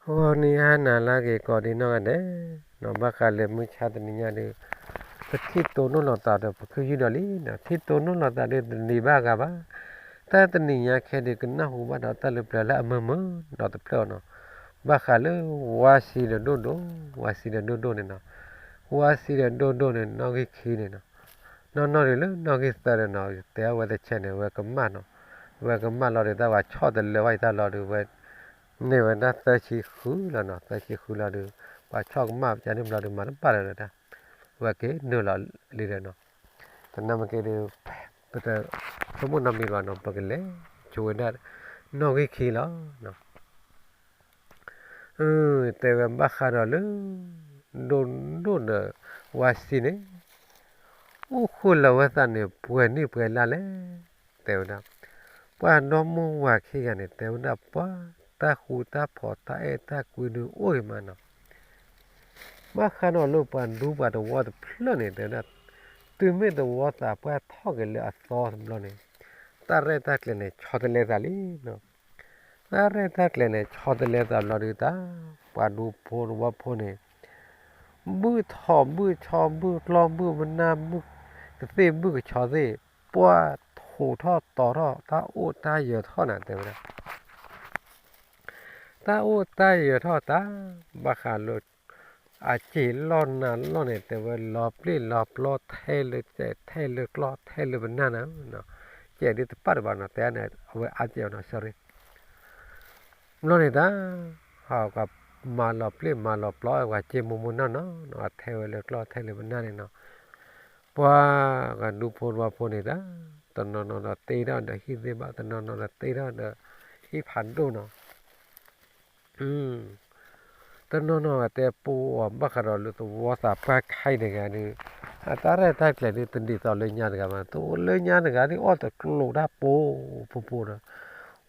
ဂီၤနံၤဟါနၤလၢအဂ့ၤကိးဒံးနီၢ်ဂၤဒဲး, ဘၣ်ဃးလၢမုၢ်ဆါတနံၤညါဒီး ပထံၣ်တိၢ်နီၣ်လိာ်သးဒီးပခုၣ်ယုၢ်ဒီးလံ, ထံၣ်တိၢ်နီၣ်လိာ်သးဒီးတနံၤဘၣ်ဂၤဘၣ်, တၢ်တနံၤညါခဲဒီးကနၢ်ဟူဘၣ်ဒီးတၢ်လၢပျၢၤလၢအမုာ်မုာ်ဒီးတဖျၢၣ်နီၤ, ဘၣ်ဃးလၢဝါစံဒီးဒိၣ်ဒိၣ်, ဝါစံဒီးဒိၣ်ဒိၣ်န့ၣ်နီၤ, ဝါစံဒီးဒိၣ်ဒိၣ်န့ၣ် နီၣ်ဂံၢ်ခံန့ၣ်နီၤ, နီၢ်နီၢ်ဒုးလၢနီၣ်ဂံၢ်သၢဒီးနီၤ တဲအဝဲတဆဲးန့ၣ် ဝဲကမၣ်နီၤ, ဝဲကမၣ်လီၤဒီးတၢ်ဝဲဆီၣ်တလၢာ်ဘၣ်ယတၢ်လီၤဒီးဝဲ န့ၢ်ဝဲဒၣ်သၢဆံဃုလီၤနီၤ, သၢဆံဃုလီၤဒီး ပှၤဆီၣ်ကမၣ်ပကန့ၣ်ဘျီဒီးမၤတဘၣ်လၢၤဒီး ဝဲက့ၤနုာ်လီၤလံဒီးနီၤ, တနၢ်မ့ၢ်က့ၤဒီး ပတဆိကမိၣ်နီတမံၤဘၣ်နီၤ, ပကလဲၤဆိဝဲဒၣ် နီၣ်ဂံၢ်ခံလီၤ. တဲဝဲဘၣ်ဃးဒီးလၢ ဒိၣ်ဒိၣ်ဒီး ဝါစံန့ၣ် အိၣ်ဃုာ်လီၤဝဲသးန့ၣ် ပှဲၤနံၣ်ပှဲၤလါလဲၣ်, တဲဝဲဒၣ် ပှၤဒီမါဝၤခံဂၤန့ၣ် တဲဝဲဒၣ် ပှၤတၢ်ဃူတၢ်ဖိးတၢ်အဲၣ်တၢ်ကွံဒုးအိၣ်ဂ့ၤမးနီၤ, ဘၣ်ဃးဒီးလၢပှၤဒူပှၤသဝီတဖျၢၣ်န့ၣ် တဲဝဲဒၣ် တုၤမ့ၢ်သဝီသးပှၢ်ထီၣ်က့ၤလၢအသီတဘျီန့ၣ် တၢ်ရဲၣ်တၢ်ကျဲၤန့ၣ် ဆီတလဲသးလံနီၤ, တၢ်ရဲၣ်တၢ်ကျဲၤန့ၣ် ဆီတလဲသးဘျီဒုးတၢ် ပှၤဒူဖိသဝီဖိန့ၣ် ဘုၣ်ထီၣ်ဘုၣ်ဆီ ဘုၣ်ကျီၢ်ဘုၣ်ပနၢ် ဘုၣ်ကသ့ၣ်ဘုၣ်ကဆီသ့ၣ် ပှၤထိးထီၣ်တီၤထီၣ် တၢ်အိၣ်တၢ်ယၢၤထီၣ်နၤ တဲဝဲဒၣ် တၢ်အိၣ်တၢ်ယၢၤထီၣ်တၢ် ဘၣ်ဃးလၢ အစ့ၤလီၢ်နၤလီၢ်န့ၣ် တဲဝဲလီၤပျ့ၢ်လီၤပျီထဲလၢစဲးထဲလၢကျီၢ်ထဲလၢပနၢ်နၤ, စဲးဒ်တပၣ်တဘၣ်နီၤ တဲန့ၣ် အဝဲအါစဲးအီၤနီၤ sorry ဘျီန့ၣ်တၢ် ဟးကမၤလီၤပျ့ၢ်မၤလီၤပျီ ပှၤစ့မိၢ်မိၢ်နီၢ်နီၢ်နီၤ ထဲဝဲလၢကျီၢ်ထဲလၢပနၢ်န့ၣ်နီၤ, ပှၤကဒူဖိသဝီဖိန့ၣ်တၢ် တနီၤနီၤဒီးတ့ထီၣ်ဒီးဟံၣ်သ့ၣ်ဘၣ် တနီၤနီၤဒီးတ့ထီၣ်ဒီးဟံၣ်ဖးဒိၣ်နီၤ တနီၤနီၤဂၤတဲပှၤဘၣ်ဃးဒီးလၢသဝီသးပှၢ်ခဲအံၤတဂၤဒီး အတၢ်ရဲၣ်တၢ်ကျဲၤဒ်တဒ်သိးလၢညါတဂၤဘၣ် တအိၣ်လၢညါတဂၤဒ်အီၣ်တကျိၤတၢ်ပိာ်ပိာ်ဒီး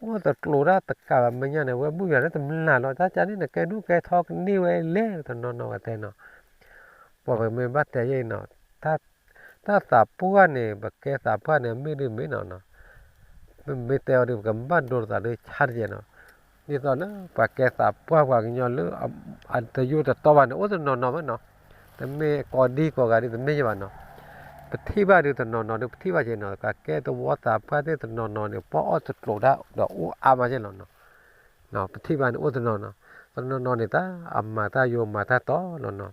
အီၣ်တကျိၤတၢ်တကးဘၣ် မဲာ်ညါန့ၣ် ဝဲဘူၣ်ယၤလၢတမျၢ်လီၤ တၢ်ကန့ၣ်နကဲဒိၣ်ကဲထီကန့ၢ်ဝဲလဲၣ် တနီၤနီၤဂၤတဲနီၤ ပှၤပမ့ၢ်ဘၣ်တဲယဲအံၤနီၤ တၢ်သးပှၢ်န့ၣ် ပကဲသးပှၢ်န့ၣ် မ့ၢ်ဒ်မ့ၢ်နီၤနီၤ ပမ့ၢ်တဲအီၤဒီး ပကဘၣ်ဒိသးဒီးဆါတကဲနီၤ ဒ်သိးလၢပှၤကဲသးပှၢ်ပှၤကညီလၢ အတယိတတီဘၣ်န့ၣ် အိၣ်တနီၤနီၤမ့ၢ်နီၤ တမ့ၢ်ကိးဒံကိးဂၤဒ်တမ့ၢ်ယဘၣ်နီၤ ပထံၣ်ဘၣ်ဒုးတနီၤနီၤဒုး ပထံၣ်ဘၣ်က့ၤနီၤ ပှၤကဲသဝီသးပှၢ်သ့ၣ်တနီၤနီၤန့ၣ် ပှၤအီၣ်တကျိၤတၢ်ဒီးအိၣ်အါမးကဲလီၤနီၤ ပထံၣ်ဘၣ်န့ၣ်အိၣ်တနီၤနီၤ တနီၤနီၤန့ၣ်တၢ် အမၤတၢ်ယိမၤတၢ်တီလီၤနီၤ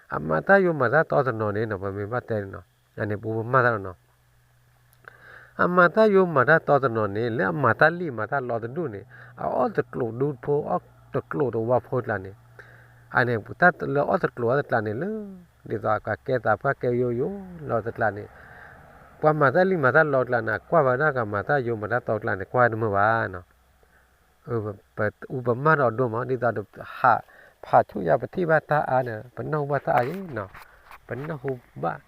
အမၤတၢ်ယိမၤတၢ်တီတနီၤန့ၣ်နီၤ ပမ့ၢ်ဘၣ်တဲန့ၣ်နီၤ အန့ၣ်ပမၤတၢ်လီၤနီၤ အမၤတၢ်ယိမၤတၢ်တီတနီၤန့ၣ် လၢအမၤတၢ်လံၣ်မၤတၢ်လီတဒူၣ်န့ၣ် အအီၣ်တကျိၤဒူဖိ အီၣ်တကျိၤတဝီဖိတကျါန့ၣ် အန့ၣ်တၢ်လၢအီၣ်တကျိၤအီတကျါန့ၣ်လၢ ဒ်သိးပှၤကဲသးပှၢ်ကဲယိယိလီၤတကျါန့ၣ် ပှၤမၤတၢ်လံၣ်မၤတၢ်လီတကျါန့ၣ် ကွၢ်ဝဲဒၣ်ကမၤတၢ်ယိမၤတၢ်တီတကျါန့ၣ် ကွၢ်တမုာ်ဘၣ်နီၤ ပအူပမၢ်ဒီးဒိၣ်မး ဒ်သိးဒီးဟးဖးဆူၣ်ယါ ပထံၣ်ဘၣ်တၢ်အါန့ၣ် ပနၢ်ဟူဘၣ်တၢ်အါယဲနီၤ ပနၢ်ဟူဘၣ်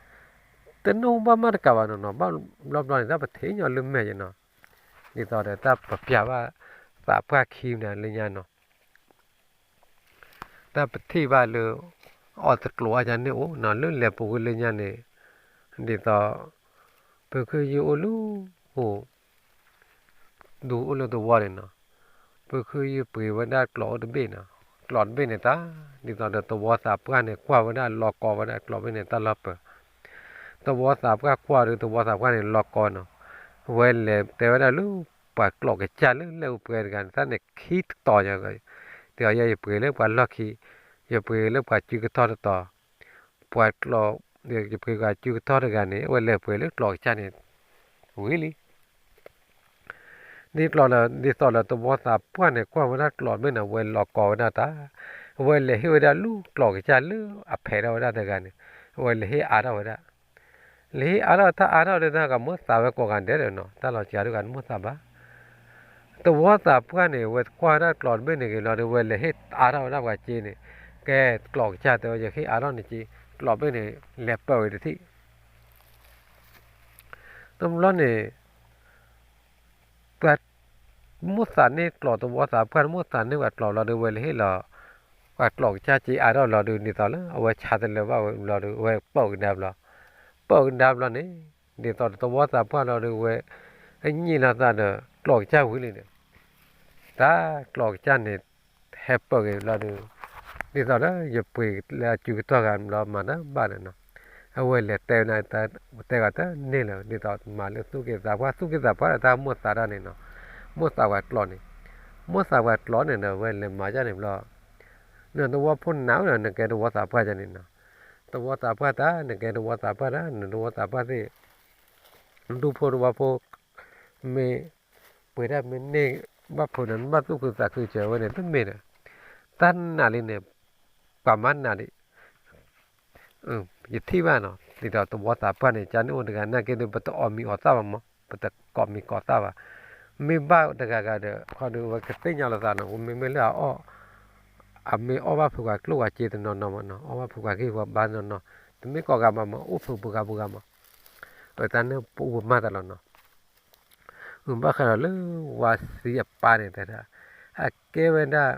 တနၢ်ဟူဘၣ်မးတကးဘၣ်နီၤနီၤ ဘၣ်ဘျီဘျီန့ၣ် တၢ်ပထံၣ်ညီလၢမဲာ်ယဲနီၤ ဒ်သိးဒီးတၢ်ပပျးဘၣ်သးပှၢ်ခံန့ၣ်လၢညါနီၤ တၢ်ပထံၣ်ဘၣ်လၢ အီၣ်တကျိၤအါယါန့ၣ်အိၣ်နီၤ လၢလဲၤပူၤကွံာ်လၢညါန့ၣ် ဒ်သိး ပခုၣ်ယုၢ်အိၣ်လၢ အိၣ် ဒူအိၣ်လၢသဝီန့ၣ်နီၤ, ပခုၣ်ယုၢ်ပှ့ၤဝဲဒၣ်ကျီၢ်အိၣ်တဘ့ၣ်နီၤ, ကျီၢ်တဘ့ၣ်န့ၣ်တၢ် ဒ်သိးဒီးသဝီသးပှၢ်န့ၣ် ကွၢ်ဝဲဒၣ်လီၤကီဝဲဒၣ်ကျီၢ်ဘ့ၣ်န့ၣ် တၢ်လီၢ်ပၢၤ, သဝီသးပှၢ်ကွၢ်ဒီးသဝီသးပှၢ်န့ၣ် လီၤကီနီၤ, ဝဲလဲၤတဲဝဲဒၣ်လၢ ပှၤကျီၢ်ကစၢ်လၢလဲၤအိၣ်ပှဲၤတဂၤန့ၣ် တၢ်န့ၣ်ခံတတီၤညါ, တဲအီၤ ယဲယပှ့ၤလၢပှၤလီၢ်ခံ, ယပှ့ၤလၢပှၤစုကထီၣ်တတီၤ ပှၤကျီၢ် ယပှ့ၤပှၤစုကထီၣ်တဂၤန့ၣ် အဝဲလဲၤပှ့ၤလၢကျီၢ်ကစၢ်န့ၣ် ဝံၤလံ. ဒ်သိးလၢ ဒ်သိးလၢသဝီသးပှၢ်န့ၣ် ကွၢ်ဝဲဒၣ်ကျီၢ်တဘ့ၣ်န့ၣ် အဝဲလီၤကီဝဲဒၣ်တၢ်, အဝဲလဲၤဟ့ၣ်ဝဲဒၣ်လၢကျီၢ်ကစၢ်လၢအဖဲးထီၣ်ဝဲဒၣ်တဂၤန့ၣ် အဝဲလဲၤဟ့ၣ်အါထီၣ်ဝဲဒၣ်, လဲၤဟ့ၣ်အါထီၣ်တၢ်အါထီၣ်ဒ်တၢ်ကမိၣ်သးဝဲကိးဂၤဒဲးလီၤနီၤ, တၢ်လီၤစှၤဒ်ဂၤတမိၣ်သးဘၣ် သဝီသးပှၢ်န့ၣ် ဝဲကွၢ်ဝဲဒၣ်ကျီၢ်တဘ့ၣ်န့ၣ်ဂ့ၤလီၤဒီး ဝဲလဲၤဟ့ၣ်အါထီၣ်ဝဲဒၣ်ပှၤစ့န့ၣ်, ကဲကျီၢ်ကစၢ်တဲဝဲ ယဟ့ၣ်အါထီၣ်နစ့, ကျီၢ်ဘ့ၣ်န့ၣ် လဲၤပၢၢ်ဝဲတထံၣ် တဘျီန့ၣ် ပှၤမိၣ်သးန့ၢ်ကျီၢ်သဝီသးပှၢ် မိၣ်သးန့ၢ်ပှၤကျီၢ်လီၤဒီး ဝဲလဲၤဟ့ၣ်လီၤ ပှၤကျီၢ်ကစၢ်စ့အါထီၣ်လီၤဒီး ဒ်သိးလၢအဝဲဆါတလၢာ်ဘၣ်ဝဲဘျီဒီး ဝဲပၢၢ်ကဒါဘျီ, ပၢၢ်ကဒါဘျီန့ၣ် ဒ်သိးဒီးသဝီသးပှၢ်လီၤဒီး ဝဲ အညံၣ်လီၤသးဒီးကျီၢ်ကစၢ်ဝံၤလံန့ၣ်, တၢ်ကျီၢ်ကစၢ်န့ၣ် ဟဲပၢၢ်က့ၤဘျီဒီး, ဒ်သိးဒီး ယပှ့ၤလၢအစုကတီၢ်ဂၤဘျီမၤတဘၣ်ဒီးနီၤ, အဝဲလဲၤတဲဝဲဒၣ်, တဲဂၤတန့ၢ်လၢၤ ဒ်သိးမၤလၢသူၣ်က့သးပှၢ် သူၣ်က့သးပှၢ်ဒီးတၢ်မိၢ်သးတၢ်န့ၣ်နီၤ, မိၢ်သးပှၤကျိာ်န့ၣ်, မိၢ်သးပှၤကျိာ်န့ၣ်ဒီး အဝဲလဲၤမၤဒ်န့ၣ်ဘျီ, နသဝီဖိနးဝဲဒီး နကဲသဝီသးပှၢ်ဒ်န့ၣ်နီၤ, သဝီသးပှၢ်တၢ် နကဲသဝီသးပှၢ်တၢ် နသဝီသးပှၢ်သ့ၣ် ဒူဖိသဝီဖိ မ့ၢ်ပှ့ၤတၢ်မ့ၢ်န့ၢ်ဘၣ်ဖုးဒီး နဘၣ်သူၣ်ခုသးခုစၢၤဝဲန့ၣ် တမ့ၢ်ဒီး, တၢ်နာ်လံန့ၣ် ပှၤမၤနာ်ဒံး, ယထံၣ်ဘၣ်နီၤ ဒ်သိးသဝီသးပှၢ်န့ၣ် ကန့ၣ်အိၣ်တဂၤနာ်က့ဒီး ပတအီၣ်မံၤအီၣ်သၣ်ဘၣ်မး ပတကိးမံၤကိးသၣ်ဘၣ်, မ့ၢ်ဘၣ်တဂၤဂၤဒီး ခီဒီးဝဲကသ့ၣ်ညါလိာ်သးနီၤ ပမ့မ့ၢ်လၢအအီၣ် အမ့ၢ်အီၣ်ဘၣ်ဖုးပှၤကျိၣ်ပှၤစ့တနီၤနီၤမးနီၤ အီၣ်ဘၣ်ဖုးပှၤဂံၢ်ပှၤဘါတနီၤနီၤ, တမ့ၢ်ကိးဂၤမးမး အိၣ်ဖုးပှၤဂၤပှၤဂၤမး, အတၢ်န့ၣ်ပအိၣ်ပမၤတၢ်လီၤနီၤ, ဘၣ်ဃးဒီးလၢဝၤစံအပၢ်န့ၣ်တဲဒၣ်, အကဲဝဲဒၣ်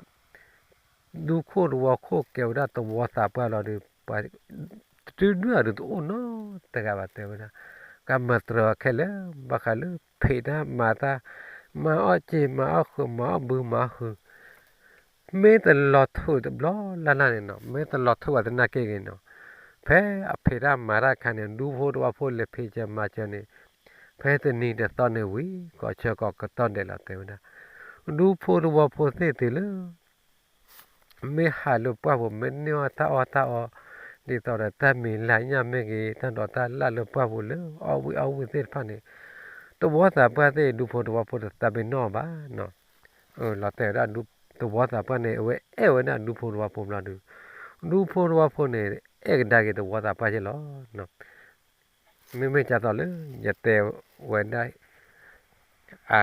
ဒူခိၣ်သဝီခိၣ် ကဲဝဲဒၣ်သဝီသးပှၢ်လီၤဒီး ပှၤတဒုဒုအဒုးတအိၣ်နီတဂၤဘၣ်တဲဝဲဒၣ်, ကမၤတြၢၤအီၤခဲလၢာ် ဘၣ်ဃးလၢဖံးတၢ်မၤတၢ်, မၤအီၣ်စ့မၤအီၣ်ဃုာ် မၤအီၣ်ဘုမၤအီၣ်ဟုၣ် မ့ၢ်တလီၤထုးတဘျီလၢ်လၢ်န့ၣ်နီၤ မ့ၢ်တလီၤထုးဘၣ်သနာ်က့ဂ့ၤနီၤ, ဖဲအဖံးတၢ်မၤတၢ်အခါန့ၣ် ဒူဖိသဝီဖိလဲၤဖံးစၢၤမၤစၢၤန့ၣ်, ဖဲတနံၤတသီန့ၣ်ဝံၤ ကိးဆၢကိးကတီၢ်ဒဲးလီၤတဲဝဲဒၣ်, ဒူဖိသဝီဖိသ့ၣ်သ့ၣ်လၢ မ့ၢ်ဟးလၢပှၢ်ပူၤ မ့ၢ်န့ၢ်အီၣ်တၢ်အီၣ်တၢ်အီ, ဒ်သိးဒီးတၢ်မံၤလၢညၣ်မ့ၢ်ဂ့ၤ တၢ်ဒိးတၢ်လၣ်လၢပှၢ်ပူၤလၢအီၣ်ဝံၣ်အီၣ်ဝံၣ်သ့ၣ်တဖၣ်န့ၣ်, သဝီသးပှၢ်သ့ၣ် ဒူဖိသဝီဖိတသးပ့ၤနီၣ်ဘၣ်နီၤ, လီၤတဲာ်ဝဲဒၣ်သဝီသးပှၢ်န့ၣ် အဝဲအဲၣ်ဝဲဒၣ်ဒူဖိသဝီဖိဘျီဒီး, ဒူဖိသဝီဖိန့ၣ် အဲၣ်ကဒါက့ၤသဝီသးပှၢ်က့လီၤ. မ့မ့ၢ်ကၢ်သိးလၢ ယတဲဝဲဒၣ် အ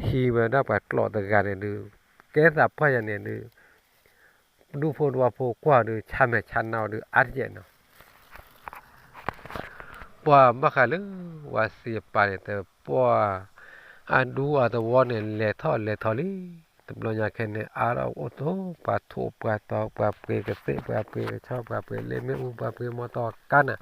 ဟံးဝဲဒၣ်ပှၤကျိာ်တဂၤန့ၣ်ဒုး, ကဲသးပှၢ်ယၤန့ၣ်ဒုး, ဒူဖိသဝီဖိကွၢ်ဒုး ဆါမဲာ်ဆါနါအီၤဒုး အါတကဲးနီၤ. ပှၤဘၣ်ဃးလၢ ဝၤစံအပၢ်န့ၣ်တဲ ပှၤအဒူအသဝီန့ၣ် လဲၤထီၣ်လဲၤထီလံ. တဘျီညါခဲန့ၣ် အါထီၣ်အိၣ်ထီၣ် ပှၤထိၣ်ပှၤတီၤ ပှၤပှ့ၤကသ့ၣ် ပှၤပှ့ၤကဆီ ပှၤပှ့ၤလ့မ့ၣ်အူ ပှၤပှ့ၤမီတီကါနၤ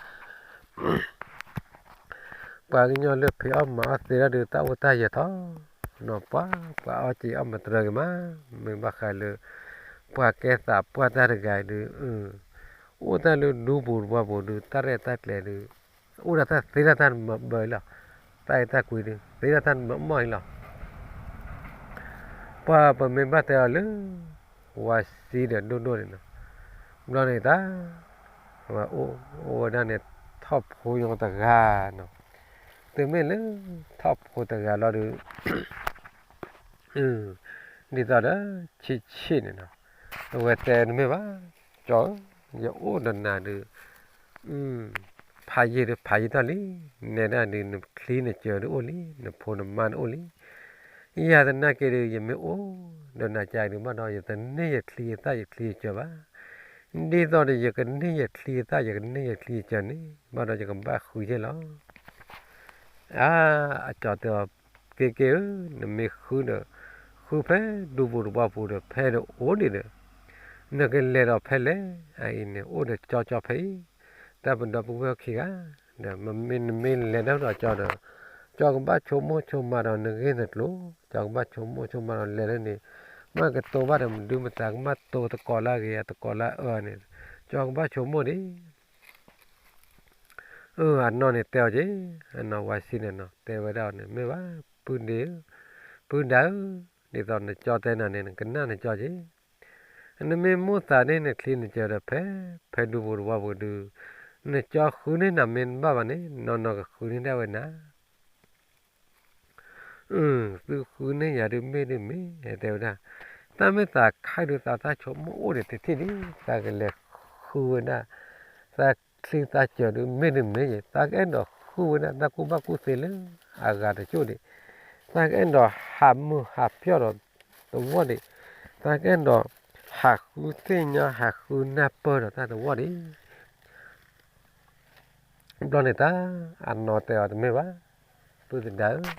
ပှၤကညီလၢဖံးအီၣ်မၤအီၣ်သ့ဒၣ်ဒုး တၢ်အိၣ်တၢ်ယၢၤထီၣ်နီၤ ပှၤ ပှၤအီၣ်စ့အီၣ်မတြၢၤက့ၤမး, မ့ၢ်ဘၣ်ဃးလၢ ပှၤကဲသးပှၢ်တၢ်တဂၤအံၤဒုး, အိၣ်တၢ်လၢဒူပူၤတဝီပူၤဒုး တၢ်ရဲၣ်တၢ်ကျဲၤဒုး, အိၣ်ဒၣ်တၢ်သ့ဒၣ်တၢ်နမၤဘၢအံၤလီၤ, တၢ်အဲၣ်တၢ်ကွံဒုး သ့ဒၣ်တၢ်နမၤမီၢ်အံၤလီၤ. ပှၤပမ့ၢ်ဘၣ်တဲအီၤလၢ ဝၤစံဒီးဒိၣ်ဒိၣ်န့ၣ်နီၤ, ဘျီန့ၣ်တၢ် အိၣ်ဝဲဒၣ်န့ၣ် ထီၣ်ဖိညီတဂၤနီၤ, တုၤမ့ၢ်လၢ ထီၣ်ဖိတဂၤလီၤဒုး ဒ်သိးဒီး ဆံးဆံးန့ၣ်နီၤ, အဝဲတဲတမ့ၢ်ဘၣ်, ကၠီဧၢ, ယအိၣ်ဒီးနၤဒုး ဖးယံာ်ဒီးဖးယံာ်ထီၣ်လံ, နဲဒၣ်ဒုး နချံနကၢၤဒုးအိၣ်လံ, နဖိနမါန့ၣ်အိၣ်လံ, ယၤသနာ်က့ဒုး ယမ့ၢ်အိၣ်ဒီးနၤကါဒုးဘၣ်ဒီး ယတန့ၢ်ယချံယသၣ်ယချံယကၢၤဘၣ်, ဒ်သိးဒီး ယကန့ၢ်ယချံယသၣ် ယကန့ၢ်ယချံယကၢၤန့ၣ် ဘၣ်ဒီးယကဘၣ်ဃုယဲၢ်လီၤ. အါ, အကၠီတဲအီၤ, က့ၤက့ၤဧၢ, နမ့ၢ်ဃုဒီး ဃုဖဲဒူပူၤတဝီပူၤဒီး ဖဲဒီးအိၣ်ဒံးဒီး နကလဲၤဒီးဖဲလဲၣ်, အအံၤန့ၣ် အိၣ်ဒီးကၠီကၠီဖဲအံၤ, တၢ်ပဒီပုၢ်ဝဲၢ်ခံဂၤ, ဒီးမ့မ့ၢ်နမ့ၢ်လဲၤဒီးကၠီဒီး ကၠီကဘၣ်ဆိကမိၣ်ဆိကမးဒီးနဂ့ၢ်နကျိၤ, ကၠီကဘၣ်ဆိကမိၣ်ဆိကမးဒီးလဲၤလၢန့ၣ်, မ့ၢ်ကတိၤဘၣ်ဒီးမနုၤမတၤ ကဘၣ်တိၤသကိးလၢအဂ့ၤ အသကိးလၢအအၢန့ၣ်, ကၠီကဘၣ်ဆိကမိၣ်ဒံး အၢ အနီၢ်န့ၣ်တဲအီၤက့ၤ, အနီၢ်ဝၤစံန့ၣ်နီၤ တဲဝဲဒၣ်အီၤန့ၣ် မ့ၢ်ဘၣ် ပုၢ်ဒ့ဧၢ, ပုၢ်ဒါဧၢ, ဒ်သိးနကၠီတဲနၤန့ၣ် နကနၣ်နကၠီက့ၤ, နမ့ၢ်မိၣ်သးန့ၢ်နချံနကၢၤဒီးဖဲ ဖဲဒူပူၤတဝီပူၤဒုး, နကၠီဃုန့ၢ်နၤမ့ၢ်တဘၣ်ဘၣ်န့ၣ် နီၢ်နီၢ်ကဃုန့ၢ်ဒၣ်ဝဲနၤ သုဃုန့ၢ်ယၤဒုးမ့ၢ်ဒုးမ့ၢ် တဲဝဲဒၣ်, တၢ်မ့ၢ်သးခါဒုးသးတၢ်ဆိကမိၣ်အိၣ်ဒံးတထံၣ်ဒံး သးကလဲၤဃုဝဲဒၣ်, သးချံသးကၢၤဒုးမ့ၢ်ဒုးမ့ၢ်ယဲ သးကအဲၣ်ဒိးဃုဝဲဒၣ်တၢ်ကူၣ်ဘၣ်ကူၣ်သ့လၢအဂၤတကၠိၣ်ဒံး, သးကအဲၣ်ဒိးဟးမုာ်ဟးပျီၢ်ဒီးသဝီဒံး, သးကအဲၣ်ဒိးဟးဃုသ့ၣ်ညါဟးဃုနၢ်ပၢၢ်ဒီးတၢ်သဝီဒံး ဘျီန့ၣ်တၢ် အနီၢ်တဲအီၤတမ့ၢ်ဘၣ်, ပုၢ်သဒါဧၢ,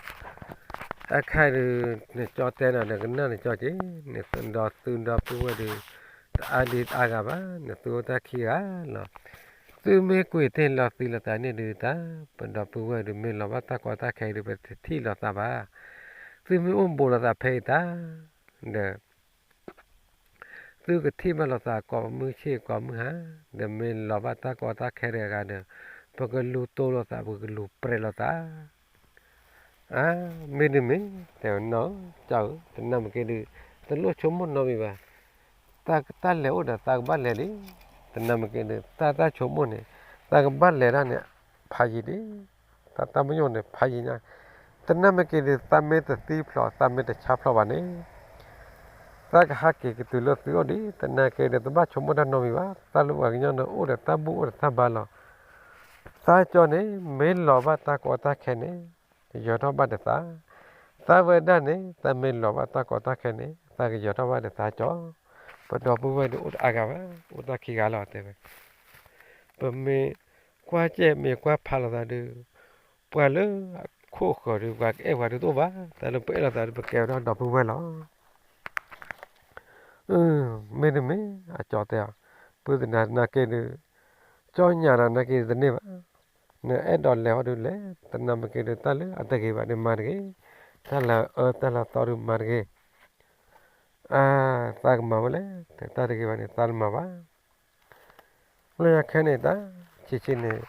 အခါဒုး နကၠီတဲနၤ နကနၣ်နကၠီက့ၤ, နဒီးသုဒီပုၢ်ဝဲၢ်ဒုး တအါဒံးတအါဂၤဘၣ်, နသုအိၣ်တၢ်ခံဂၤလီၤ. သုမ့ၢ်ကွံာ်တ့ၢ်လီၤသံလီၤသးန့ၣ်ဒုးတၢ်, ပဒီပုၢ်ဝဲၢ်ဒုးမ့ၢ်လီၤဘၣ်တၢ်ကီတၢ်ခဲအံၤဒုး ပတထံၣ်လီၤသးဘၣ်. သုမ့ၢ်အိၣ်ဘူးလိာ်သးဖဲအံၤတၢ်, ဒီး သုကထံၣ်ဘၣ်လိာ်သးကိးမုၢ်ဆ့ၣ်ကိးမုၢ်ဟါ, ဒီးမ့ၢ်လီၤဘၣ်တၢ်ကီတၢ်ခဲတဂၤဒီး ပကလူၤတိၢ်လိာ်သး ပကလူၤပြဲးလိာ်သး အါ, မ့တမ့ၢ် တဲဝဲနီၢ်ဧၢ, ကၢ်ဧၢ, တနၢ်မ့ၢ်က့ၤဒုး တလိၣ်ဆိကမိၣ်နီတမံၤဘၣ်. တၢ် တၢ်လဲၤအိၣ်ဒီးသးကဘၣ်လဲၤလံ. တနၢ်မ့ၢ်က့ၤဒုး တၢ် တၢ်ဆိကမိၣ်န့ၣ် သးကဘၣ်လဲၤဒၣ်န့ၣ် ဖးယံၤဒံး, တၢ် တၢ်ပညိၣ်န့ၣ် ဖးယံၤညါ, တနၢ်မ့ၢ်က့ၤဒုး သးမ့ၢ်တသံဖျိး သးမ့ၢ်တဆါဖျိးဘၣ်န့ၣ် သးကဟးက့ၤကတုၤလၢသုအိၣ်ဒံး, တနၢ်က့ၤဒုး တဘၣ်ဆိကမိၣ်တၢ်နီတမံၤဘၣ်. တၢ်လၢပှၤကညီန့ၣ် အိၣ်ဒီးတၢ်ဘူၣ်အိၣ်ဒီးတၢ်ဘါလီၤ. သးကၠီန့ၣ် မ့ၢ်လီၤဘၣ်တၢ်ကီတၢ်ခဲန့ၣ် ကယီၤထီၣ်ဘၣ်ဒီးသး, သးဝဲဒၣ်န့ၣ် သးမ့ၢ်လီၤဘၣ်တၢ်ကီတၢ်ခဲန့ၣ် သးကယီၤထီၣ်ဘၣ်ဒီးသးကၠီ. ပဒီပုၢ်ဝဲၢ်ဒုးအိၣ်တအါဂၤဘၣ်, အိၣ်တၢ်ခံဂၤလီၤတဲဝဲ. ပမ့ၢ်ကွၢ်ကဲမ့ၢ်ကွၢ်ဖးလိာ်သးဒုး ပှၤလၢအခိၣ်ဃၢၤဒုး ပှၤကအဲၣ်ပှၤဒုးတအိၣ်ဘၣ်, တၢ်လၢပအဲၣ်လိာ်သးဒုး ပကဲဝဲဒၣ်ဒီပုၢ်ဝဲၢ်လီၤ. မ့တမ့ၢ် အကၠီတဲအီၤ, ပုၢ်သနာ်က့ဒုး ကၠီညါဒီးနာ်က့တန့ၢ်ဘၣ်. နအဲၣ်ဒိးလဲၤဟီဒုးလဲၤ, တနၢ်မ့ၢ်က့ၤဒုး တၢ်လၢအတဂ့ၤဘၣ်ဒုးမၤတဂ့ၤ, တၢ်လၢအအၢတၢ်လၢအသီဒုးမၤတဂ့ၤ. အါ, သးကမၤဝဲလဲၣ်, တၢ်တဂ့ၤဘၣ်န့ၣ် သးတမၤဘၣ်. လၢညါခဲန့ၣ် တၢ်ဆံးဆံးန့ၣ်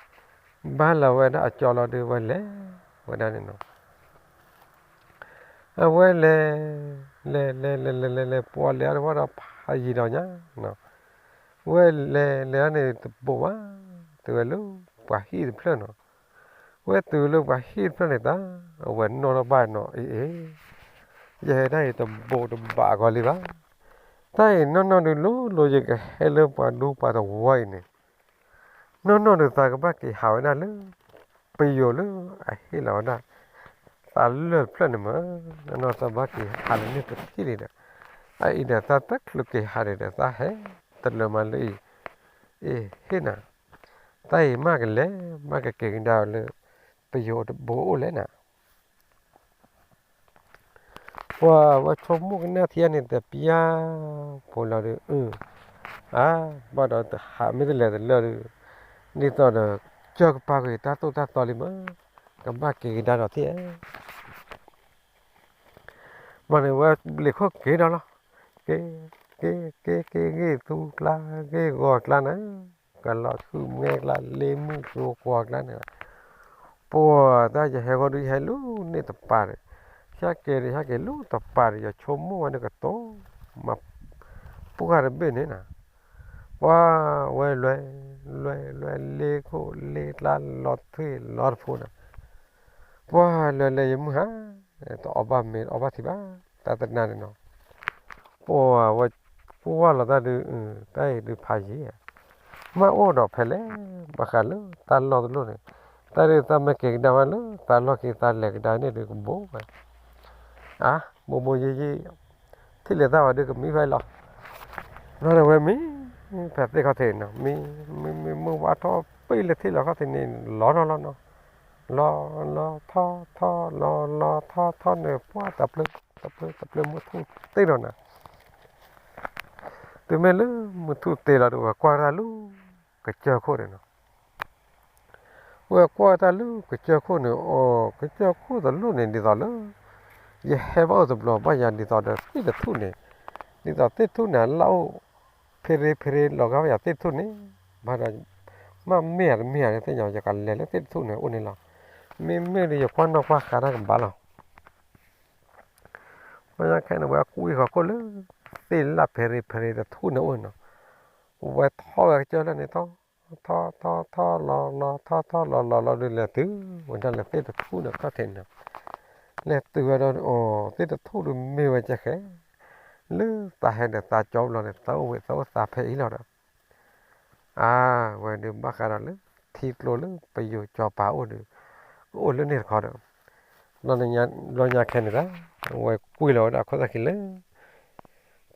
ဘၣ်လီၤဝဲဒၣ်အကၠီလီၤဒုး ဝဲလဲၤဝဲဒၣ်န့ၣ်နီၤ. အဝဲလဲၤ လဲၤ လဲၤ လဲၤ လဲၤ လဲၤ လဲၤ ပှၤလဲၤအါတဝီဒီးဖးယံၤဒီးညါ, ဝဲလဲၤ လဲၤအါန့ၣ်တဘိးဘၣ်, တုၤဝဲလၢပှၤဟံၣ်တဖျၢၣ်နီၤ. ဝဲတုၤလၢပှၤဟံၣ်တဖျၢၣ်န့ၣ်တၢ်, အဝဲနီၣ်ထီၣ်ဘၣ်နီၤ, အ့ အ့ ယဟဲဒၣ်အံၤတဘိးတဘၣ်အဂီၢ်လံဘၣ်. တၢ်အံၤနီၢ်နီၢ်ဒုးလိၤလိၤ ယကဟဲလၢပှၤဒူပှၤသဝီအံၤန့ၣ် နီၢ်နီၢ်ဒုးသးကဘၣ်က့ၤဟးဝဲဒၣ်လၢ ပယိၤလၢအဟ့ၣ်လီၤဝဲဒၣ် သးလၢၢ်တဖျၢၣ်န့ၣ်မး, နီၢ်နီၢ်သးဘၣ်က့ၤဟးလၢန့ၣ်တထံၣ်လံဒီး, အအံၤဒီးသးတချုးက့ၤဟးန့ၣ်ဒီး သးဟဲတလၢာ်မးလၢအံၤ, အ့ ဟ့ၣ်နၤ, တၢ်အံၤမ့ၢ်ကလဲၤ မ့ၢ်ကက့ၤကဒါအီၤလၢ ပယိၤတဘိအိၣ်လဲၣ်နၤ. ပှၤဝဲဆိကမိၣ်ကနၣ်ထံအန့ၣ် တပျၢ်ဖိလီၤဒုး, အါ, ဘၣ်ဒီးတဟးမ့ၢ်တလဲၤတလၢာ်ဒုး, ဒ်သိးဒီး ကၢၢ်ကပၤကွံာ်တၢ်သိၣ်တၢ်သီလံမး, ကဘၣ်က့ၤကဒါဒီးထံၣ်ဧါ. ဘၣ်န့ၣ်ဝဲဘျံးခိၣ်က့ၤဒီးလီၤ, က့ၤ, က့ၤ, က့ၤ, က့ၤဂ့ၢ်သူကျါ, ဂ့ၢ်ဂီၤကျါန့ၣ်, ကလီၤဆူမဲကျါ, လ့မုၢ်ကျိၤကွာ်ကျါန့ၣ်, ပှၤတၢ်ယဟဲဃီဒုး ယဟဲလၢန့ၣ်တပၤဒီး, ဟဲက့ၤဒီး ဟဲက့ၤလၢတပၤဒီး ယဆိကမိၣ်ဝဲန့ၣ်ကတိၤ, မၤ, ပှၢ်တဘ့ၣ်န့ၣ်နၤ, ပှၤဝဲလွဲ, လွဲ, လွဲ, လ့ခိၣ်လ့ကျါ လီၤထွံၣ်လီၤတဖိန့ၣ်, ပှၤလွဲလဲၤယမုၢ်ဟါ, တအီၣ်ဘၣ်မ့ၤ တအီၣ်ဘၣ်ထံဘၣ်, တၢ်တနၤန့ၣ်နီၤ, ပှၤဝဲ, ပှၢ်လီၤတၢ်ဒုး, တၢ်အံၤဒုးဖးယံၤ, မ့ၢ်အိၣ်ဒီးဖဲလဲၣ်, ဘၣ်ဃးလၢတၢ်လီၢ်တလီၢ်န့ၣ်, တၢ်ဒုးသးမ့ၢ်က့ၤကဒါဝဲလၢ တၢ်လီၢ်ခံ သးလဲၤကဒါန့ၣ်ဒုးကဘိးဝဲ, အါ, ဘိးဘိးယံၤယံၤ, ထံၣ်လၢတၢ်ဝဲဒုးကမံဖဲလီၤ, ဘျီန့ၣ်ဝဲမံ, ဖဲသ့ၣ်ခီၣ်ထံးနီၤ, မံ, မံ, မံ, မုၢ်ဝါထီၣ်ပ့ၢ်လၢထံၣ်လီၤခီၣ်ထံးန့ၣ် လီၤထီၣ်လီၤနီၤ, လီၤ, လီၤထီၣ်ထီၣ် လီၤ, လီၤထီၣ်ထီၣ်န့ၣ် ပှၢ်တပျၢၤ, တပျၢၤ, တပျၢၤမုၢ်ထူၣ်တ့ၢ်လီၤနၤ, တုၤမ့ၢ်လၢမုၢ်ထူၣ်တ့ၢ်လီၤဒီး ဝဲကွၢ်တၢ်လၢကစၢၢ်ခိၣ်န့ၣ်နီၤ, ဝဲကွၢ်တၢ်လၢကစၢၢ်ခိၣ်န့ၣ်, အိ, ကစၢၢ်ခိၣ်တလိၣ်န့ၣ် ဒ်သိးလၢ ယဟဲဘၣ်အိၣ်တဘျီ ဘၣ်ယၤဒ်သိးဒီးသ့ၣ်တထူၣ်န့ၣ်, ဒ်သိးသ့ၣ်တထူၣ်န့ၣ် အလၢ်အိၣ် ဖ့ရ့ဖ့ရ့လီၤဂာ်ဘၣ်ယၤသ့ၣ်တထူၣ်န့ၣ်, ဘၣ်ဒီး မ့ၢ်မ့ၢ်ဧါတသ့ၣ်ညါ ယကလဲၤလၢသ့ၣ်တထူၣ်န့ၣ်အိၣ်န့ၣ်လီၤ, မ့မ့ၢ်ဒီးယကွၢ်နီၣ်ကွၢ်ဃာ်တၢ်ကဘၣ်လီၤ. ဘၣ်ယၤခဲန့ၣ် ဝဲကွံာ်ဃီခိၣ်လၢ သ့ၣ်လၢ်ဖ့ရ့ဖ့ရ့တထူၣ်န့ၣ်အိၣ်န့ၣ်နီၤ, ဝဲထီၣ်ဝဲကစၢၢ်လၢန့ၣ် ထီၣ်, ထီၣ်, ထီၣ်, ထီၣ်လီၤလီၤ, ထီၣ်ထီၣ်လီၤလီၤလီၤဒုး လဲၤတုၤဝဲဒၣ်လၢသ့ၣ်တထူၣ်န့ၣ်ခီၣ်ထံးန့ၣ်, လဲၤတုၤဝဲဒီး အိ, သ့ၣ်တထူၣ်ဒုးမ့ၢ်ဝဲကဲဃဲ, လၢသးဟဲဒီးသးကၠီဘျီန့ၣ် သးအိၣ်ဝဲသးအိၣ်သးဖဲအံၤလီၤဒီး အါ, ဝဲဒုးဘၣ်ဃးဒီးလၢ ထံကျိလၢပယိၤစီၤပၤအိၣ်ဒီး ကအိၣ်လၢန့ၣ်တခီဒီး, ဘျီညါခဲန့ၣ်ဒၣ် ဝဲကွံာ်လီၤဝဲဒၣ်ခိၣ်သၣ်ခံလၢ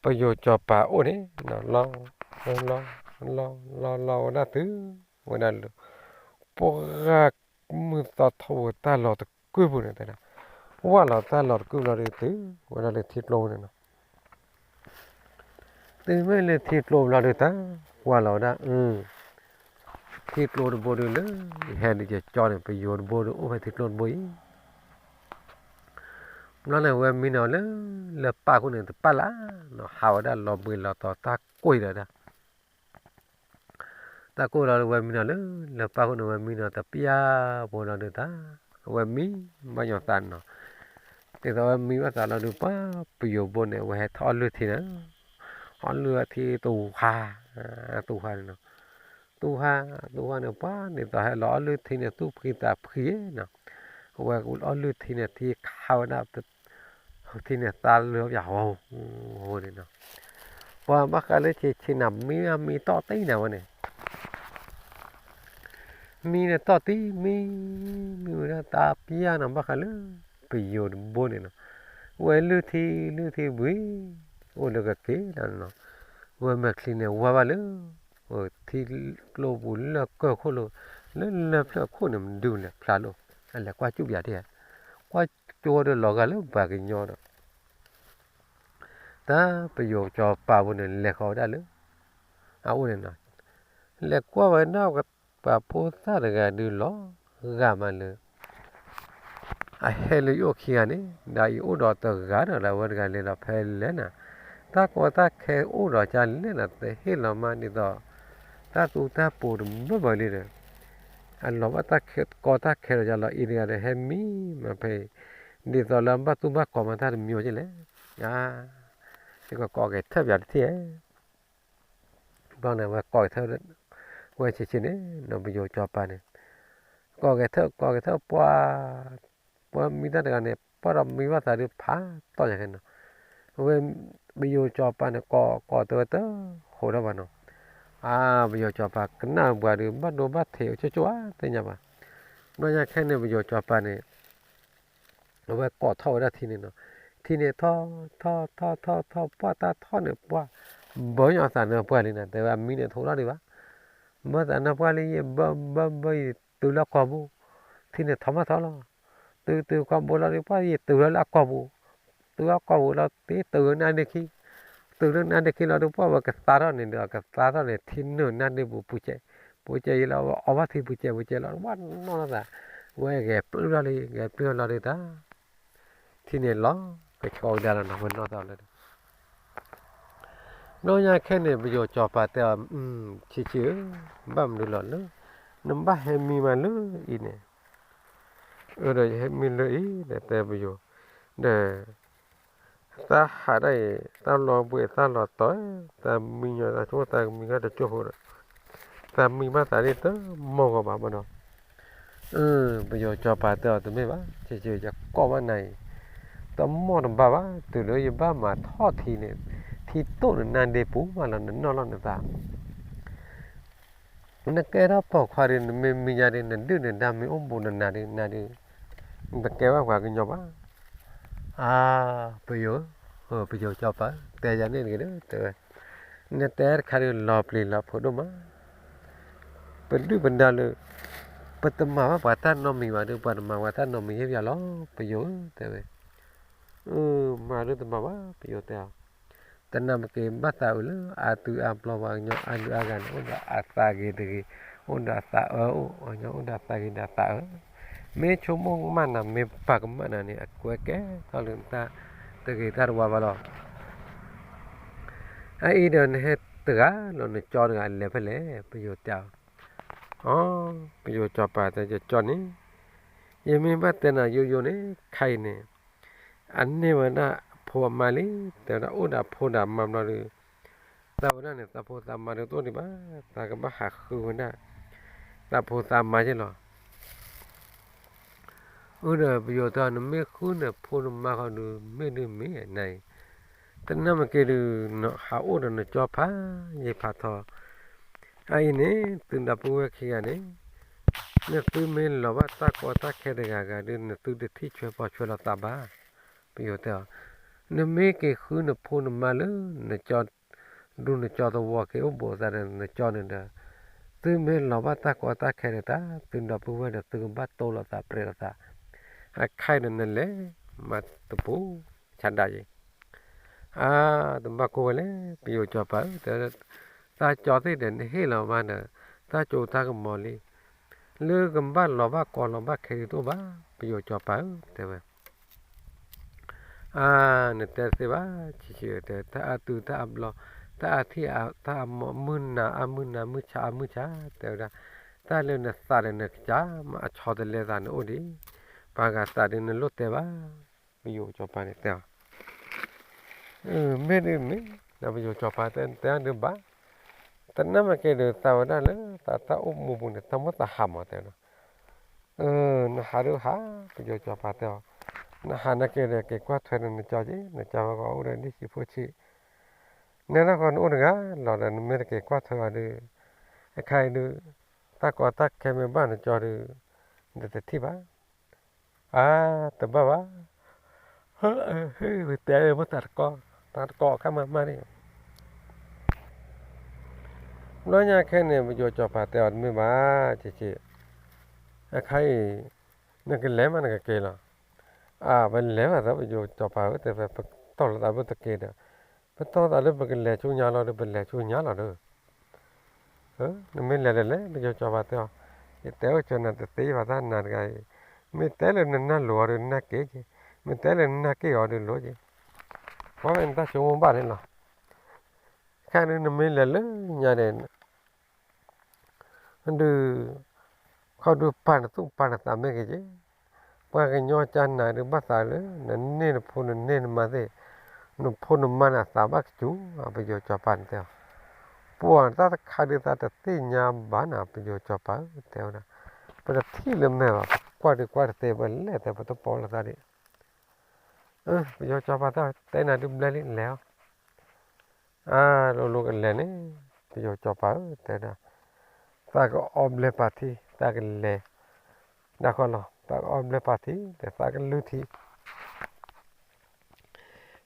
ပယိၤစီၤပၤအိၣ်န့ၣ်, လီၤ, လီၤ, လီၤ, လီၤ, လီၤဝဲဒၣ်တုၤဝဲဒၣ်လၢ ပှၤဂၤမုၢ်သီထီၣ်ဝဲတၢ်လီၢ်တကုၢ်ပူၤန့ၣ်တဲဒၣ်, ဝၢ်လီၤတၢ်လီၢ်တကုၢ်ဘျီဒုး တုၤဝဲဒၣ်လၢထံကျိန့ၣ်နီၤ. တုၤမ့ၢ်လၢထံကျိဘျီဒုး တၢ်ကွၢ်လီၤဝဲဒၣ်, ထံကျိတဘိဒုးလၢ ယဟဲဒုးယကၠီန့ၣ် ပယိၤတဘိဒုး အိၣ်ဖဲထံကျိတဘိအံၤ, ဘျီန့ၣ် ဝဲမံနီၤလၢ လၢပၢ်ခိၣ်န့ၣ် တပၢ်လၢ်နီၤ ဟးဝဲဒၣ်လီၤဘှံးလီၤတီၤတၢ် တၢ်ကိၢ်အံၤဒီးဒၣ် တၢ်ကိၢ်လီၤဒီး ဝဲမံနီၤလၢ လၢပၢ်ခိၣ်န့ၣ် ဝဲမံနီၤတပျၢ်ဖိလီၤဒီးတၢ် ဝဲမံဘၣ်ညီသးနီၤ, ဒ်သိးဝဲမံဘၣ်သးလီၤဒီး ပှၤပယိၤဘိန့ၣ် အဝဲဟဲထီၣ်အီၣ်လုၢ်ထံန့ၣ်, အီၣ်လုၢ်ထံတဝါ, တဝါန့ၣ်နီၤ, တဝါ, တဝါန့ၣ် ပှၤဒ်သိးဟဲလီၤအီၣ်လုၢ်ထံန့ၣ် သူၣ်ဖှံသးဖှံနီၤ, အဝဲအီၣ်လုၢ်ထံန့ၣ် ထံခါဝဲဒၣ် ထံန့ၣ်သါလၢပၠးဝဲန့ၣ်နီၤ, ပှၤဘၣ်ဃးလၢဆံးဆံးနၤ မံမံတီၢ်တံၢ်နၤဝဲန့ၣ် မံန့ၣ်တီၢ်တံၢ်မံ, မံဝဲဒၣ်တပျၢ်နီၤ ဘၣ်ဃးလၢ ပယိၤတဘိန့ၣ်နီၤ, ဝဲလုၢ်ထံလုၢ်ထံဘှံး, အိၣ်လၢကက့ၤလီၤနီၤ, ဝဲမဲာ်ချံန့ၣ်ဝါဘၣ်လၢ ထံကျိပူၤလၢကၢၢ်ခိၣ်လိၤ, လၢလၢၢ်ဖျၢၣ်ခိၣ်န့ၣ် မဒုလဲၣ်ဖျါလိာ်, အလဲၤကွၢ်ကၠူၣ်ပၠးဒ်, ကွၢ်ကၠိဒီးလီၤဂာ်လၢပှၤကညီဒီး တၢ်ပယိၤစီၤပၤဖိန့ၣ် လဲၤဃီၤဝဲဒၣ်လၢ အအိၣ်န့ၣ်နီၤ, လဲၤကွၢ်ဝဲဒၣ်ပှၤဖိသၣ်တဂၤဒုးလီၤဂာ်မးလၢ အဟဲလၢယအိၣ်ခံဂၤန့ၣ် ဒီးအံၤအိၣ်ဒီးတဂၤဒီး ဒီးအဝဲတဂၤလဲၤဒီးဖဲလဲၣ်နၤ, တၢ်ကီတၢ်ခဲအိၣ်ဒီးကလဲၣ်နၤ တဟ့ၣ်လီၤမးဒ်သိး တၢ်သူတၢ်ပိၤတဘၢဘၢလံဒီး အလီၤဘၣ်တၢ်ကီတၢ်ခဲဒီး ယလီၤအံၤတဂၤဒီး ဟဲမံမးဖဲအံၤ ဒ်သိးလၢအဘၣ်သူၣ်ဘၣ်ကီၤမးတၢ်တမံၤကလဲၣ်, ယကကိးဂဲၤထၢၣ်ပၠးတထံၣ်ဧါ, ဘျီန့ၣ် ဝဲကိးဂဲၤထၢၣ် ဝဲဆံးဆံးန့ၣ် ပယိၤစီၤပၤန့ၣ် ကိးဂဲၤထၢၣ် ကိးဂဲၤထၢၣ်ပှၤ, ပှၤမံတၢ်တဂၤန့ၣ် ပှၤဒီးမံဘၣ်သးဒုးဖးတီၢ်ယၤခဲနီၤ, အဝဲ ပယိၤစီၤပၤန့ၣ် ကိးကိးတဲဝဲတဃိးထီၣ်ဘၣ်နီၤ, အါ ပယိၤစီၤပၤကနၣ်ပှၤဒုး ဘၣ်ဒိဘၣ်ထံးအိၣ်ကၠိကၠိဧါသ့ၣ်ညါဘၣ်, ဘျီညါခဲန့ၣ် ပယိၤစီၤပၤန့ၣ် အဝဲကိးထီၣ်ဝဲဒၣ်ထံန့ၣ်နီၤ, ထံန့ၣ်ထီၣ်ထီၣ်ထီၣ်ထီၣ်ထီၣ် ပှၢ်တၢ်ထီၣ်န့ၣ် ပှၢ် ဘၢညီအသးနၢပှၢ်လံနီၤ, တဲဝဲအမံန့ၣ်ထိးထီၣ်ဒံးဘၣ်, ဘၢသးနၢပှၢ်လံ ယဘၢဘၢဘၢယတုၤလၢအကီၢ်ပူၤ, ထံန့ၣ်ထီၣ်မးထီၣ်လီၤ, တုၤတုၤကီၢ်ပူၤလီၤဒီး ပှၢ်ယတုၤလၢအကီၢ်ပူၤ, တုၤလၢအကီၢ်ပူၤလီၤ တတုၤနါဒ့ခံ, တုၤလၢနါဒ့ခံလီၤဒီး ပှၢ်ဝဲကသါထီၣ်န့ၣ်ဒီး ကသါထီၣ်န့ၣ် ထံနုာ်နါဒ့ပူၤပူၤစဲး, ပူၤစဲးယံၤလီၤ အီၣ်ဘၣ်ထံပူၤစဲးပူၤစဲးလီၤ ဝဲနီၢ်သး, ဝဲဂဲၤပျုၢ်ထီၣ်လံ ဂဲၤပျုၢ်ထီၣ်လီၤဒီးတၢ် ထံန့ၣ်လီၤ ကဆီကဒါလီၤနီၤ ဝဲနီၢ်သးလၢ ဘျီညါခဲန့ၣ် ပယိၤစီၤပၤတဲအီၤ, ဆံးဆံးဧၢ, ဘၣ်မနုၤလီၤလၢ နဘၣ်ဟဲမံမးလၢအံၤန့ၣ်, အၢ ဒီးယဟဲမံလၢအံၤ ဒီးတဲပယိၤ, ဒီး သးဟးဒၣ်အံၤ သးလီၤဘှံးသးလီၤတီၤ, သးမံညီတၢ်ကၠိ သးကမံညီတၢ်ကၠိဃိဒီး သးမံဘၣ်သးဒ်တမီၢ်ဂီၤဘၣ်ဘၣ်ဒီး ပယိၤစီၤပၤတဲအီၤတမ့ၢ်ဘၣ်, ဆံးဆံး ယကိးဘၣ်နၤအံၤ တမီၢ်တဘၣ်ဘၣ်, တုၤလၢယဘၣ်မၤထီၣ်ထံန့ၣ် ထံတိၢ်နနါဒ့ပူၤမးလီၤ နနီၢ်လီၤနသး နကဲထီၣ်ပိာ်ခွါဒီး နမ့ၢ်မံယါဒီး နဒုၣ်နဒါမ့ၢ်အိၣ်ဘူးနနၤဒီး နၤဒီး နတကဲဘၣ်ပှၤကညီဘၣ်. အါ ပယိၤ, ပယိၤစီၤပၤ တဲယၤန့ၣ်တဂ့ၤဒီး တဲဝဲ, နတဲတခါဒီး လီၤပျံၤလီၤဖုးဒိၣ်မး, ပဒုၣ်ပဒါလၢ ပတမၤဘၣ်ပှၤတၢ်နီတမံၤဘၣ်ဒီး ပှၤတမၤပှၤတၢ်နီတမံၤဟ့ၣ်ပယၤလီၤ ပယိၤဧၢ တဲဝဲ. မၤဒုးတမၤဘၣ် ပယိၤတဲအီၤ, တနၢ်ပက့ၤဘၣ်သးအုးလၢအတုၤအါဘျီ ပှၤကညီအါဒုးအါဂၤန့ၣ် အိၣ်ဒီးအသးဂ့ၤတဂ့ၤ, အိၣ်ဒီးအသးအၢအိၣ်, ပှၤကညီအိၣ်ဒီးအသးဂ့ၤဒီးအသးအၢ, မ့ၢ်ဆိကမိၣ်ကမၣ်နၤ မ့ၢ်ပာ်ကမၣ်နၤန့ၣ် အကွဲကဲထီၣ်လၢတၢ်တဂ့ၤတၢ်တဝါဘၣ်လီၤ. အအံၤဒီးနဟဲတဂၤလီၤ နကၠီတဂၤလဲၤဖဲလဲၣ် ပယိၤတဲအီၤ. အီ ပယိၤစီၤပၤတဲ ယကၠီန့ၣ် ယမ့ၢ်ဘၣ်တဲနၤယိယိန့ၣ် ခဲအံၤန့ၣ် အန့ၢ်ဝဲဒၣ်အဖိအမါလံ, တဲဝဲဒၣ်အိၣ်ဒီးအဖိဒီးအမါဘျီဒီး သးဝဲဒၣ်န့ၣ် သးဖိသးမါဒီးတအိၣ်ဒံးဘၣ်, သးကဘၣ်ဟးဃုဝဲဒၣ် သးဖိသးမါယဲၢ်လီၤ. အၢ ဒီးပယိၤတဲအီၤ နမ့ၢ်ဃုနဖိနမါဃီဒုး မ့ၢ်ဒုးမ့ၢ်နၤအံၤ, တနၢ်မ့ၢ်က့ၤဒုး ဟးအိၣ်ဒီးနကၠီဖးယံာ်ဖးထီ, အအံၤန့ၣ် သုဒီပုၢ်ဝဲၢ်ခံဂၤန့ၣ် နသုမ့ၢ်လီၤဘၣ်တၢ်ကီတၢ်ခဲတဂၤဂၤဒီး နသုတထံၣ်ဆွဲပီဆွဲလီၤသးဘၣ်. ပယိၤတဲအီၤ, နမ့ၢ်က့ၤဃုနဖိနမါလၢ နကၠီ ဒူနကၠီသဝီက့ၤအိၣ်ဘူးသးဒီးနကၠီန့ၣ်ဒီး သုမ့ၢ်လီၤဘၣ်တၢ်ကီတၢ်ခဲဒီး တၢ်သုဒီပုၢ်ဝဲၢ်ဒီး သုကဘၣ်တိၢ်လိာ်သးပြဲးလိာ်သး, အခဲအံၤဒီးနလဲၤမၤတပူၤဆးဒးယံၤ. အါ တဘၣ်ကိၢ်ဝဲလဲၣ် ပယိၤစီၤပၤဧၢ, တၢ်ကၠီသ့ၣ်ဒီး နဟ့ၣ်လီၤမးဒီး တၢ်ကၠိတၢ်ကမီၤလံ, လၢကဘၣ်လီၤဘၣ်ကီလီၤဘၣ်ခဲဒုးတအိၣ်ဘၣ် ပယိၤစီၤပၤဧၢ တဲဝဲ. အါ နတဲတသ့ဘၣ် ဆံးဆံးဧၢ တဲ တၢ်အါတုၤတၢ်အါဘျီ တၢ် တၢ်အထံၣ်အတၢ်အမီၢ် မုၢ်နၤအမုၢ်နၤ မုၢ်ဆါအမုၢ်ဆါ တဲဝဲဒၣ်, တၢ်လၢနသးဒီးနကစၢ်မၤအဆီတလဲသးနအိၣ်ဒံး, ပှၤဂၤသးဒုးနလိၣ်တဲဘၣ်, ပယိၤစီၤပၤန့ၣ်တဲအီၤ မ့ၢ်ဒုးမ့ၢ်, ဒီးပယိၤစီၤပၤတဲတဲဒုးဘၣ်, တနၢ်မ့ၢ်က့ၤဒီးသးဝဲဒၣ်လၢသးတၢ်အိၣ်မူပူၤန့ၣ် တၢ်မိၣ်သးဟးမးတဲဒီး, နဟးဒုးဟး, ပယိၤစီၤပၤတဲအီၤ, နဟးနက့ၤဒီးက့ၤကွၢ်ထွဲဒီးနကၠီက့ၤ, နကၠီဝဲကီးအိၣ်ဒီးဒ်ဆံးဖိဆံး, နဲဒၣ်ဃီနအိၣ်တဂၤလီၤဒီး နမ့ၢ်တက့ၤကွၢ်ထွဲအီၤဒုး, အခါအံၤဒုး, တၢ်ကီတၢ်ခဲမ့ၢ်ဘၣ်နကၠီဒုး, နတထံၣ်ဘၣ် အါ, တဘၣ်ဘၣ်, ဟဲတဲလၢမိၣ်သးတကီ, တၢ်တကီအခါမးမးန့ၣ်, ဘျီညါခဲန့ၣ် ပယိၤစီၤပၤတဲအီၤတမ့ၢ်ဘၣ်, က့ၤက့ၤ, အခါအံၤ, နကလဲၤမးနကက့ၤလီၤ, အါ ပလဲၤဘၣ်သး ပယိၤစီၤပၤဧၢ တဲဝဲ ပတီၢ်လိာ်သးလၢပတက့ၤဒီး, ပတီၢ်သးလၢပကလဲၤဆူညါလီၤဒီး ပလဲၤဆူညါလီၤဒီး နမ့ၢ်လဲၤဒီးလဲၤ ပယိၤစီၤပၤတဲအီၤ, ယတဲအိၣ်ကၢနၤတသ့ဘၣ်တၢ်နၤတဂၤအံၤ, မ့ၢ်တဲလၢနနၢ်လိၤအီၤဒီးနၢ်က့ၤက့ၤ, မ့ၢ်တဲလၢနနၢ်က့ၤအီၤဒီးလိၤက့ၤ, ပှၤဝဲနတၢ်ဆိကမိၣ်ဘၣ်န့ၣ်လီၤ, ခဲန့ၣ်နမ့ၢ်လဲၤလၢညါန့ၣ် ဒုး, ခီဒုးပာ်နသူၣ်ပာ်နသးမ့ၢ်ဂ့ၤက့ၤ, ပှၤကညီကၢနၤဒုးဘၣ်သးလၢ နန့ၢ်နဖိနန့ၢ်နမါသ့ၣ်, နဖိနမါန့ၣ်အသးဘၣ်ကစူၤ, ပယိၤစီၤပၤန့ၣ်တဲအီၤ, ပှၤတၢ်တခါဒုးသးတသ့ၣ်ညါဘၣ်နၤ ပယိၤစီၤပၤဧၢ တဲဝဲဒၣ်, ပတထံၣ်လၢမဲာ်ဘၣ် ပကွၢ်ဒုးကွၢ်တသ့ ပလဲၤသးပတပိာ်လိာ်သးဒံး ပယီၤစီၤပၤတဲအီၤ တဲနၤဒုးဘျဲလံ လဲၤအီၤ, အါ လိၤလိၤကလဲၤန့ၣ်, ပယီၤစီၤပၤဧၢ တဲဒၣ်, သးကအီဘျဲပာ်ထံ သးကလဲၤ, ဒၣ်ဃီလီၤ သးကအီဘျဲပာ်ထံ ဒီးသးကလုၢ်ထံ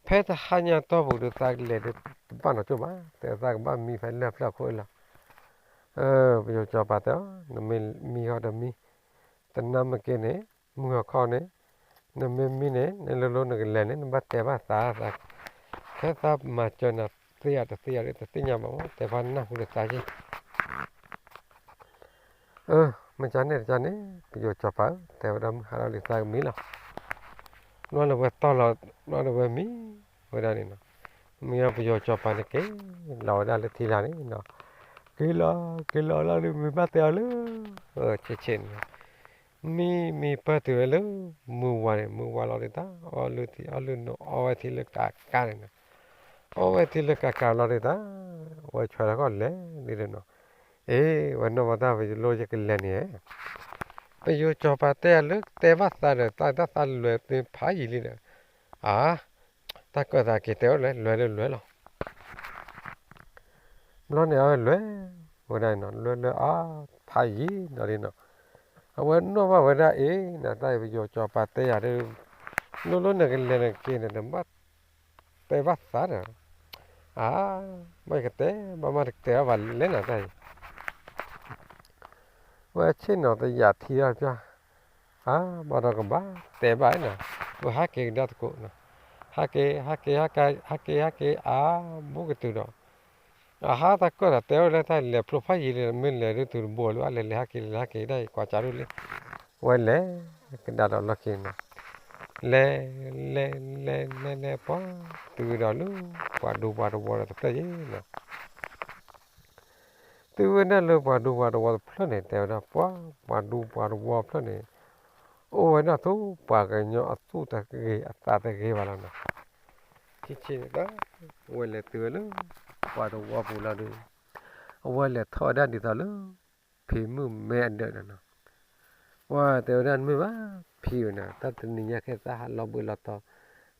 ဖဲတဟါညါတီၢ်ပူၤဒီး သးကလဲၤဒီး တဘၣ်နီတစိၢ်ဘၣ်, တဲသးကဘၣ်မံဖဲလၢၢ်ဖျၢၣ်ခိၣ်အံၤလီၤ. ပယီၤစီၤပၤတဲအီၤ နမ့ၢ်မံဃီဒီးမံ, တနါမ့ၢ်က့ၤန့ၣ် မုၢ်ဟီၣ်ခီန့ၣ်, နမ့ၢ်မံန့ၣ် နလိၤလိၤနကလဲၤန့ၣ် နဘၣ်တဲဘၣ်သး, ဖဲသးမၤစၢၤနၤသ့ဧါတသ့ဧါ တသ့ၣ်ညါဘၣ်မး တဲဖးနၢ်ဟူဒီးသးက့ မ့ၢ်ကန့ၣ်တကန့ၣ် ပယီၤစီၤပၤဧၢ တဲဝဲဒၣ်မုၢ်ဟါလီၤလံ သးကမံလီၤ. ဘျီန့ၣ်ဝဲတီၢ်လီၤ ဘျီန့ၣ်ဝဲမံဝဲဒၣ်န့ၣ်နီၤ, မ့ၢ်ပယီၤစီၤပၤန့ၣ်က့ၤလီၤဝဲဒၣ်လၢထံလာ်န့ၣ်နီၤ, က့ၤလီၤ က့ၤလီၤလီၤဒီး မ့ၢ်ဘၣ်တဲအီၤလၢ ဆ့ဆ့န့ၣ် မံမံပၢၢ်တုၤဝဲလၢ မုၢ်ဝါန့ၣ် မုၢ်ဝါလီၤဒ်တၢ် အီလုၢ်ထံအီလုၢ်နိ အီဝဲထံလၢကးကးန့ၣ်နီၤ, အီဝဲထံလၢကးကးလီၤဒ်တၢ် ဝဲဆွဲလီၤကီၢ်လဲၤဒ်န့ၣ်နီၤ, အ့ ဝဲနီၢ်မၤတၢ်ဝဲယလိၢ်ယကလဲၤန့ၣ်, ပယီၤစီၤပၤတဲအီၤလၢတဲဘၣ်သးဒီး သးတၢ်သးလဲၤသ့ဖးယံာ်လံဒီး, အါ တၢ်ကၢၣ်သးက့ၤတဲအိၣ်လဲၤ လဲၤလၢလဲၤလီၤ. ဘျီန့ၣ်အဝဲလဲၤဝဲဒၣ်နီၤ လဲၤလဲၤအါ ဖးယံာ်ဒီးလံနီၤ, အဝဲနီၣ်ဘၣ်ဝဲဒၣ်အ့ၣ် နတၢ်အံၤပယီၤစီၤပၤတဲယၤဒီး လိၤလိၤနကလဲၤနက့ၤန့ၣ် နဘၣ်တဲဘၣ်သးဒီး, အါ ဘၣ်ယကတဲ ဘၣ်မ့ၢ်တကတဲဘၣ်လဲၣ်နတၢ်အံၤ ဝဲဆ့ၣ်နီၤတယာ်ထံအီၤပျၢ်, အါ ဘၣ်ဒီးကဘၣ်တဲဘၣ်နၤ, ဝဲဟးက့ၤကဒါသကိး, ဟးက့ၤ ဟးက့ၤ ဟးက့ၤ ဟးက့ၤ အါ ဘူးကတုၤဒီး, အဟါတၢ်ကၢၣ်သးတဲအိၣ်လၢတၢ်လဲၤဖျိဖးယံာ်လံ မ့ၢ်လဲၤဒုးတုၤတဘိလၢအလဲၤလဲၤဟးက့ၤလဲၤဟးက့ၤဒၣ်အံၤ ကွၢ်ကၢ်ဒိၣ်လံ, ဝဲလဲၤကဒါဒီးလီၢ်ခံနီၤ, လဲၤ လဲၤ လဲၤ လဲၤ လဲၤ ပှၤ တုၤဝဲဒီးလၢ ပှၤဒူပှၤတဝီဒီးတဖျၢၣ်ယဲနီၤ တုၤဝဲဒၣ်လၢပှၤဒူပှၤတဝီတဖျၢၣ်န့ၣ် တဲဝဲဒၣ် ပှၤ ပှၤဒူပှၤတဝီတဖျၢၣ်န့ၣ် အိၣ်ဝဲဒၣ်သိးပှၤကညီအသူၣ်တဂ့ၤအသးတဂ့ၤဘၣ်လီၤနီၤ, ဆ့ဆ့န့ၣ် ဝဲလဲၤတုၤဝဲလၢ ပှၤတဝီပူၤလီၤဒီး အဝဲလဲၤထီၣ်ဝဲဒၣ်ဒ်သိးလၢ ဖံမုၣ်မဲအဒၢးန့ၣ်နီၤ, ပှၤတဲဝဲဒၣ်တမ့ၢ်ဘၣ် ဖံဧၢနီၤ တၢ်တနံၤညါခဲ သးဟးလီၤဘှံးလီၤတီၤ,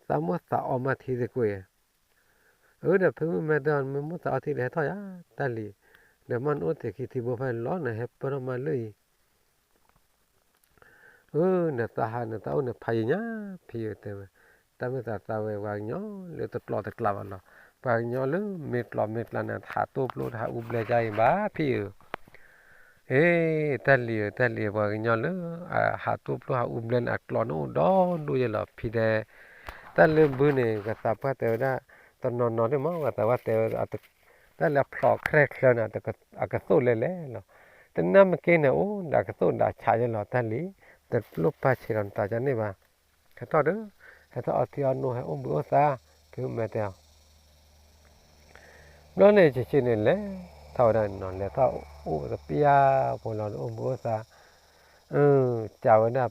သးမိၣ်သးအီမးထံသကွ့ၢ် အၢ ဒီးဖံမုၣ်မဲတဲအီၤ နမ့ၢ်မိၣ်သးအီထံဒီးဟဲထီၣ်ယၤ တၢ်လံၤ, ဒီးမ့ၢ်နအိၣ်သ့ၣ်ခံထံဘိဖဲလီၤ နဟဲပၢၢ်ထီၣ်မးလၢအံၤ, အၢ နသးဟးနသးအိၣ်န့ၣ်ဖးယံာ်ညါ ဖံဧၢတဲဝဲ, တၢ်မ့ၢ်သးသးဝဲပှၤကညီလၢတကျိးတကျးဘၣ်လီၤ, ပှၤကညီလၢမ့ၢ်ကျိးမ့ၢ်ကျးန့ၣ် ဟးတိၢ်ပျိတဟးအူဘျဲကါအံၤဘၣ် ဖံဧၢ အ့ တၢ်လံၤဧၢ တၢ်လံၤဧၢ ပှၤကညီလၢ ဟးတိၢ်ပျိဟးအူဘျဲန့ၣ် အကျိးန့ၣ်အိၣ်ဒီဒူၣ်ယဲလီၤ ဖံတဲ, တၢ်လၢဘုန့ၣ် ပှၤသးပှၢ်တဲဝဲဒၣ် တနီၤနီၤဒ်မ့ၢ် ပှၤသးပှၢ်တဲဝဲ တၢ်လၢအဖျိးချဲချၢန့ၣ် အကသိၣ်လဲၤလဲၤလီၤ, တနါမ့ၢ်က့ၤန့ၣ် အိၣ်ဒီးအကသိၣ်ဒီးအဆးယဲလီၤ တၢ်လံၤ တလိၣ်ပာ်ဆံးလီၤနသးကန့ၣ်ဘၣ်, ဟဲထီၣ်ဒီး ဟဲထီၣ်အီထံအီနိ ဟဲအိၣ်ဘှံးအိၣ်သါ ဖံမုၣ်မဲတဲအီၤ ဘျီန့ၣ်ဆံးဆံးန့ၣ်လဲၤထီၣ်ဝဲဒၣ်နီၤ လဲၤထီၣ်အိၣ်တပျၢ်ဖိလီၤဒီး အိၣ်မုာ်အိၣ်သး, စံးဝဲဒၣ်,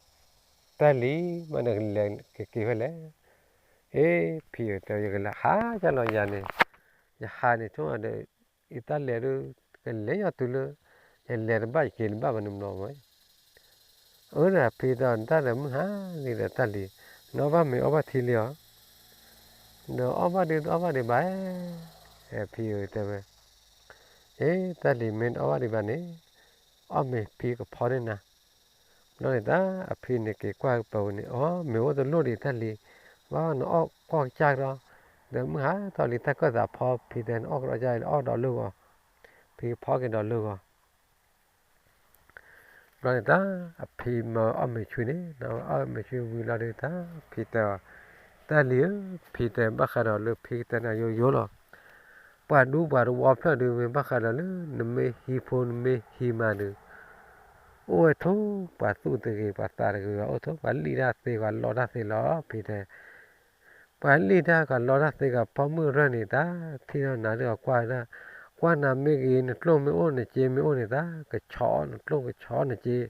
တၢ်လံၤ, မ့ၢ်နကလဲၤကက့ၤဖဲလဲၣ်. အ့ ဖံဧၢ တဲ ယကလဲၤဟးကလီၤယၤန့ၣ်, ယဟးန့ၣ်ဆိဒီး ယတၢ်လဲၤဒုး ကလဲၤယီၤတုၤလၢ ယလဲၤတဘၣ်ယက့ၤတဘၣ်ဘၣ်န့ၣ်ဘျီမး. အၢ ဒီးဖံတဲ တၢ်ဒီးမုၢ်ဟါလံဒီးတၢ်လံၤ, နအီၣ်ဘၣ်မ့ၤအီဘၣ်ထံလံဧါ, ဒီးအီၣ်ဘၣ်ဒုးတအီၣ်ဘၣ်ဒံးဘၣ်, ဖံဧၢ တဲဝဲ, အ့ တၢ်လံၤ မ့ၢ်တအီၣ်ဘၣ်ဒံးဘၣ်န့ၣ်, အီၣ်မ့ၤဖံကဖီန့ၢ်နၤ. ဘျီန့ၣ်တၢ် အဖံန့ၣ်က့ၤကွၢ်ကပၤဝဲန့ၣ် အီ မ့ၤအိၣ်တလိၣ်ဒံးတၢ်လံၤ, ဘၣ်နအီၣ်ကီၢ်ကစၢ်ကဒီး, ဒီးမုၢ်ဟါထီၣ်လံတၢ်ကၢၣ်သးဖီ ဖံတဲ နအီၣ်ကဒီးကစၢ်လံ အီၣ်ဒီးလၢဂီၤ, ဖံကဖီက့ၤဒီးလၢဂီၤ ဘျီန့ၣ်တၢ် အဖံမၢအီၣ်မ့ၤဆှံန့ၣ် အီၣ်မ့ၤဆှံဝံၤလီၤဒုးတၢ် ဖံတဲအီၤ, တၢ်လံၤဧၢ, ဖံတဲ ဘၣ်ဃးဒီးလၢဖံကတဲနၤယိယိလီၤ. ပှၤဒူပှၤတဝီဖျၢၣ်ဒုး မ့ၢ်ဘၣ်ဃးဒီးလၢ နမ့ၢ်ဟံးဖိနမ့ၢ်ဟံးမါဒုး အိၣ်ဝဲထိၣ်ပှၤသူၣ်တဂ့ၤ ပှၤသးတဂ့ၤ အိၣ်ထိၣ်ပှၤလံၣ်တၢ်သ့ ပှၤလီတၢ်သ့လီၤ ဖံတဲ ပှၤလံၣ်တၢ်ကလီတၢ်သ့ကဖီမုၢ်ရၢၢ်န့ၣ်တၢ် ထံၣ်ထီၣ်နၤဒုးအကွၢ်ဒၣ်, ကွၢ်နၤမ့ၢ်ဂ့ၤ နကျိၣ်မ့ၢ်အိၣ် နစ့မ့ၢ်အိၣ်န့ၣ်တၢ် ကဆီးနကျိၣ်ကဆီးန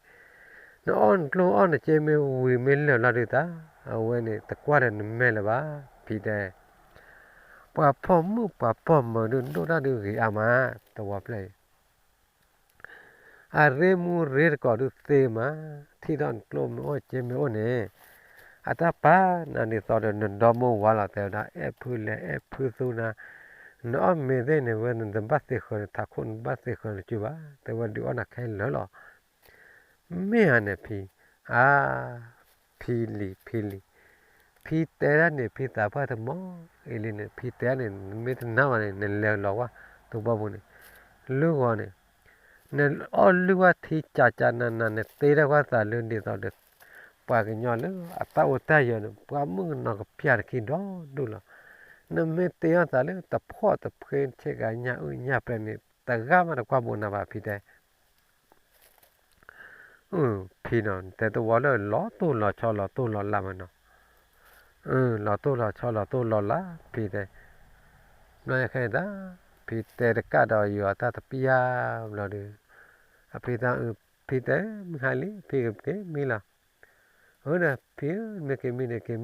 စ့, နအီၣ်နကျိၣ်အီၣ်နစ့မ့ၢ်ဝံၤမ့ၢ်လၢာ်လီၤဒုးတၢ် အဝဲန့ၣ်တကွၢ်ဒီးနမဲာ်လၢၤဘၣ် ဖံတဲ, ပှၤဖီမုၢ်ပှၤဖီမၢၤဒုးဒိၣ်တၢ်ဒုးဂ့ၤအါမး တဝီဖျၢၣ်အံၤ အရ့မူရ့တကိးဒုးသ့မး, ထံၣ်ထီၣ်နကျိၣ်မ့ၢ်အိၣ်စ့မ့ၢ်အိၣ်န့ၣ်, အတၢ်ပာ်နၤဒ်သိးဒီးနဒီမိၢ်ဝၤလီၤ တဲဝဲဒၣ် အဲၣ်ဖုလဲၤအဲၣ်ဖုသူနၤ, နအီၣ်မ့ၤသ့ၣ်န့ၣ် ဝဲနတဘၣ်သ့ဃၢၤနထးခိၣ် နတဘၣ်သ့ဃၢၤနစုဘၣ် တဲဝဲဒုးအီၣ်နၤခဲလၢာ်လီၤ. မ့ၢ်ဧါန့ၣ်ဖံ, အါ, ဖံလံၤ ဖံလံၤ, ဖံတဲဒၣ်န့ၣ် ဖံသးပှၢ်တမီၤအံၤလံန့ၣ် ဖံတဲဒၣ်န့ၣ် နမ့ၢ်တနာ်ဘၣ်န့ၣ် နလဲၤလီၤဝဲတဘီပူၤန့ၣ်, လုၢ်ဂီၤန့ၣ်, နအီၣ်လုၢ်ဝဲထံကၢ်ကၢ်နးနး နတ့ထီၣ်ကွၢ်သးလၢဒ်သိးဒီး ပှၤကညီလၢအတၢ်အိၣ်တၢ်ယၢၤန့ၣ် ပှၤမုၣ်ကနီၤကပျၢ်တခံဒီဒူၣ်လီၤ. နမ့ၢ်တ့ထီၣ်သးလၢတဖှီၣ်တဖှ့ဆ့ကၤညၣ်အုၣ်ညၣ်ပျဲန့ၣ် တဂၤမးတကွၢ်ဘိးနၤဘၣ် ဖံတဲ ဖံနီၤ တဲတဝီလၢလီၤတိၢ်လီၤဆီလီၤတိၢ်လီၤလးမးနီၤ, လီၤတိၢ်လီၤဆီလီၤတိၢ်လီၤလး ဖံတဲ, ဘျီယခဲအံၤတၢ် ဖံတဲတကးဒီးယွၤတၢ်တပျၢ်ဘျီဒီး, အဖံတၢ်အု ဖံတဲမုၢ်ဟါလံ ဖံကက့ၤမံလီၤ. အၢဒီးဖံဧၢ မ့ၢ်က့ၤမံန့ၣ်က့ၤမံ သးက့ၤမံ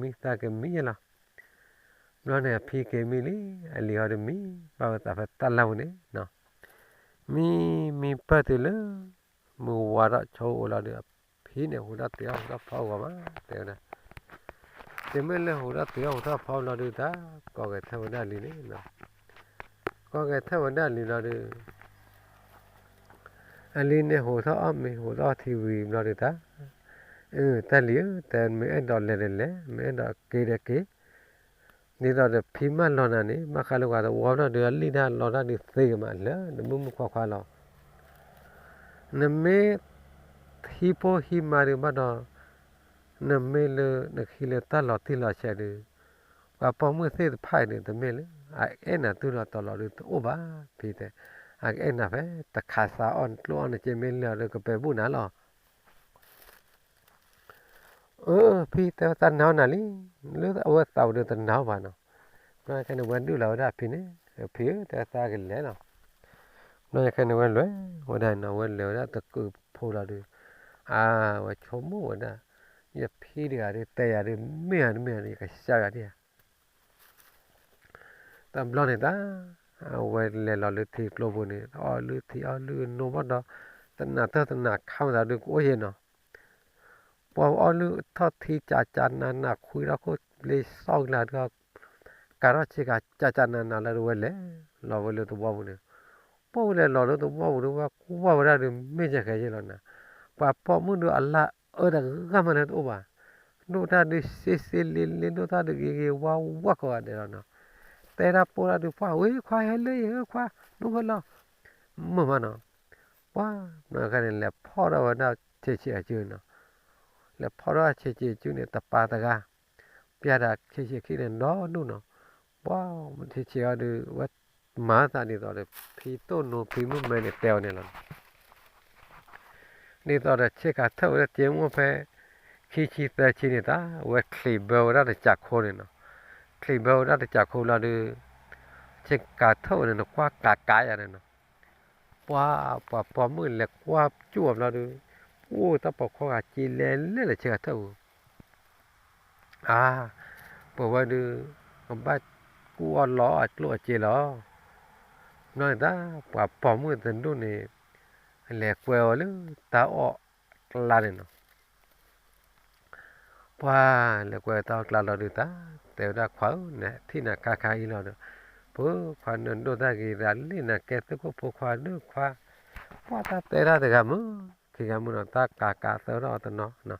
ယဲလီၤ. ဘျီန့ၣ်အဖံက့ၤမံလံ အလံၤဟီဒုးမံဘၣ်ဝဲသးဖဲတၢ်လၢ်ပူၤန့ၣ်, မံမံပၢၢ်တုၤလၢ မုၢ်ဝါထီၣ်ဆိအိၣ်လီၤဒီး အဖံန့ၣ်ဟူးထီၣ်တုၤအီၣ်ဟူးထီၣ်ဖီအဂီၢ်မး တဲဝဲဒၣ်, တုၤမ့ၢ်လၢဟူးထီၣ်တုၤအီၣ်ဟူးထီၣ်ဖီဘျီဒုးတၢ် ကိးဂဲၤထၢၣ်ဝဲဒၣ်လံန့ၣ်, ကိးဂဲၤထၢၣ်ဝဲဒၣ်လံဘျီဒီး အလံၤန့ၣ်ဟူးထီၣ်အီၣ်မ့ၤဟူးထီၣ်ထံဝံၤဘျီဒုးတၢ်, အၢ တၢ်လံၤဧၢ တဲမ့ၢ်အဲၣ်ဒိးလဲၤဒီးလဲၤ မ့ၢ်အဲၣ်ဒိးက့ၤဒီးက့ၤ, ဒ်သိးဒီးဖံမၢလီၤနၤန့ၣ် ဘၣ်ဃးလၢပှၤတဝီဖျၢၣ်ဒုးအလံၣ်တၢ်လီတၢ်ဒုးသ့ကမးလၢနမုၢ်မုၢ်ခွါခွါလီၤ. နမ့ၢ်ဟံးဖိဟံးမါဒုးဘၣ်ဒီး နမ့ၢ်လၢနကဟံးလၢတၢ်လီၤတံၢ်လီၤဆဲးဒုး ပှၤပိာ်မုၣ်သ့ၣ်တဖၣ်အံၤန့ၣ် တမ့ၢ်လၢ အအဲၣ်နၤတူၢ်လိာ်တီၤလီၤဒုးတအိၣ်ဘၣ် ဖံတဲ, အကအဲၣ်နၤဖဲ တခးစးအီၣ်နကျိၣ်အီၣ်နစ့မ့ၢ်လၢာ်ဒီးကပဲာ်ဘူၣ်နၤလီၤ. အၢ ဖံတဲဝဲတၢ်နာ်နၤလံ, လၢအဝဲသးဝဲဒၣ်တနာ်ဘၣ်နီၤ. ဘျီခဲန့ၣ်ဝဲဒုးလီၤဝဲဒၣ်ဖံန့ၣ်, ဖံဧၢ တဲသးကလဲၤလီၤ. ဘျီခဲန့ၣ်ဝဲလဲၤဝဲဒၣ်နီၤ ဝဲလဲၤဝဲဒၣ်တကုးဖိလီၤဒုး, အဝဲဆိကမိၣ်ဝဲဒၣ်, ယဖံတဂၤဒုး တဲယၤဒုး မ့ၢ်ဧါတမ့ၢ်ဧါန့ၣ် ယကစၢ်ယၤဒံးဧါ တဘျီန့ၣ်တၢ် အဝဲလဲၤလီၤလၢထံကျိပူၤန့ၣ် အီၣ်လုၢ်ထံအီၣ်လုၢ်နိဘၣ်ဒီး တနၤတၢၢ်တနၤခါမတၤဒုးကအိၣ်ယဲၢ်နီၤ. ပှၤအီၣ်လုၢ်ထီၣ်ထံကၢ်ကၢ်နးနးခွံထီၣ်ခိၣ်ဘျ့စီၣ်ကလၢဒုး ကၤထီၣ်ဆ့ကၤကၢ်ကၢ်နးနးလၢဒုးဝဲလဲၤလီၤဝဲလၢသဝီပူၤန့ၣ်, ပှၢ်ဝဲလဲၤလီၤလၢသဝီပူၤဒုး ဝဲကွၢ်ဝဲဒၣ်ဒုး မ့ၢ်ကဲခဲယဲၢ်လီၤနၤ, ပှၤပိာ်မုၣ်ဒုးအလၢအၢတဂၤမးလၢတအိၣ်ဘၣ်, ဒိၣ်တၢ်ဒုးစ့စ့လ့လ့ ဒိၣ်တၢ်ဒုးဂ့ၤဂ့ၤဝါဝါကိးဂၤဒဲးလီၤနီၤ. တဲတၢ်ပိၢ်တၢ်ဒုး ပှၢ်ဝဲခွါဟဲလၢယဟၢခွါ ဒိၣ်ဝဲလီၤ မုာ်မးနီၤ. ပှၢ် ဘျီခဲန့ၣ် လဲၤဖီၣ်ထီၣ်ဝဲဒၣ်ဆံးဆံးအစုနီၤ, လဲၤဖီၣ်ထီၣ်ဆံးဆံးအစုန့ၣ် တပၤတဂၤ, ပျဲဒၣ်ဆံးဆံးခံန့ၣ်ဒီဒူၣ်နီၤ. ပှၢ် ဆံးဆံးအီၤဒုး ဝဲမၤသးဒ်သိးဒီး ဖံတိၢ်နိဖံမုၣ်မဲန့ၣ်တဲအီၤန့ၣ်လီၤ. ဒ်သိးဒီးဆ့ကၤထၢၣ်ဝဲဒၣ်က့မိၢ်ဖဲ ခံဆံသၢဆံန့ၣ်တၢ် ဝဲချံးဘၢဝဲဒၣ်တစးခိန့ၣ်နီၤ, ချံးဘၢဝဲဒၣ်တစးခိလီၤဒုး ဆ့ကၤထၢၣ်န့ၣ် နကွၢ်ကးကးယၤန့ၣ်နီၤ. ပှၤ ပှၤပိာ်မုၣ်လဲၤကွၢ်ကၠိၣ်အဘျီဒီး အိၣ်တၢ်ပိာ်ခွါဂၤက့ၤလဲၤလဲၤလၢဆ့ကၤထၢၣ်ပူၤ အါ, ပဝဲဒုး ကဘၣ်ကူၣ်အီၣ်လီအီၣ်အကျိၣ်အစ့လီၤ. ဘျီန့ၣ်တၢ် ပှၤပိာ်မုၣ်တဒူၣ်န့ၣ် လဲၤကွဲဝဲလၢတၢ်အီၣ်ကျါန့ၣ်နီၤ. ပှၤလဲၤကွဲတၢ်အီၣ်ကျါလီၤဒုးတၢ် တဲဝဲဒၣ်ခွါဧၢ နထံၣ်နၤခါခါအံၤလီၤဒီး ပခွါနဒိၣ်တၢ်ဂ့ၤသးလံနၤ ကဲသုးခိၣ်ဖိခွါဒုးခွါ, ပှၤတၢ်တဲဒၣ်တဂၤမုၢ် ခံဂၤမုၢ်နီၤ တၢ်ကးကးသၢထီၣ်တနီၤနီၤ.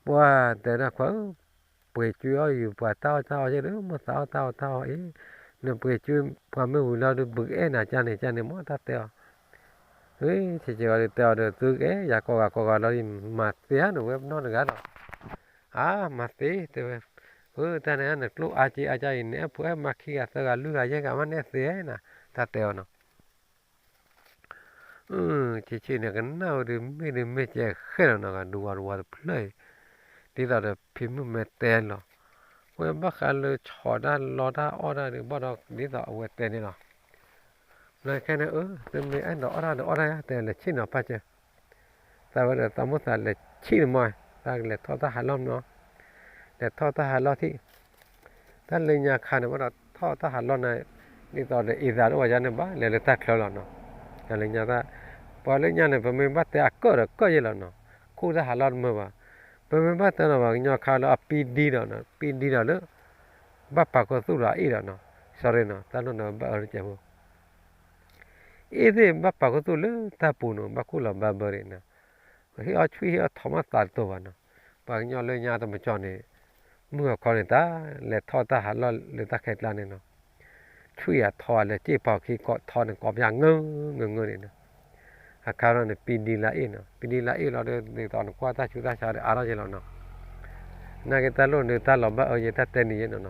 ပှၤတဲဒၣ်ခွါဧၢ ပှ့ၤကွံာ်အီၣ်ယုာ်ပှၤတၢ်အီၣ်တၢ်အီက့ဒီး မိၢ်သးအီၣ်တၢ်အီတၢ်အီအံၤ, နပှ့ၤကွံာ်ပှၤမ့ၢ်ဝံၤလီၤဒုး ဘုကအဲၣ်နၤကၢန့ၣ်ကၢန့ၣ် မ့ၢ်တၢ်တဲအီၤ. ဆ့ဆ့ဝံၤဒီးတဲအီၤဒီး သုကအဲၣ်ယၤကိးဂၤကိးဂၤလီၤ မၤသ့ဧါန့ၣ် ဝဲပနီၢ်တဂၤဒီး, အါ မၤသ့ တဲဝဲ, အၢ တၢ်န့ၣ်နကျိၣ်အါက့အါက့အံၤ နအဲၣ်ဖိအဲၣ်မါခံဂၤသၢဂၤလွံၢ်ဂၤယဲၢ်ဂၤမး နအဲၣ်သ့ဧါနၤ တၢ်တဲအီၤနီၤ. ဆ့ဆ့န့ၣ် ကနၣ်ဝဲဒုး မ့ၢ်ဒုးမ့ၢ်ကဲဃဲလီၤနီၤ ဒူဝါတဝါတဖျၢၣ်အံၤ, ဒ်သိးဒီးဖံမုၣ်မဲတဲလီၤ. ဝဲဘၣ်ဃးလၢဆီၣ်တၢ်လီတၢ်အီၣ်တၢ်ဒုး ဘၣ်ဒီးဒ်သိးအဝဲတဲန့ၣ်လီၤ. လၢခဲန့ၣ် အၢ သုမ့ၢ်အဲၣ်ဒိးအီၣ်တၢ်ဒီးအီၣ်တၢ်ယါ တဲလဲၤဆံၣ်နီၤပၢ်စၢၤ သးဝဲဒီးသးမိၢ်သးလဲၤဆံၣ်န့ၣ်မး, သးကလဲၤထီၣ်တၢ်ဟးလီၢ်မနီၤ, လဲၤထီၣ်တၢ်ဟးလီၢ်ထံၣ်, တၢ်လၢညါခါန့ၣ် ဘၣ်ဒီးထီၣ်တၢ်ဟးလီၢ်န့ၣ်, ဒ်သိးဒီးအံသးဒိၣ်ဝဲယါန့ၣ်ဘၣ် လဲၤလၢတၢ်ချၢလီၤနီၤ, တၢ်လၢညါ, ပှၤလၢညါန့ၣ် ပမ့ၢ်ဘၣ်တဲအကၢၣ်ဒီးကၢၣ်ယဲၢ်လီၤနီၤ, ခူၣ်တၢ်ဟးလီၢ်တမုာ်ဘၣ်, ပမ့ၢ်ဘၣ်တဲနီၤဘၣ် ကညီခါလၢအပံဒံဒီးနီၤ ပံဒံဒီးလၢ ဘၣ်ပာ်ခူသူၣ်ဒီးအ့ၣ်ဒီးနီၤ, sorry နီၤ တၢ်လိၣ်န့ၣ်ဘၣ်အၢတကဲးဖိ အ့ၣ်သ့ၣ်ဘၣ်ပာ်ခူသူၣ်လၢတၢ်ပူၤနီၤ ဘၣ်ခူၣ်လီၤဘၣ်ဘၢန့ၣ်နီၤ, ဟ့ၣ်အီၣ်ဆှံဟ့ၣ်အီၣ်ထီမးသးတတိၤဘၣ်နီၤ, ပှၤကညီလၢညါတမကၠီန့ၣ်, မုၢ်အခီန့ၣ် တၢ်လဲၤထီၣ်တၢ်ဟးလီၢ်လၢတၢ်ခဲကျါန့ၣ်နီၤ, ဆှံအထီအလဲၤစ့ၢ်ပီၤခံကိးထီန့ၣ် ကိးပယါငၢၢ်ငၢၢ်န့ၣ်နီၤ, အခါလီၤန့ၣ် ပံဒံလါအ့ၣ်နီၤ ပံဒံလါအ့ၣ်လီၤဒီး ဒ်သိးနကွၢ်တၢ်ဆူးတၢ်ဆါဒီးအါထီၣ်က့ၤလီၤနီၤ, နာ်က့တၢ်လိၣ်န့ၣ် တၢ်လီၤဘၣ်အၢယဲ တၢ်တဲန့ၣ်ယဲနီၤနီၤ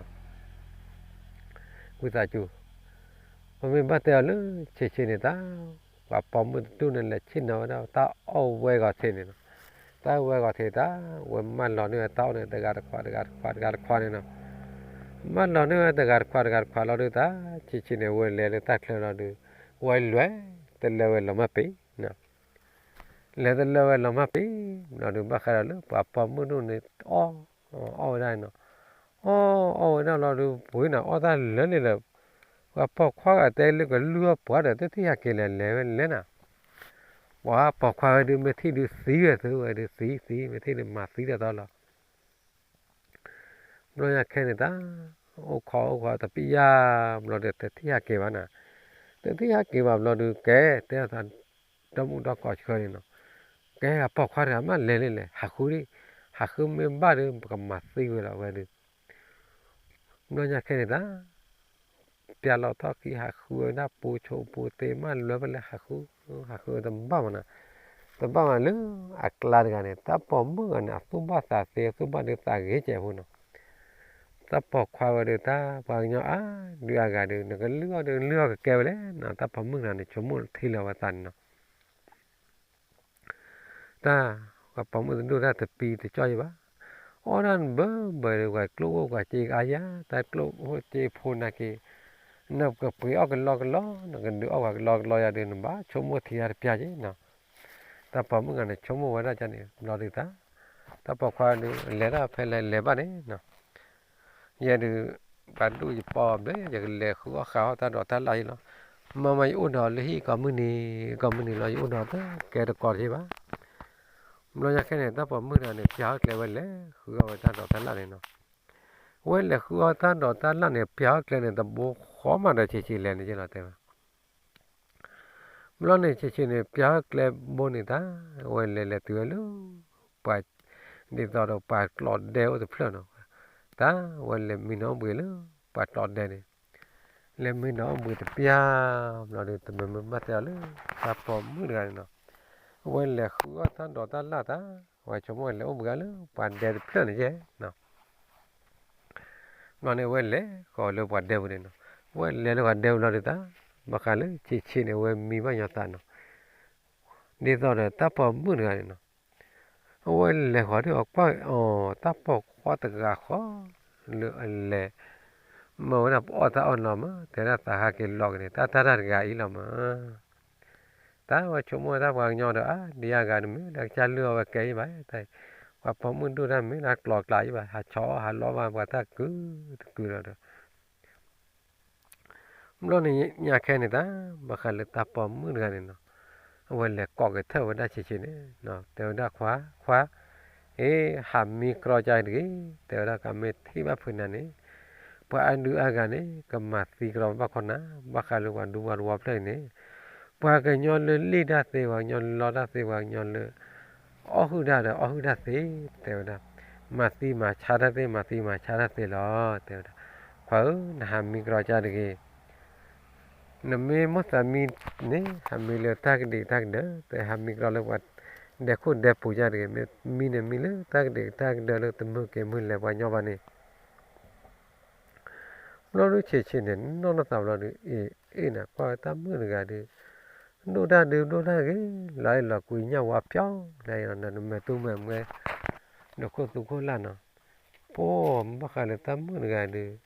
ဝံသးစူၤ, ပမ့ၢ်ဘၣ်တဲအီၤလၢဆ့ဆ့န့ၣ်တၢ်, ပှၤပိာ်မုၣ်တဒူၣ်န့ၣ် လဲၤဆ့ၣ်နီၤဝဲဒၣ်တၢ်အီၣ်ဝဲဂီၤထံးန့ၣ်နီၤ, တၢ်ဝဲဂီၤထံးတၢ်, ဝဲမၢလီၤန့ၢ်ဝဲတၢ်အီၣ်န့ၣ် တဂၤတခွး တဂၤတခွး တဂၤတခွးန့ၣ်နီၤ, မၢလီၤန့ၢ်ဝဲတဂၤတခွး တဂၤတခွးလီၤဒုးတၢ် ဆ့ဆ့န့ၣ် ဝဲလဲၤလၢတၢ်ချၢလီၤဒုး, ဝဲလဲၤတလၢဝဲလီၤမၢ်ပ့ၤ လဲၤတလၢဝဲလီၤမၢ်ပ့ၤ, ဘျီဒုးဘၣ်ဃးဒီးလၢပှၤပိာ်မုၣ်ဒူၣ်န့ၣ် အီၣ်, အီၣ်ဝဲဒၣ်နီၤ, အီၣ်အီၣ်ဝဲဒၣ်လီၤဒုး ပှ့ၤနၤအီၣ်တၢ်လၢာ်န့ၣ်ဒီး, ပှၤပိာ်ခွါဂၤတဲလၢကလုၢ်အီၣ်ပှၤဒီး တထံၣ်ဟဲက့ၤလဲၤလဲၤဝဲလဲၣ်နၤ, ပှၤပိာ်ခွါဝဲဒုး မ့ၢ်ထံၣ်ဒုးသံဝဲသုဝဲဒုးသံသံ မ့ၢ်ထံၣ်ဒုးမၤသံတၢ်သီလီၤ ဘျီညါခဲန့ၣ်တၢ်, အိၣ်ခိးအိၣ်ခိးတပျၢ်, ဘျီဒီးတထံၣ်ဟဲက့ၤဘၣ်နၤ, တထံၣ်ဟဲက့ၤဘၣ်ဘျီဒုးကဲ, တဲအသး, ဒီမုၣ်ဒီကီၢ်ဆှၢန့ၣ်နီၤ, ကဲအပိာ်ခွါတဂၤမးလဲၤလံလဲၣ် ဟးဃုဒံး, ဟးဃုမ့ၢ်ဘၣ်ဒီး ပကမၤသံဝဲလီၤဝဲဒုး, ဘျီညါခဲန့ၣ်တၢ် ပျၢ်လီၤထီၣ်ခံ ဟးဃုဝဲဒၣ်ပူၤဆိပူၤသ့မး လဲၤဖဲလဲၣ်ဟးဃု, ဟးဃုတဘၣ်မးနၤ, တဘၣ်မးလၢအကျါတဂၤန့ၣ် တၢ်ပိာ်မုၣ်ဂၤန့ၣ် အသူၣ်ဘၣ်သးသ့ အသူၣ်ဘၣ်ဒုးသးဂ့ၤကဲးဖိနီၤ, တၢ်ပိာ်ခွါဝဲဒုးတၢ် ပှၤကညီအါဒုးအါဂၤဒုး နကလုၢ်အီၣ်ဒုးလုၢ်အီၣ်ကကဲဝဲလဲၣ်နီၤ, တၢ်ပိာ်မုၣ်တဂၤန့ၣ် ဆိကမိၣ်ထံလီၤဝဲသးန့ၣ်နီၤ တၢ်, ပှၤပိာ်မုၣ်တဒူၣ်တၢ်တပံတကၠီၣ်ယံၤဘၣ်, အီၣ်ဒၣ်နဘၢဘၢဒီး ပှၤကျိၣ်အိၣ်ပှၤစ့အါယၤ တၢ်ကျိၣ်အိၣ်စ့ဖိနာ်က့ၤ, နကပှ့ၤအီၣ်ကလီကလီ, နကဒုးအီၣ်ပှၤကလီကလီယၤဒုး နဘၣ်ဆိကမိၣ်ထံတၢ်တပျၢ်က့နီၤ, တၢ်ပိာ်မုၣ်ဂၤန့ၣ် ဆိကမိၣ်ဝဲဒၣ်န့ၣ် ဘျီဒုးတၢ်, တၢ်ပိာ်ခွါဒုး လဲၤဒၣ်ဖဲလဲၣ်လဲၤဘၣ်န့ၣ်နီၤ ယဲဒုး ပှၤဒူၣ်ယပီၢ်ဘျဲ ယကလဲၤဃုအီၣ်ဃုအီတၢ်ဒိးတၢ်လၣ်ယံၤလီၤ, မ့မ့ၢ်ယအိၣ်ဒီးလၢဟံၣ်ကိးမုၢ်နံၤ, ကိးမုၢ်နံၤလီၤ ယအိၣ်ဒီးတကဲတကိးတသ့ဘၣ်, ဘျီညါခဲန့ၣ် တၢ်ပိာ်မုၣ်တဂၤန့ၣ် ပျၢ်အီၣ်ကျဲဝဲလဲၤဃုအီၣ်ဝဲတၢ်ဒိးတၢ်လၣ်န့ၣ်နီၤ, ဝဲလဲၤဃုအီၣ်တၢ်ဒိးတၢ်လၣ်န့ၣ် ပျၢ်အီၣ်ကျဲန့ၣ် တဘိဃီမးဒီးဆံးဆံးလဲၣ်န့ၣ်ယလီၤတဲဝဲ ဘျီန့ၣ်ဆံးဆံးန့ၣ် ပျၢ်အီၣ်ကျဲဘိန့ၣ်တၢ်, ဝဲလဲၤလဲၤတုၤဝဲလၢ ပှၤ, ဒ်သိးဒီးပှၤကျီၢ်ဒဲအိၣ်တဖျၢၣ်နီၤ, တၢ်ဝဲလဲၤမံနီၤဘှံးလၢ ပှၤကျီၢ်ဒဲန့ၣ်, လဲၤမံနီၤဘှံးတပျၢ်, ဘျီဒီးတမ့ၢ်မ့ၢ်ဘၣ်တဲအီၤလၢ တၢ်ပိာ်မုၣ်တဂၤန့ၣ်နီၤ, ဝဲလဲၤဃုအီၣ်တၢ်ဒိးတၢ်လၣ်တၢ်, ဝဲဆိကမိၣ်ဝဲလဲၤအိၣ်ဘှံးအါလၢ ပှၤဒဲတဖျၢၣ်န့ၣ်ယဲနီၤ ဘျီန့ၣ် အဝဲလဲၤဃီၤလၢပှၤဒဲပူၤန့ၣ်နီၤ, အဝဲလဲၤလၢပှၤဒဲပူၤလီၤဒုးတၢ်, ဘၣ်ဃးလၢဆံးဆံးန့ၣ် အဝဲမံဘၣ်ညီသးနီၤ, ဒ်သိးဒီးတၢ်ပိာ်မုၣ်တဂၤန့ၣ်နီၤ, အဝဲလဲၤဃီၤဒုးအကွၢ်အီၤ တၢ်ပိာ်ခွါတဂၤဃီ လၢအလဲၤ မ့ၢ်ဝဲဒၣ်ပအီၣ်တၢ်အီၣ်လီၤမး တဲဝဲဒၣ်သးဟးက့ၤလီၤက့ၤန့ၣ် တၢ်တၢ်တၢ်တဂၤအံၤလီၤမး. တၢ်ဝဲဆိကမိၣ်ဝဲတၢ်ပှၤကညီဒီး အါ ဒ်အဂၤတမ့ၢ်လၢကစၢ်လုၢ်အီၣ်ဝဲကဲအံၤဘၣ်, တၢ်ပှၤပိာ်မုၣ်ဒိၣ်တၢ်မ့ၢ်လၢကျိၤကျးအံၤဘၣ်, ဟးဆီၣ်အီၣ်ဟးလီအီၣ်ဘၣ်ပှၤတၢ်ကုာ်တကုာ်လီၤဒီး ဘျီန့ၣ်ညါခဲန့ၣ် တၢ်ဘၣ်ဃးလၢတၢ်ပိာ်မုၣ်တဂၤန့ၣ်နီၤ, အဝဲလဲၤကိးက့ၤထၢၣ်ဝဲဒၣ်ဆံးဆံးန့ၣ်, တဲဝဲဒၣ်ခွါ, ခွါ, အ့ ဟးမံကြီကါတဂ့ၤ, တဲဝဲဒၣ် ကမ့ၢ်ထံၣ်ဘၣ်ဖုးနၤန့ၣ်, ပှၤအဒုအဂၤန့ၣ် ကမၤသံကြီဘၣ်ခီနၤ, ဘၣ်ဃးလၢပှၤဒူပှၤတဝီဖျၢၣ်အံၤန့ၣ်, ပှၤကညီလၢလံၣ်တၢ်သ့, ပှၤကညီလၢလီတၢ်သ့, ပှၤကညီလၢ အီၣ်ဟုၣ်တၢ်ဒီးအီၣ်ဟုၣ်တၢ်သ့, တဲဝဲဒၣ်, မၤသံမၤဆါတၢ်သ့, မၤသံမၤဆါတၢ်သ့လီၤ, တဲဝဲဒၣ်, ခွါဧၢ, နဟးမံကြီကါတဂ့ၤ, နမ့ၢ်မိၣ်သးမံန့ၣ် ဟးမံလၢတၢ်ကဒံးတၢ်ကဒၢ, တဟးမံကြီလၢပှၤဒဲခိၣ်ဒဲပူၤကါတဂ့ၤ, မ့ၢ်မံန့ၣ်မံလၢတၢ်ကဒံးတၢ်ကဒၢလၢတမုၢ်က့ၤမုၢ်လဲၤပှၤညီဘၣ်န့ၣ် ဘျီဒုဆံးဆံးန့ၣ် နီၢ်နီၢ်သးဘျီဒုး အ့ၣ်အ့ၣ်နၤ ကွၢ်ဝဲတၢ်မုၣ်တဂၤဒုး ဒိၣ်တၢ်ဒုးဒိၣ်တၢ်ဂ့ၤ လီၤအဲၣ်လီၤကွံညၣ်ဝါဖျီလၢနမဲာ်တူၢ်မဲာ်မွဲ ဒီးခိၣ်သူခိၣ်လၢ်နီၤ ပှၤဘၣ်ဃးလၢတၢ်မုၣ်တဂၤဒုး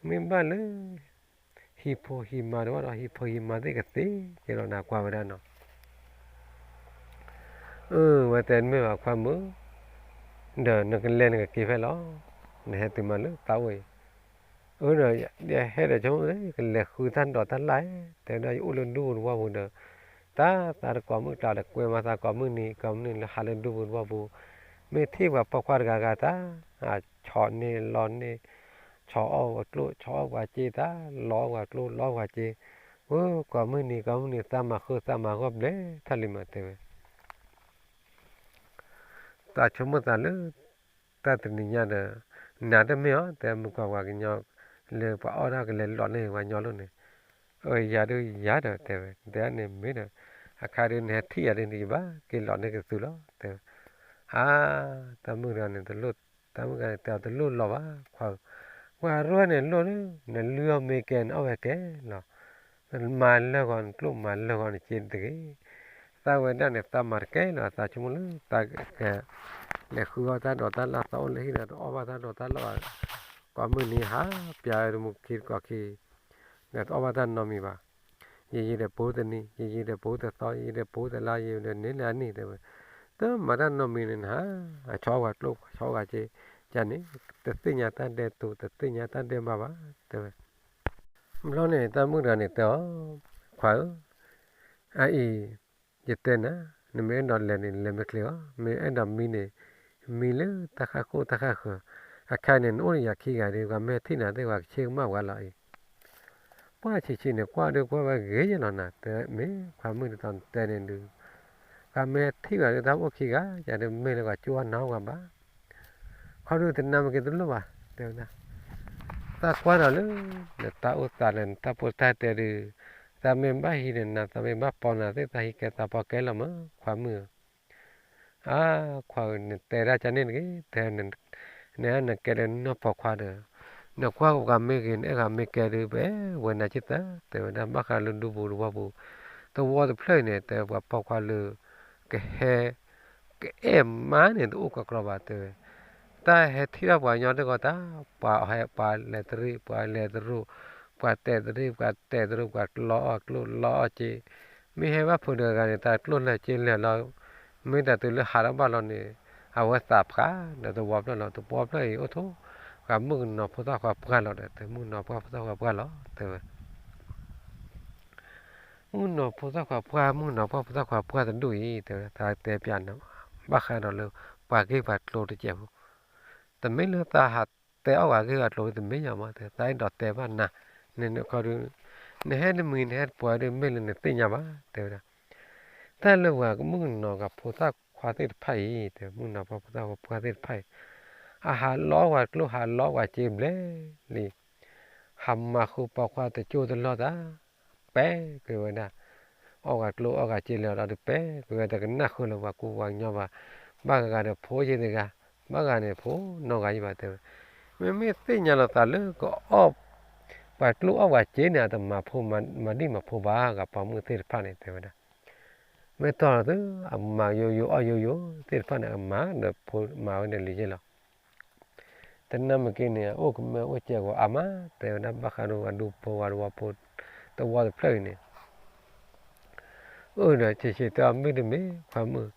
မ့ၢ်ဘၣ်လၢ ဟံၣ်ဖိဟံၣ်မါတဝၢ်ဒီး ဟံၣ်ဖိဟံၣ်မါသ့ၣ်ကသ့က့ၤလီၤနၤကွၢ်ဝဲဒၣ်နီၤ အၢ ဝဲတဲမ့ၢ်ဘၣ်ခွါမုၣ်, ဒီးနကလဲၤနကက့ၤဖဲလီၤ, နဟဲတုၤမးလၢသးအိၣ်အံၤ, အၢ ဒီးယဟဲဒီးဆိကမိၣ် ကလဲၤဃုတၢ်ဒိးတၢ်လၢ်, တဲဝဲဒၣ်ယအိၣ်လၢဒူပူၤတဝီပူၤဒီး, တၢ်သးတကိးမုၣ်ကျါဒီး ကွဲမးသးကိးမုၣ်နံၤ ကိးမုၣ်နံၤလၢဟးလၢဒူပူၤတဝီပူၤ, မ့ၢ်ထံၣ်ပှၤပိာ်ခွါတဂၤဂၤတၢ်, ဆီၣ်န့ၢ်လီၤန့ၢ်, ဆီၣ်အီၣ်ပှၤကျိၣ် ဆီၣ်အီၣ်ပှၤစ့တၢ်, လီအီၣ်ပှၤကျိၣ် လီအီၣ်ပှၤစ့, အၢ ကိးမုၣ်နံၤ ကိးမုၣ်နံၤ သးမၤဃုသးမၤဂီၢ်ဘျဲၣ်ထီၣ်လံမး တဲဝဲ သးဆိကမိၣ်သးလၢ တၢ်တနံၤညါဒီး နၤတမ့ၢ်အီၤ တဲမုၢ်ကွၢ်ပှၤကညီ လၢပှၤအီၣ်တၢ်ကလဲၤလီၤန့ၢ်ပှၤညီလိၤန့ၣ်, အၢ ယၤဒုးယၤဒီး တဲဝဲ တဲန့ၣ်မ့ၢ်ဒီး အခါဒုးနဟဲထံၣ်ယၤဒုးန့ၣ် ယဘၣ်က့ၤလီၤန့ၢ်က့ၤသုလီၤ တဲဝဲ, အါ တၢ်မုၣ်တဂၤန့ၣ် တလိၣ် တၢ်မုၣ်တဂၤန့ၣ် တဲအီၤတလိၣ်လီၤဘၣ် ခွါဧၢ, ပှၤရိၣ်န့ၣ်လိၣ်လၢ နလုၢ်အီၣ်မ့ၤကဲ နအီၣ်ဝဲကဲလီၤ မၤလၢဂီၤနကျိၣ်မၤလၢဂီၤနစ့တဂ့ၤ, သးဝဲဒၣ်န့ၣ် သးမၤတကဲလီၤ သးဆိကမိၣ်လၢ သးက လဲၤဃုအီၣ်တၢ်ဒိးတၢ်လၢ် သးအိၣ်လၢဟံၣ်ဒီး တအီၣ်ဘၣ်တၢ်ဒိးတၢ်လၢ်ဘၣ်, ကိးမုၢ်နံၤဟး ပျးတမူခံတကိးခံ, ဒီးတအီၣ်ဘၣ်တၢ်နီတမံၤဘၣ်, ယံာ်ယံာ်ဒီးပူၤတနံၤ ယံာ်ယံာ်ဒီးပူၤတသီ ယံာ်ယံာ်ဒီးပူၤတလါ ယံာ်ဒီးန့ၢ်လၢအနံၣ် တဲဝဲ, တမၤတၢ်နီတမံၤန့ၣ်နဟး အဆီၣ်အီၣ်ပှၤကျိၣ် ဆီၣ်အီၣ်ပှၤစ့, ယၤန့ၣ် တသ့ၣ်ညါတၢ်ဒဲးတူာ် တသ့ၣ်ညါတၢ်ဒဲးဘးဘၣ် တဲဝဲ ဘျီန့ၣ် တၢ်မုၣ်တဂၤန့ၣ်တဲအီၤ, ခွါဧၢ, အအံၤ ယတဲနၤ, နမ့ၢ်အဲၣ်ဒိးလဲၤန့ၣ် လဲၤမ့ၢ်ချ့အီၤ, မ့ၢ်အဲၣ်ဒိးမံန့ၣ် မံလၢတၢ်ဃၣ်ခိၣ်တၢ်ဃၣ်ဃၢၤ, အခါန့ၣ် နအိၣ်ဒီးယၤခံဂၤဒီး ပှၤမ့ၢ်ထံၣ်နၤသ့ၣ် ပှၤကဆ့ကမၣ်ပှၤလီၤအံၤ, ပှၤဆံးဆံးန့ၣ် ကွၢ်ဒုးကွၢ်ဝဲဂ့ၤယဲလီၤနၤ, တဲမ့ၢ်ခွါမုၣ်ဒ်သိးနတဲန့ၣ်ဒုး ပှၤမ့ၢ်ထံၣ်ဘၣ်ဒုး တၢ်အိၣ်ခံဂၤ ယၤဒုးမ့ၢ်လၢပှၤကၠိဘၣ်နၢ်ဟူဘၣ် ခီဒုးတနၢ်မ့ၢ်က့ၤတလိၣ်ဘၣ် တဲဝဲဒၣ်, သးကွၢ်ဒီးလၢ နတၢ်အိၣ်သးလၢနတၢ်ပိာ်တၢ်တဲဒုး, သးမ့ၢ်ဘၣ်ဟံးန့ၢ်နၤ သးမ့ၢ်ဘၣ်ပိာ်နၤသ့ၣ် သးဟံးကဲသးပိာ်ကဲလီၤမး ခွါမုၣ်ဧၢ, အါ ခွါဧၢ နတဲဒၣ်ကန့ၣ်တဂ့ၤ, တဲ နဟဲနကဲလၢနီၢ်ပိာ်ခွါဒီး, နကွၢ်ပှၤမ့ၢ်ဂ့ၤ နအဲၣ်ဂၤမ့ၢ်ကဲဒုး ပဝဲနၤက့သး တဲဝဲဒၣ် ဘၣ်ဃးလၢဒူပူၤတဝီပူၤ, သဝီတဖျၢၣ်အံၤန့ၣ် တဲပှၤပိာ်ခွါလၢ ကဟဲ ကအဲၣ်မးန့ၣ် တအိၣ်ကကြီဘၣ်တဲဝဲ, တၢ်ဟဲထံၣ်ထီၣ်ပှၤကညီတဂီၢ်တၢ်, ပှၤဟဲပှၤလဲၤတရံး ပှၤလဲၤတရူး, ပှၤတဲာ်တရံး ပှၤတဲာ်တရူး ပှၤကျီအီၣ်ကျိၣ်လီအီၣ်စ့, မ့ၢ်ဟဲဘၣ်ဖိတဂၤန့ၣ် တၢ်ကျိၣ်လၢာ်စ့လၢာ်လီၤ, မ့ၢ်တၢ်တုၤလၢဟးထီၣ်ဘၣ်လီၤန့ၣ်, အဝဲသးဖျါဒီးသဝီဖျၢၣ်လီၤ, သဝီဖျၢၣ်အံၤအိၣ်ထီၣ်, ပှၤမုၣ်ကနီၤဖိသၣ်ခွါပှၢ်လီၤဒီး တဲမုၣ်ကနီၤပှၢ်ဖိသၣ်ခွါပှၢ်လီၤ တဲဝဲ မုၣ်ကနီၤဖိသၣ်ခွါပှၢ် မုၣ်ကနီၤပှၢ်ဖိသၣ်ခွါပှၢ်တဒူၣ်အံၤ တဲဝဲဒၣ် သးတဲပျးနၤ, ဘၣ်ဃးဒီးလၢ ပှၤဂ့ၢ်ပှၤကျိၤတစဲးဖိ, တမ့ၢ်လၢသးဟးတဲအီၣ်ပှၤဂ့ၢ်ပှၤကျိၤတမ့ၢ်ညါမး တဲ သးအဲၣ်ဒိးတဲဘၣ်နၤ, န့ၣ်န့ၣ်ခီဒုး, နဟဲတမံၤနဟဲတပှၤဒုး မ့ၢ်လၢနသ့ၣ်ညါဘၣ် တဲဝဲဒၣ် တၢ်လၢပှၤမုၣ်ကနီၤကဖိသၣ်ခွါသ့ၣ်တဖၣ်အံၤ တဲ မုၣ်ကနီၤပှၢ်ဖိသၣ်ခွါပှၢ်သ့ၣ်တဖၣ်အံၤ, အဟးလီအီၣ်ပှၤကျိၣ်ဟးလီအီၣ်ပှၤစ့ဘျဲၣ်လံ, ဟးမၤဃုပိာ်ခွါတကၠိတလီၢ်တၢ်, ပဲကွံာ်ဝဲဒၣ်, အီၣ်ပှၤကျိၣ်အီၣ်ပှၤစ့လၢာ်လီၤဒီး ပဲကွံာ်ဝဲတကနၣ်ဃုာ်လၢပှၤကူပှၤကညီဘၣ်, ဘၣ်ဂၤဂၤန့ၣ်ဖိယံၤတဂၤ, ဘၣ်ဂၤန့ၣ်ဖိနီၢ်ဂၤယံၤဘၣ်တဲဝဲ, မ့မ့ၢ်သ့ၣ်ညါလီၤသးလၢကအီၣ် ပှၤကျိၣ်အီၣ်ပှၤစ့န့ၣ် အတမၤဖိမၤဒံၣ်မၤဖိဘၣ် ဂၤပိာ်မုၣ်သ့ၣ်တဖၣ်န့ၣ် တဲဝဲဒၣ်, မ့ၢ်တီၢ်လီၤသု အမၤယိယိအီၣ်ယိယိသ့ၣ်တဖၣ်န့ၣ် အကမၤဒီးဖိမၤဝဲန့ၣ်လံယဲလီၤ, တနၢ်မ့ၢ်က့န့ၣ် အိၣ်ကမၢအိၣ်စဲးဂီၤအါမး တဲဝဲဒၣ် ဘၣ်ဃးဒီးပှၤဒူဖိဝဲတဝီဖိ တဝီတဖျၢၣ်အံၤန့ၣ် အၢၣ်ဒီးဆံးဆံးတဲအီၤ မ့တမ့ၢ် ခွါမုၣ်,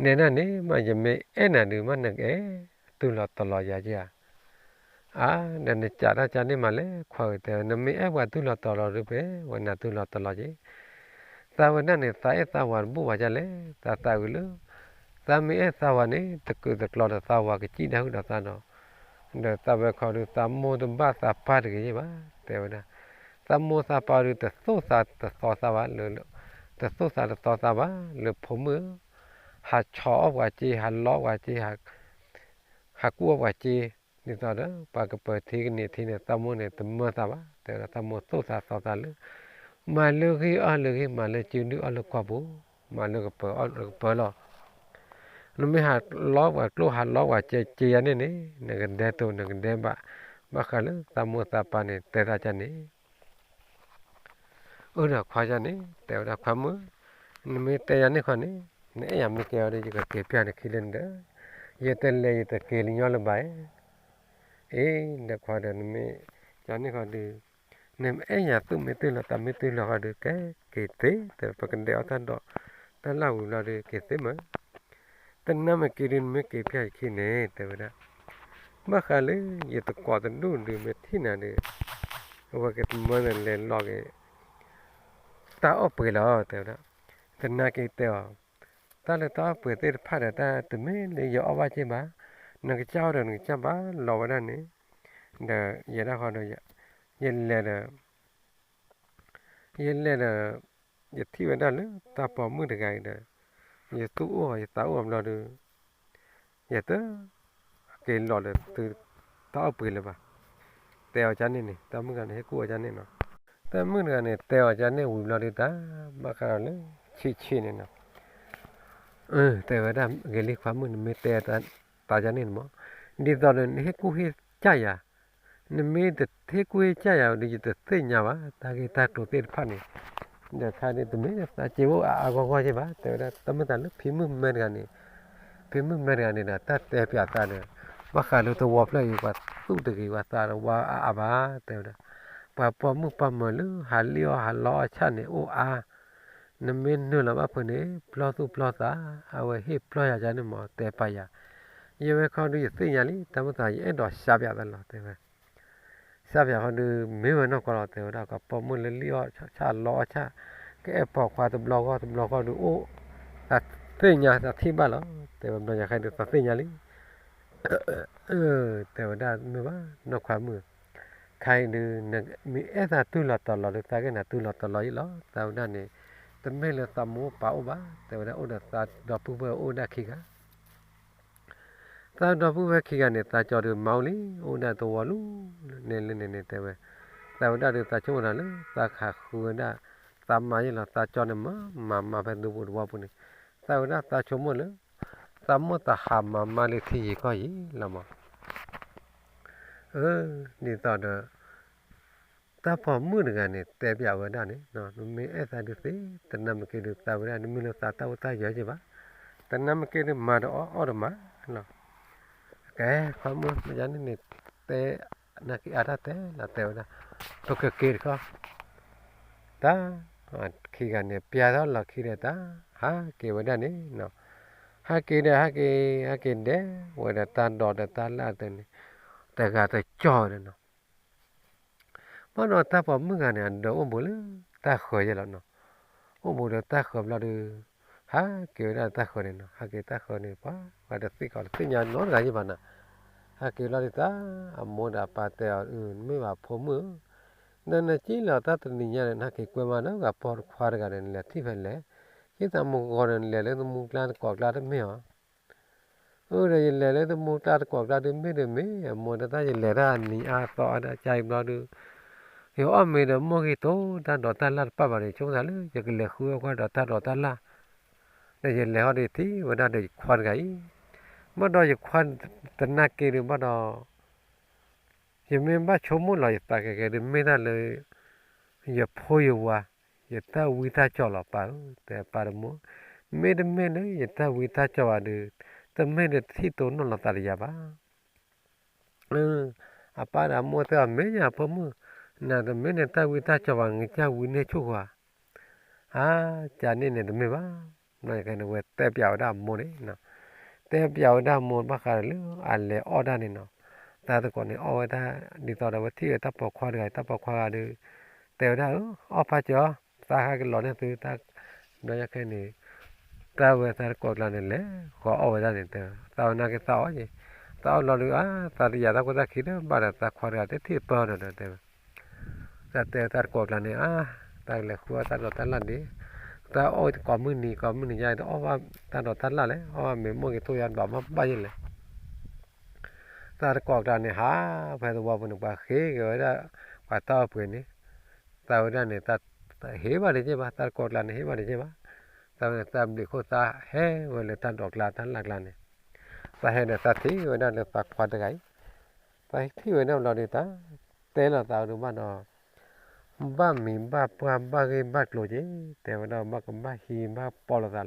နဲဒၣ်န့ၣ် မ့ၢ်ယမ့ၢ်အဲၣ်နၤဒုး မ့ၢ်နကအဲၣ် တူၢ်လီၤတီၤလီၤယၤက့ဧါ. အါ ဒီးနစးထီၣ်ကန့ၣ်မးလဲၣ် ခွါဧၢ တဲဝဲ နမ့ၢ်အဲၣ်ပှၤတူၢ်လီၤတီၤလီၤဒုး ပဝဲနၤတူၢ်လီၤတီၤလီၤက့ သးဝဲဒၣ်န့ၣ် သးအဲၣ်သးဝၤတဘူၣ်ဘၣ်ဒ်လဲၣ်, သးသးဝံၤလၢ သးမ့ၢ်အဲၣ်သးဝၤန့ၣ် တကုာ်တကျီဒီးသးဝၤကစံၣ်ဒၣ်ဟုၣ်ဒီးသးဒီး, ဒီးသးဝဲခီဒုး သးမိၢ်တဘၣ်သးပၢ်တဂ့ၤယ့ၢ်ဘၣ် တဲဝဲဒၣ်. သးမိၢ်သးပၢ်ဒုး တသိၣ်သးတသီသးဘၣ်လၢ, တသိၣ်သးတသီသးဘၣ်လၢဖိမုၣ်ဧၢ, ဟးဆီၣ်အီၣ်ပှၤစ့ ဟးလီပှၤစ့ ဟးကူၣ်အီၣ်ပှၤစ့, ဒ်သိးဒီး ပှၤကပၢၤထံကန့ၢ်ထံန့ၣ် သးမိၢ်န့ၣ် တမၢသးဘၣ် တဲဝဲဒၣ် သးမိၢ်သိၣ်သးသီသးလၢ မၤလၢဂ့ၢ်အီၣ်လၢဂ့ၢ် မၤလၢစ့ဒုၣ်အီၣ်လၢကီၢ်ပူၤ, မၤလၢကပၢၤအီၣ်လၢကပၢၤလီၤ. နမ့ၢ်ဟးလီပှၤကျိၣ်ဟးလီပှၤစ့ စ့ယၤန့ၣ်န့ၣ် နကဒဲတိၤ နကဒဲဘၣ်, ဘၣ်ဃးလၢသးမိၢ်သးပၢ်န့ၣ် တဲသးကန့ၣ် အၢၣ်ဒီးခွါယၤန့ၣ် တဲဝဲဒၣ် ခွါမုၣ်, နမ့ၢ်တဲယၤန့ၣ်ခီန့ၣ် နအဲၣ်ယၤမ့ၢ်ကဲအီၤဒီး ယကက့ၤဖျါနခံလၢနဒၢး, ယတလဲၤယတက့ၤလၢညီလၢၤဘၣ်ဧါ. အ့ ဒီးခွါဒီး နမ့ၢ်ယၤန့ၣ်ခီဒီး နမ့ၢ်အဲၣ်ယၤသူၣ်မ့ၢ်တုၤလီၤ သးမ့ၢ်တုၤလီၤဃီဒီး ကဲက့ၤသ့ တဲဝဲ ပကဒဲးအီၣ်တၢ်ဒိး တၢ်လၢ်ဝံၤဘျီဒီး က့ၤသ့မး တနၢ်မ့ၢ်က့ဒုး နမ့ၢ်က့ၤဖျါယခံန့ၣ် တဲဝဲဒၣ်, ဘၣ်ဃးလၢ ယတကိးတဒူၣ်ဒုး မ့ၢ်ထံၣ်နၤဒီး အဝဲကတမၢနလဲၤလီၤက့ၤ တၢ်အီၣ်ပှဲၤလီၤ တဲဝဲဒၣ်. တနၢ်က့တဲအီၤ, တၢ်လၢတၢ်အီၣ်ပှဲၤသ့ၣ်တဖၣ်ဒီး တၢ်တမ့ၢ်လၢယအီၣ်ဘၣ်က့ဘၣ်, နကစၢ်အီၣ်ဒီးနကစၢ်ဘၣ်လီၤဝဲဒၣ်န့ၣ်, ဒီးယဲဒၣ်ဃီဒီး ယလဲၤဒီး ယလဲၤဒီး ယထံၣ်ဝဲဒၣ်လၢတၢ်ပိာ်မုၣ်တဂၤအံၤဒီး ယသူၣ်အိၣ်အီၤ ယသးအိၣ်အီၤဘျီဒီး ယတ က့ၤလီၤဒီးသု တၢ်အီၣ်ပှဲၤလၢၤဘၣ်, တဲအီၤကန့ၣ်န့ၣ် တၢ်မုၣ်တဂၤန့ၣ် ဟ့ၣ်ကူၣ်အီၤကန့ၣ်နီၤ. တၢ်မုၣ်တဂၤန့ၣ် တဲအီၤကန့ၣ်ဝံၤဘျီဒီး တၢ်ဘၣ်ဃးဒီးလၢ ဆံးဆံးန့ၣ်နီၤ, တဲဝဲဒၣ် ဂ့ၤလံခွါမုၣ် နမ့ၢ်တဲသးကန့ၣ်န့ၣ်မး, ဒ်သိးဒီးနဟ့ၣ်ကူၣ်ဟ့ၣ်ကၢ်ယၤ, နမ့ၢ်တဟ့ၣ်ကူၣ်ဟ့ၣ်ကၢ်ယၤဒီး ယတသ့ၣ်ညါဘၣ် တၢ်ဂ့ၢ်တၢ်ကျိၤသ့ၣ်တဖၣ်န့ၣ်, ဒီးခါဒုးတမ့ၢ်သးစ့အိၣ်အါအါဂီၢ်ဂီၢ်ယ့ၢ်ဘၣ် တဲဝဲဒၣ်. တၢ်မုၣ်သးလၢဖံမုၣ်မဲတဂၤန့ၣ်, ဖံမုၣ်မဲတဂၤန့ၣ်ဒီး တၢ်တဲပၠးသးဒီး ဘၣ်ဃးလၢတဝီဖျၢၣ်အံၤ ပှၤသူၣ်တဂ့ၤ ပှၤသးတဝါအါအါဘၣ် တဲဝဲဒၣ်. ပှၤပိာ်မုၣ်ပှၤမၢၤလၢဟးလံၣ်အီၣ်ဟးလီအီၣ်ဆၣ်န့ၣ် အိၣ်အါ, နမ့ၢ်နုာ်လီၤဘၣ်ဖုးန့ၣ် ပျီသူၣ်ပျီသး, အဝဲဟ့ၣ်ပျီယၤကန့ၣ်မး တဲပၠးယၤ, ယဝဲခီဒုးယသ့ၣ်ညါလံ တၢ်မုၣ်သး ယအဲၣ်ဒိးစးပၠးသးလီၤ တဲဝဲ စးပၠးဃီဒုး မ့ၢ်ဝဲနီၢ်ကီၢ်လီၤ တဲဝဲဒၣ်. ပှၤပိာ်မုၣ်လၢလံၣ်အီၣ်ဆၣ်လီအီၣ်ဆၣ်, ကအဲၣ်ပိာ်ခွါတဘျီဂီၢ်တဘျီဂီၢ်ဒုးအိၣ်, သးသ့ၣ်ညါသးထံၣ်ဘၣ်လီၤ တဲဝဲ. ဘျီယၤခဲဒုးသးသ့ၣ်ညါလံ, တဲဝဲဒၣ်မ့ၢ်ဘၣ် နီၢ်ခွါမုၣ်, ခဲအံၤဒုး မ့ၢ်အဲၣ်သးတူၢ်လီၤတီၤလီၤဒုး သးကအဲၣ်နၤတူၢ်လီၤတီၤလီၤအံၤလီၤ တဲဝဲဒၣ်န့ၣ်, တမ့ၢ်လၢသးမိၢ်ပၢ်အိၣ်ဘၣ် တဲဝဲဒၣ်. အိၣ်ဒီးသးဒီပုၢ်ဝဲၢ်အိၣ်ဒၣ်ခံဂၤ သးဒီပုၢ်ဝဲၢ်ခံဂၤန့ၣ် သးကၠီဒုးမါအိၣ်လံ အိၣ်ဒၣ်တဝီလူၤန့ၣ်လၢန့ၣ်န့ၣ် တဲဝဲ. သးဝဲဒၣ်ဒုး သးဆိကမိၣ်တၢ်လၢ သးခးဃုဝဲဒၣ် သးမါယ့ၢ်လီၤ သးကၠီန့ၣ်မၤမၤမၤဖဲဒူပူၤတဝီပူၤန့ၣ်, သးဝဲဒၣ်သးဆိကမိၣ်လၢ သးမိၢ်သးဟးမၤမါလၢထံယံၤကီၢ်ယံၤလီၤမး. အၢ ဒ်သိးဒီး တၢ်ပိာ်မုၣ်တဂၤန့ၣ် တဲပၠးဝဲဒၣ်န့ၣ်, နမ့ၢ်အဲၣ်သးဒုးသ့, တနၢ်မ့ၢ်က့ဒုး သးဝဲဒၣ် တမ့ၢ်လၢသးတၢ်အိၣ်တၢ်ယၢၤက့ဘၣ်, တနၢ်မ့ၢ်က့ဒုး မၤဒီးအီၣ် အီၣ်ဒီးမၤလီၤ. ကဲ ခွါမုၣ် မ့ၢ်ယၤန့ၣ်န့ၣ် တဲ နၢ်က့အါတၢ်တဲလီၤ တဲဝဲဒၣ်, ပကက့ၤတခီ တၢ် ခံဂၤန့ၣ် ပျၢ်ထီၣ်လီၤခံဒီးတၢ် ဟးက့ၤဝဲဒၣ်န့ၣ်နီၤ, ဟးက့ၤဒီးဟးက့ၤ ဟးက့ၤဒဲးဝဲဒီးတၢ်ဒိးဒီးတၢ်လၢ်တန့ၣ်, တဂၤတကၠီၣ်ဝဲဒီးနီၤ. ဘၣ်ဒီးတၢ်ပိာ်မုၣ်ဂၤန့ၣ် အဒၢးအိၣ်ဘူးလၢတၢ်ဃၢၤယဲလီၤနီၤ, အိၣ်ဘူးဒီးတၢ်ဃၢၤဘျီဒီး ဟးက့ၤဝဲဒၣ်တၢ်ဃၢၤန့ၣ်နီၤ, ဟးက့ၤတၢ်ဃၢၤန့ၣ် ပှၤဂၤတသ့ၣ်ကီးတသ့ၣ်ညါနီတဂၤယဲဘၣ်နီၤ, ဟးက့ၤဘျီဒီးတၢ် အမိၢ်ဒီးအပၢ်တဲအီၤ မ့ၢ်ဘၣ်ဖိမုၣ်ဧၢ ဒီးနက့လီၤတၢ်တနံၤညါဒီး နဟးက့ၤကွဲမးဒီး ဂၤပိာ်တခွါတဂၤဒီး နလဲၤထံၣ်ဖဲလဲၣ်, ယသးမုၢ်ဂီၤဒီး နလဲၤလၢသမူကျါတကိးကျါတမ့ၢ်ဧါ. အၢ ဒီးယလဲၤလၢသမူကျါတကိးကျါဒုး မ့ၢ်ဒီးမ့ၢ် အမိၢ်ဒီးတၢ် ယလဲၤတၢ်နံၤအါသီအါဒၣ်ကါအံၤဘျီဒုး ယအီၣ်မ့ၤဒီးမိၢ်ဂံၢ်တိၤတၢ်ဒိးတၢ်လၢ်တပၣ်ဘၣ်ဒီး ဆိကမိၣ်သးလၢ ယကလဲၤဃုအီၣ်ကွၢ်ဒီးတၢ်ဒိးတၢ်လၢ်, ဒီးယလဲၤဟီဒီးထံၣ်ဝဲဒၣ်ဒီးယခွါတဂၤအံၤ, ဘၣ်ဒီးယခွါတနၢ်က့ဒုးဘၣ်ဒီး ယမ့ၢ်ဘၣ်ဆိကမိၣ်လီၤယသးကဲကဲဒုး မ့ၢ်တၢ်လၢ ယဖိယဝၤ ယတၢ်ဝံတၢ်ကၠီၣ်လီၤပၢ်ဧၢ, တဲပၢ်တမိၢ်, မ့တမ့ၢ်လၢယတၢ်ဝံတၢ်ကၠီၣ်ဘၣ်ဒီး တမ့ၢ်ဒီးတထံၣ်တိၢ်နီၣ်လီၤသးဒီးယၤဘၣ်. အပၢ်ဒီးအမိၢ်တဲအီၤ မ့ၢ်ညါဖိမုၣ်, နတမ့ၢ်န့ၣ်တၢ်ဝံတၢ်ကၠီၤဘၣ် နကစၢ်ဝံန့ၢ်ဆူၣ်ဃီဧါ. အါ, ကန့ၣ်န့ၣ်တမ့ၢ်ဘၣ်. ဘျီယခဲန့ၣ်ဝဲတဲပျးဝဲဒၣ်အမိၢ်န့ၣ်, တဲပျးဝဲဒၣ်အမိၢ်ဘၣ်ဃးဒီးလၢအလဲၤအီၣ်တၢ်န့ၣ်နီၤ, သးသကိးန့ၣ်အီၣ်ဝဲဒၣ်, ဒ်သိးဒီးဝဲထံၣ်ဝဲတၢ်ပိာ်ခွါတဂၤအံၤ တၢ်ပိာ်ခွါဂၤဒီး, တဲဝဲဒၣ်အီၤ အီၣ်ဖးစၢၤအီၤ, သးဟဲကလီၤန့ၢ်သုတၢ်, ဘျီယခဲန့ၣ် တၢ်ဝဲသးသကိးကျါန့ၣ် လဲၤဃီၤအီၣ်ဝဲဒၣ်န့ၣ် တဲသးဝဲနာ်က့ၤသးအီၣ်က့ၤ, သးအီၣ်လီၤဒီး အါ, သးတယာ်တၢ်ဖိတၢ်ခံတဘၣ်ဒီး သးခွါတဂၤတထံၣ်ပၢၢ်ဒီး တဲဝဲ, တၢ်တဲသးသကိးကျါန့ၣ် အါ, တၢ်ကလဲၤဃုအီၣ်တၢ်ဒိးတၢ်လၣ်ဒံး, တၢ်အီၣ်ကိးမုၢ်နံၤ ကိးမုၢ်နံၤယါ တအီၣ်ဘၣ်တၢ်ဒိးတၢ်လၣ်လဲၣ်, အီၣ်ဘၣ်မ့ၤမိၢ်က့ၤထိၣ်ယါဘၣ်မ့ၢ်ဘၣ်ယဲလဲၣ်. သးသကိးကျါန့ၣ် ဟးဖဲသဝီပူၤန့ၣ် ပှၤဃ့က့ၤဝဲဒၣ် ပှၤတၢ်အီၣ်ပှ့ၤန့ၣ်, သးဝဲဒၣ်န့ၣ် ဟ့ၣ်ဘၣ်တက့ၢ်ဘၣ်, သးသကိးကျါန့ၣ် ဟ့ၣ်ဘၣ်တက့ၢ်ဘၣ်, သးဝဲန့ၣ် သးဘျံးခိၣ်သးဟဲဝဲလၢတၢ်ဒိးကျါတၢ်လၣ်ကျါန့ၣ်, သးဟဲဒီးသးထံၣ်ဝဲဒၣ်လၢသးခွါတဂၤအံၤ, သးထံၣ်ဝဲဒၣ်ဘျီဒီး သးတဲလီၤသးအဒိဘၣ်ဒီး ဘၣ်မံၤဘၣ်ပှၢ်ဘၣ်ဂ့ၢ်ဘၣ်ကျိၤက့ၤ, တဲဝဲဒၣ်ဘၣ်ကဘၣ်ဟံးဘၣ်ပီလီၤသးလီၤဒီး သ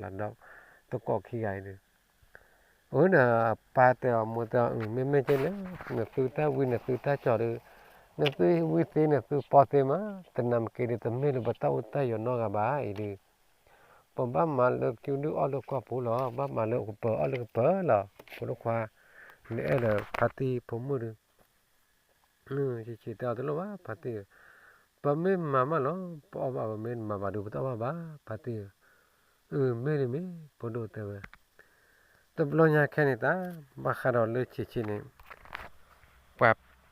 ကိးခံဂၤအံၤဒီး, အၢ ဒီးအပၢ်တဲအီၤမိၢ်တဲအီၤ အၢ မ့မ့ၢ်က့လဲၣ်, နသုတၢ်ဝံနသုတၢ်ကၠီၤဒီး, နသုဝံသ့နသုပီသ့မး, တနၤမ့ၢ်က့ၤဒီးတမ့ၢ်လၢပတၢ်အိၣ်တၢ်ယီၤနီတဂၤဘၣ်အံၤဒီး, ပဘၣ်မၤလၢကၠူဒုၣ်အီၣ်လၢကီၢ်ပူၤလီၤ, ဘၣ်မၤလၢကပၢၤအီၣ်လၢကပၢၤလီၤ, ဖိဒိၣ်ခွါ, နအဲၣ်ဒီးဖါတံၢ်ဖိမုၣ်ဒီး ဆံးဆံးတဲအီၤတလိၣ်ဘၣ် ဖါတံၢ်ဧၢ, ပမ့ၢ်မၤမးလီၤ ပအီၣ်ဘၣ် ပမ့ၢ်တမၤဘၣ်ဒီး ပတအီၣ်ဘၣ်ဘၣ် ဖါတံၢ်ဧၢ, အၢ မ့ၢ်တမ့ၢ် ဖိဒိၣ်တဲဝဲ, တဘျီညါခဲန့ၣ်တၢ် ဘၣ်ဃးဒီးလၢဆံးဆံးန့ၣ် ပှၤတ့ဃုာ်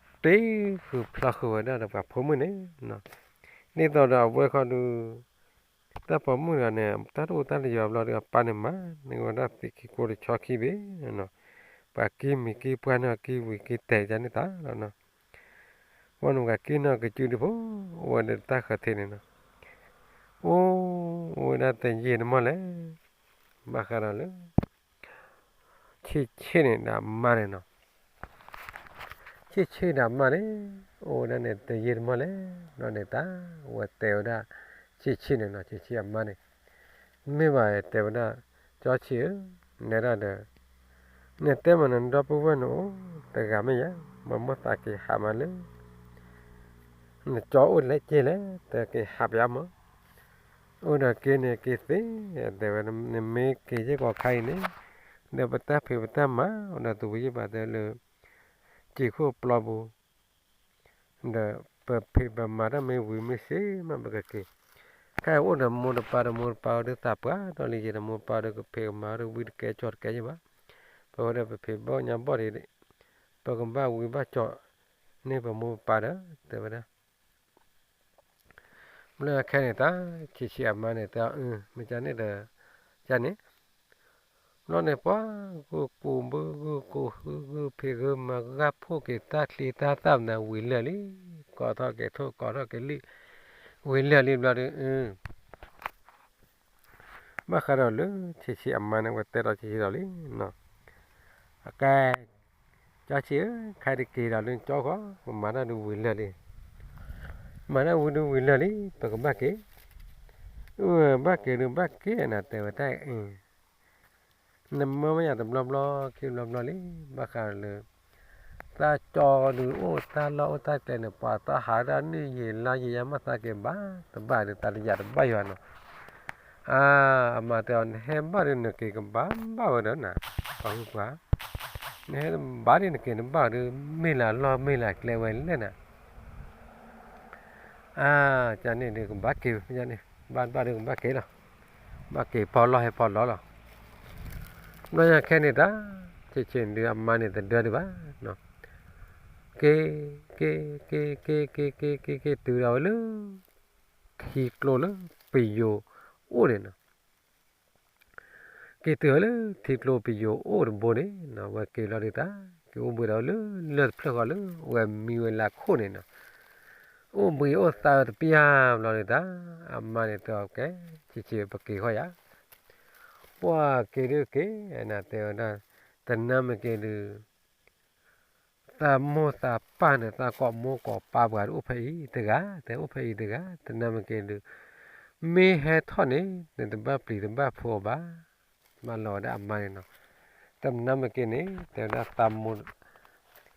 ဖျီဃုာ်ဝဲဒၣ်ဒီးပှၤဖိမုၣ်န့ၣ်, ဒ်သိးဒီးအဝဲခီဒုး တၢ်ပိာ်မုၣ်တဂၤန့ၣ် တၢ်တအိၣ်တၢ်တယီၤဘျီဒီး အပၢ်န့ၣ်မၤန့ၢ်ဝဲဒၣ်သ့ၣ်ခံကိတဆီခံဘ့ၣ်, ပှၤက့ၤမံၤက့ၤပှၢ်န့ၢ်က့ၤဝံၤက့ၤတဲာ်ကန့ၣ်တၢ်လီၤနီၤ, ဝဲန့ၣ်ပှၤက့ၤနီၢ်ကစၢ်ဒုးဖိ အိၣ်ဝဲဒီးတၢ်ဃၢၤထံးန့ၣ်နီၤ, အိၣ်ဝဲဒၣ်တယံာ်တမီၢ်လဲၣ်, ဘၣ်ဃးဒီးလၢ ဆံးဆံးန့ၣ်ဒီးအမါန့ၣ်နီၤ ဆံးဆံးဒီးအမါန့ၣ် အိၣ်ဝဲဒၣ်န့ၣ်တယံာ်တမီၢ်လဲၣ်, ဘျီန့ၣ်တၢ် ဝဲတဲဝဲဒၣ် ဆံးဆံးန့ၣ်နီၤ ဆံးဆံးအမါန့ၣ်, မ့ၢ်ဘၣ်တဲဝဲဒၣ် ကၠီဆံးဧၢ, နဲဒၣ်ဒီး နတဲမးနဒီပုၢ်ဝဲၢ်န့ၣ်အိၣ် တဂၤမ့ၢ်ယါ, မ့ၢ်မိၣ်သးက့ၤဟးမးလၢ နကၠီအိၣ်လဲၣ်က့လဲၣ်, တက့ၤဟးပယါမး, အိၣ်ဒီးက့န့ၣ်က့ၤသ့, တဲဝဲ နမ့ၢ်က့ၤယဲၢ်ကီးခါအံၤန့ၣ်, ဒီးပတၢ်ဖံးပတၢ်မၤ အိၣ်ဒီးတဝံၤယဲၢ်ဘၣ်တဲလၢ က့ၤခိၣ်ပျီပူၤ ဒီးပဖံးပမၤတၢ်မ့ၢ်ဝံၤမ့ၢ်စ့မးပကက့ၤ, ခဲအံၤအိၣ်ဒီးမိၢ်တပၢ်ဒီးမိၢ်တပၢ်ဝဲဒၣ်သးပှၢ်ဒီးလံယဲၢ်ဒီးမိၢ်ပၢ်ဒီးကဖံးကမၤဒီးဝံတကဲကၠီတကဲယဲၢ်ဘၣ်, ပဝဲဒၣ်ပဖံးဘီၣ်ညါဘီၣ်ဒံး, ပကဘၣ်ဝံဘၣ်ကၠီန့ၢ်ပမိၢ်ပပၢ်ဒီး တဲဝဲဒၣ် ဘျီခဲန့ၣ်တၢ် ဆံးဆံးအမါန့ၣ်တဲအီၤ အၢ မ့ၢ်ကန့ၣ်ဒီး ကန့ၣ်, ဘျီန့ၣ်ပှၤ ဂုၢ်ကူးဘု ဂုၢ်ကူးဟု ဂုၢ်ဖံးဂုၢ်မၤ ဂၢ်ဖှိၣ်က့ၤတၢ်ချံတၢ်သၣ်မနုၤဝံၤလၢာ်လံ, ကိးထီၣ်က့ၤထိၣ် ကိးထီၣ်က့ၤလံၣ် ဝံၤလၢာ်လံဘျီဒီး အ ဘၣ်ဃးဒီးလၢ ဆံးဆံးအမါန့ၣ် ဝဲတဲဒီးဆံးဆံးဒီးလံ, အကဲ ကၠီဆံးဧၢ, ခဲအံၤတက့ၤဒီးလၢကၠီဃီ, ပမၤတၢ်ဒုးဝံၤလၢာ်လံ, မၤတၢ်ဝံၤဒုးဝံၤလၢာ်လံ, ပကဘၣ်က့ၤ, ဘၣ်က့ၤဒုးဘၣ်က့ၤနၤ တဲဝဲတၢ်အံၤ, နမၢမ့ၢ်ယၤတဘျီဘျီ ခံဘျီဘျီလံ, ဘၣ်ဃးလၢ သးကၠီဒုးအိၣ်တၢ်လီၢ်အိၣ်တၢ်ကျဲန့ၣ် ပှၤသးဟးဒၣ်နံၣ်ယံာ်လါယံာ်ယါ မ့ၢ်သးက့ၤဘၣ်တဘၣ်ဒီး သးတယာ်တဘၣ်ယွၤနီၤ, အါ အမါတဲအီၤ နဟဲဘၣ်ဒီးနက့ၤကဘၣ်ဘၣ်ဝဲဒီးနၤ, ပှၤဟုပှၤ, နဟဲတဘၣ်ဒီးနက့ၤတဘၣ်ဒီး မ့ၢ်လၢလီၢ်မ့ၢ်လၢကျဲဝဲလဲၣ်နၤ အါ ကန့ၣ်ဒုးကဘၣ်က့ၤ, ဘၣ်ဘၣ်ဒုးကဘၣ်က့ၤလီၤ, ဘၣ်က့ၤဖီလီၢ်ဟဲဖီလီၢ်လီၤ, ဘျီညါခဲန့ၣ်တၢ် ဆံးဆံးဒုးအမါန့ၣ်တဒၢဒံးဘၣ်, က့ၤ က့ၤ က့ၤ က့ၤ က့ၤ က့ၤ က့ၤ က့ၤတုၤဒီးဝဲလၢ ထံကျိလၢပယိၤအိၣ်န့ၣ်နီၤ က့ၤတုၤဝဲလၢထံကျိပယိၤအိၣ်တဘိန့ၣ်နီၤ ဝဲက့ၤလီၤဒုးတၢ် က့ၤအိၣ်ဘှံးဒီးလၢလၢၢ်တဖျၢၣ်ဃီလၢ ဝဲမံဝဲလၢခိၣ်န့ၣ်နီၤ အိၣ်ဘှံးအိၣ်သါတပျၢ်ဘျီဒုးတၢ် အမါန့ၣ်တဲအီၤကဲ ဆံးဆံးပက့ၤဃီယၤ ပှၤက့ၤဒုးက့ၤ နတဲဝဲဒၣ် တနၤမ့ၢ်က့ၤဒုး သးမိၢ်သးပၢ်န့ၣ် သးကိးမိၢ်ကိးပၢ်ပှၤဒုးအိၣ်ဖဲအံၤတဂၤ တဲအိၣ်ဖဲအံၤတဂၤ တနၤမ့ၢ်က့ၤဒုး မ့ၢ်ဟဲထီၣ်န့ၣ် နတဘၣ်ပျံၤတဘၣ်ဖုးအီၤဘၣ် မၤလီၤဝဲဒၣ်အမါန့ၣ်နီၤ တနၤမ့ၢ်က့ၤန့ၣ် တဲဝဲဒၣ်သးမိၢ်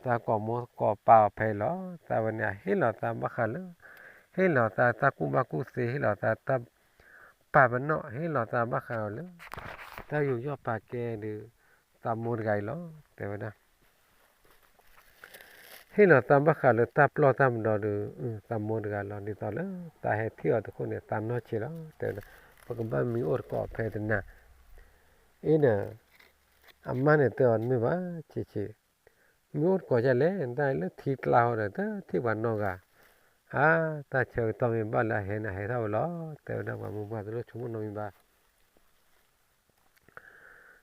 သးကိးမိၢ်ကိးပၢ်အီၤဖဲအံၤလီၤ. သးဝဲန့ၣ် အဟ့ၣ်လီၤသးဘၣ်ဃးလၢ ဟ့ၣ်လီၤသးတၢ်ကူၣ်ဘၣ်ကူၣ်သ့ ဟ့ၣ်လီၤသးတၢ်ပာ်ပနီၣ် ဟ့ၣ်လီၤသးဘၣ်ဃးဒီးလၢ တၢ်ယူးယီၣ်ပာ်ကဲဒီး သးမိၢ်တဂၤအံၤလီၤ တဲဝဲဒၣ်. ဟ့ၣ်လီၤသးဘၣ်ဃးလၢတၢ်ပျီၢ်တၢ်မဒီဒီး သးမိၢ်တဂၤလီၤ. ဒ်သိးလၢသးဟဲထံၣ်အီၤတခိၣ်န့ၣ် သးနီၢ်ဆံးလီၤ တဲဝဲဒၣ်. ပကဘၣ်မံအိၣ်တကိးဖဲတနၤ အ့ဒီး အမါန့ၣ်တဲအီၤတမ့ၢ်ဘၣ် ဆံးဆံး, မံအိၣ်တကိးဒ်လဲၣ် တၢ်လၢထံကျါဟီဒီး တထံၣ်ပှၤနီတဂၤ, အါ တၢ်ဆၢကတီၢ်မ့ၢ်ဘၣ်လၢအဟဲန့ၣ် အဟဲထီၣ်ဝဲလီၤ တဲဝဲဒၣ်. ပှၤမုၢ်ပှၢ်တလိၣ်ဆိကမိၣ်နီတမံၤဘၣ်.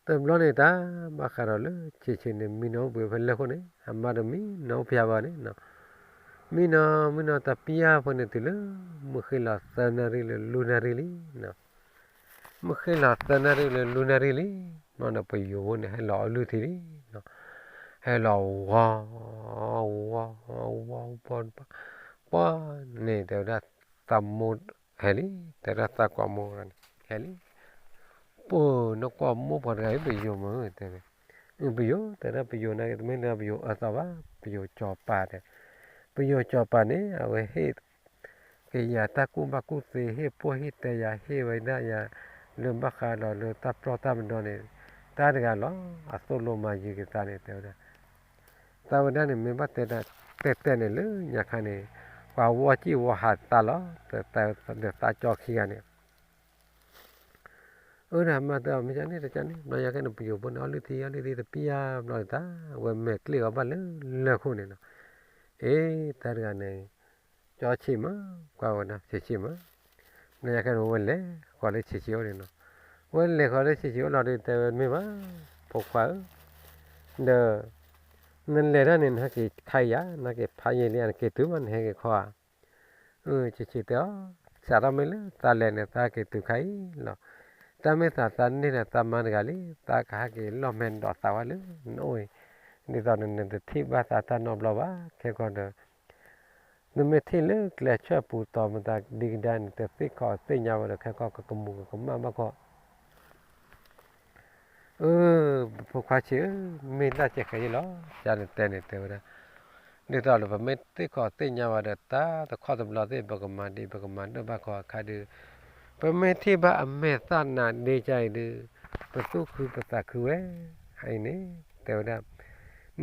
တဘျီန့ၣ်တၢ်ဘၣ်ဃးဒီးလၢဆံးဆံးန့ၣ် မံနီၤအိၣ်ဘှံးဖဲလၢၢ်ခိၣ်န့ၣ် အမါဒီးမံနီၤအိၣ်ဖဲယၤဘၣ်န့ၣ် မံနီၤ မံနီၤတပျၢ်ဖဲန့ၣ်တုၤလၢ မုၢ်ဃ့လီၤသၢနၣ်ရံၣ်လၢလွံၢ်နၣ်ရံၣ်လံ. မုၢ်ဃ့လီၤသၢနၣ်ရံၣ်လၢလွံၢ်နၣ်ရံၣ်လံ, ဘျီန့ၣ်ပယိၤဖိန့ၣ် ဟဲလီၤအီလုၢ်ထံလံ, ဟဲလီၤဝီ ဝီ ဝီ ဝီ ပှၤန့ၣ် တဲဝဲဒၣ် သးမိၢ်ဟဲလံ, တဲဝဲဒၣ်သးကိးမိၢ်န့ၣ် ဟဲလံ ပှၤနကိးမိၢ်ပှၤတဂၤအံၤ ပယိၤမ့ၢ် တဲဝဲ, ပယိၤ တဲဝဲဒၣ် ပယိၤန့ၣ် တမ့ၢ်လၢပယိၤအၢသီဘၣ်, ပယိၤစီၤပၤတဲ, ပယိၤစီၤပၤန့ၣ် အဝဲဟ့ၣ်က့ၤယၤတၢ်ကူၣ်ဘၣ်ကူၣ်သ့ ဟ့ၣ်ပိၢ်ဟ့ၣ်တဲယၤ ဟ့ၣ်ဝဲဒၣ်ယၤ လၢဘၣ်ဃးဒီးလၢတၢ်ပျီၢ်တၢ်မဒီန့ၣ် တၢ်တဂၤလီၤ. အသိၣ်လိမၤယုၤက့ၤသးန့ၣ် တဲဝဲဒၣ် သးဝဲဒၣ်န့ၣ် မ့ၢ်ဘၣ်တဲဒၣ်တဲတဲန့ၣ် လၢညါခါန့ၣ် ပှၤဝီစံၣ်ဝီဟးသးလီၤ, ဒီးသးကၠီခံဂၤန့ၣ် အၢဒၣ်မါတဲအီၤ မ့ၢ်ကန့ၣ်တကန့ၣ် ဘျီယၤကဲန့ၣ် ပယိၤဖိန့ၣ် အီလုၢ်ထံ အီလုၢ်ထံတပျၢ်ဘျီန့ၣ် တၢ်ဝဲမဲာ်ကျ့ၣ်အီၤဘၣ်လၢလၢၢ်ခိၣ်န့ၣ်နီၤ, အ့ တၢ်တဂၤန့ၣ် ကၠီဆံးမး ကွၢ်ဝဲဒၣ် ဆံးဆံးမး, ဘျီယၤကဲန့ၣ် ဝဲလဲၤဃီၤလၢဆံးဆံးအိၣ်န့ၣ်နီၤ, ဝဲလဲၤဃီၤလၢဆံးဆံးအိၣ်လီၤဒီး တဲဝဲမ့ၢ်ဘၣ် ဖိခွါဧၢ, ဒီး နလဲၤတၢ်န့ၣ် နဟဲက့ၤခါအံၤယၤ နဟဲက့ၤဖးယံာ်လံ နက့ၤတုၤမး နဟဲက့ၤခီဧါ ဆံးဆံးတဲအီၤ, စးထီၣ်မ့ၢ်လၢသးလဲၤန့ၣ် သးက့ၤတုၤခါအံၤလီၤ. တၢ်မ့ၢ်သးသးန့ၢ်ဒီးသးမါတဂၤလံ, သးကဟဲက့ၤလီၢ်မဲာ်ဒိးသးဝဲလၢနအိၣ်အံၤ, ဒ်သိးနတထံၣ်ဘၣ်သးတၢ်နီတဘျီဘၣ်. ခဲကီးဒီး နမ့ၢ်ထံၣ်လၢကျဲဆၢၣ်ပူၤတီၤမတၤဒံကဒါန့ၣ် တသ့ၣ်ခီၣ်သ့ၣ်ညါဝဲဒီး ခဲကီးကကမူၤကကမၣ်ဘၣ်ခီ အၢ ဖိခွါဆံးဧၢ, မ့ၢ်တၢ်စဲးဃဲၤယ့ၢ်လီၤ. ကန့ၣ်တဲန့ၣ်တဲဝဲဒၣ်, ဒ်သိးလၢပမ့ၢ်သ့ၣ်ခီၣ်သ့ၣ်ညါဝဲဒီး တၢ်တခီတဘျီသ့ၣ် ပကမၤဒံး ပကမၤဒိၣ်ဘၣ်ခီအခါဒီး ပမ့ၢ်ထံၣ်ဘၣ်အမဲာ်သၣ်နၤဒ့ကါအံၤဒီး ပသူၣ်ခုပသးခုဝဲ. အအံၤန့ၣ် တဲဝဲဒၣ်,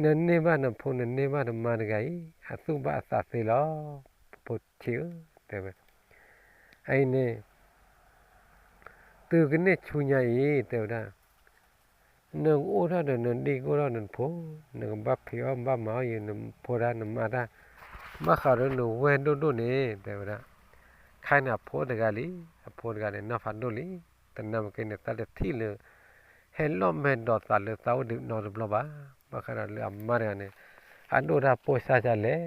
နန့ၢ်ဘၣ်နဖိ နန့ၢ်ဘၣ်နမါတဂၤအံၤ အသူၣ်ဘၣ်အသးသ့လီၤ. ဖိဆံးဧၢ, တဲဝဲ, အအံၤန့ၣ် သုကန့ၢ်ဆူညါအံၤ တဲဝဲဒၣ်, နကအိၣ်ထီၣ်ဒီးနဒံၣ် ကအိၣ်ထီၣ်ဒီးနဖိ, နကဘၣ်ဖံးအီၣ်ဘၣ်မၤအီၣ်ယံၤ နဖိတၢ်နမါတၢ်, ဘၣ်ဃးဒီးနဝဲၢ်ဒိၣ်ဒိၣ်န့ၣ် တဲဝဲဒၣ်, ခါန့ၣ်အဖိတဂၤလံ, အဖိတဂၤန့ၣ် နီၢ်ဖးဒိၣ်လံ, တနၢ်မ့ၢ်က့န့ၣ် သးတထံၣ်လၢ ဟဲလီၢ်မဲာ်ဒိးသးလၢသးအိၣ်ဒံးနီတဘျီဘၣ်. ဘၣ်ဃးဒီးလၢအမါတဂၤန့ၣ် အဒိၣ်တၢ်ပိၢ်စၢ်ဒ်လဲၣ်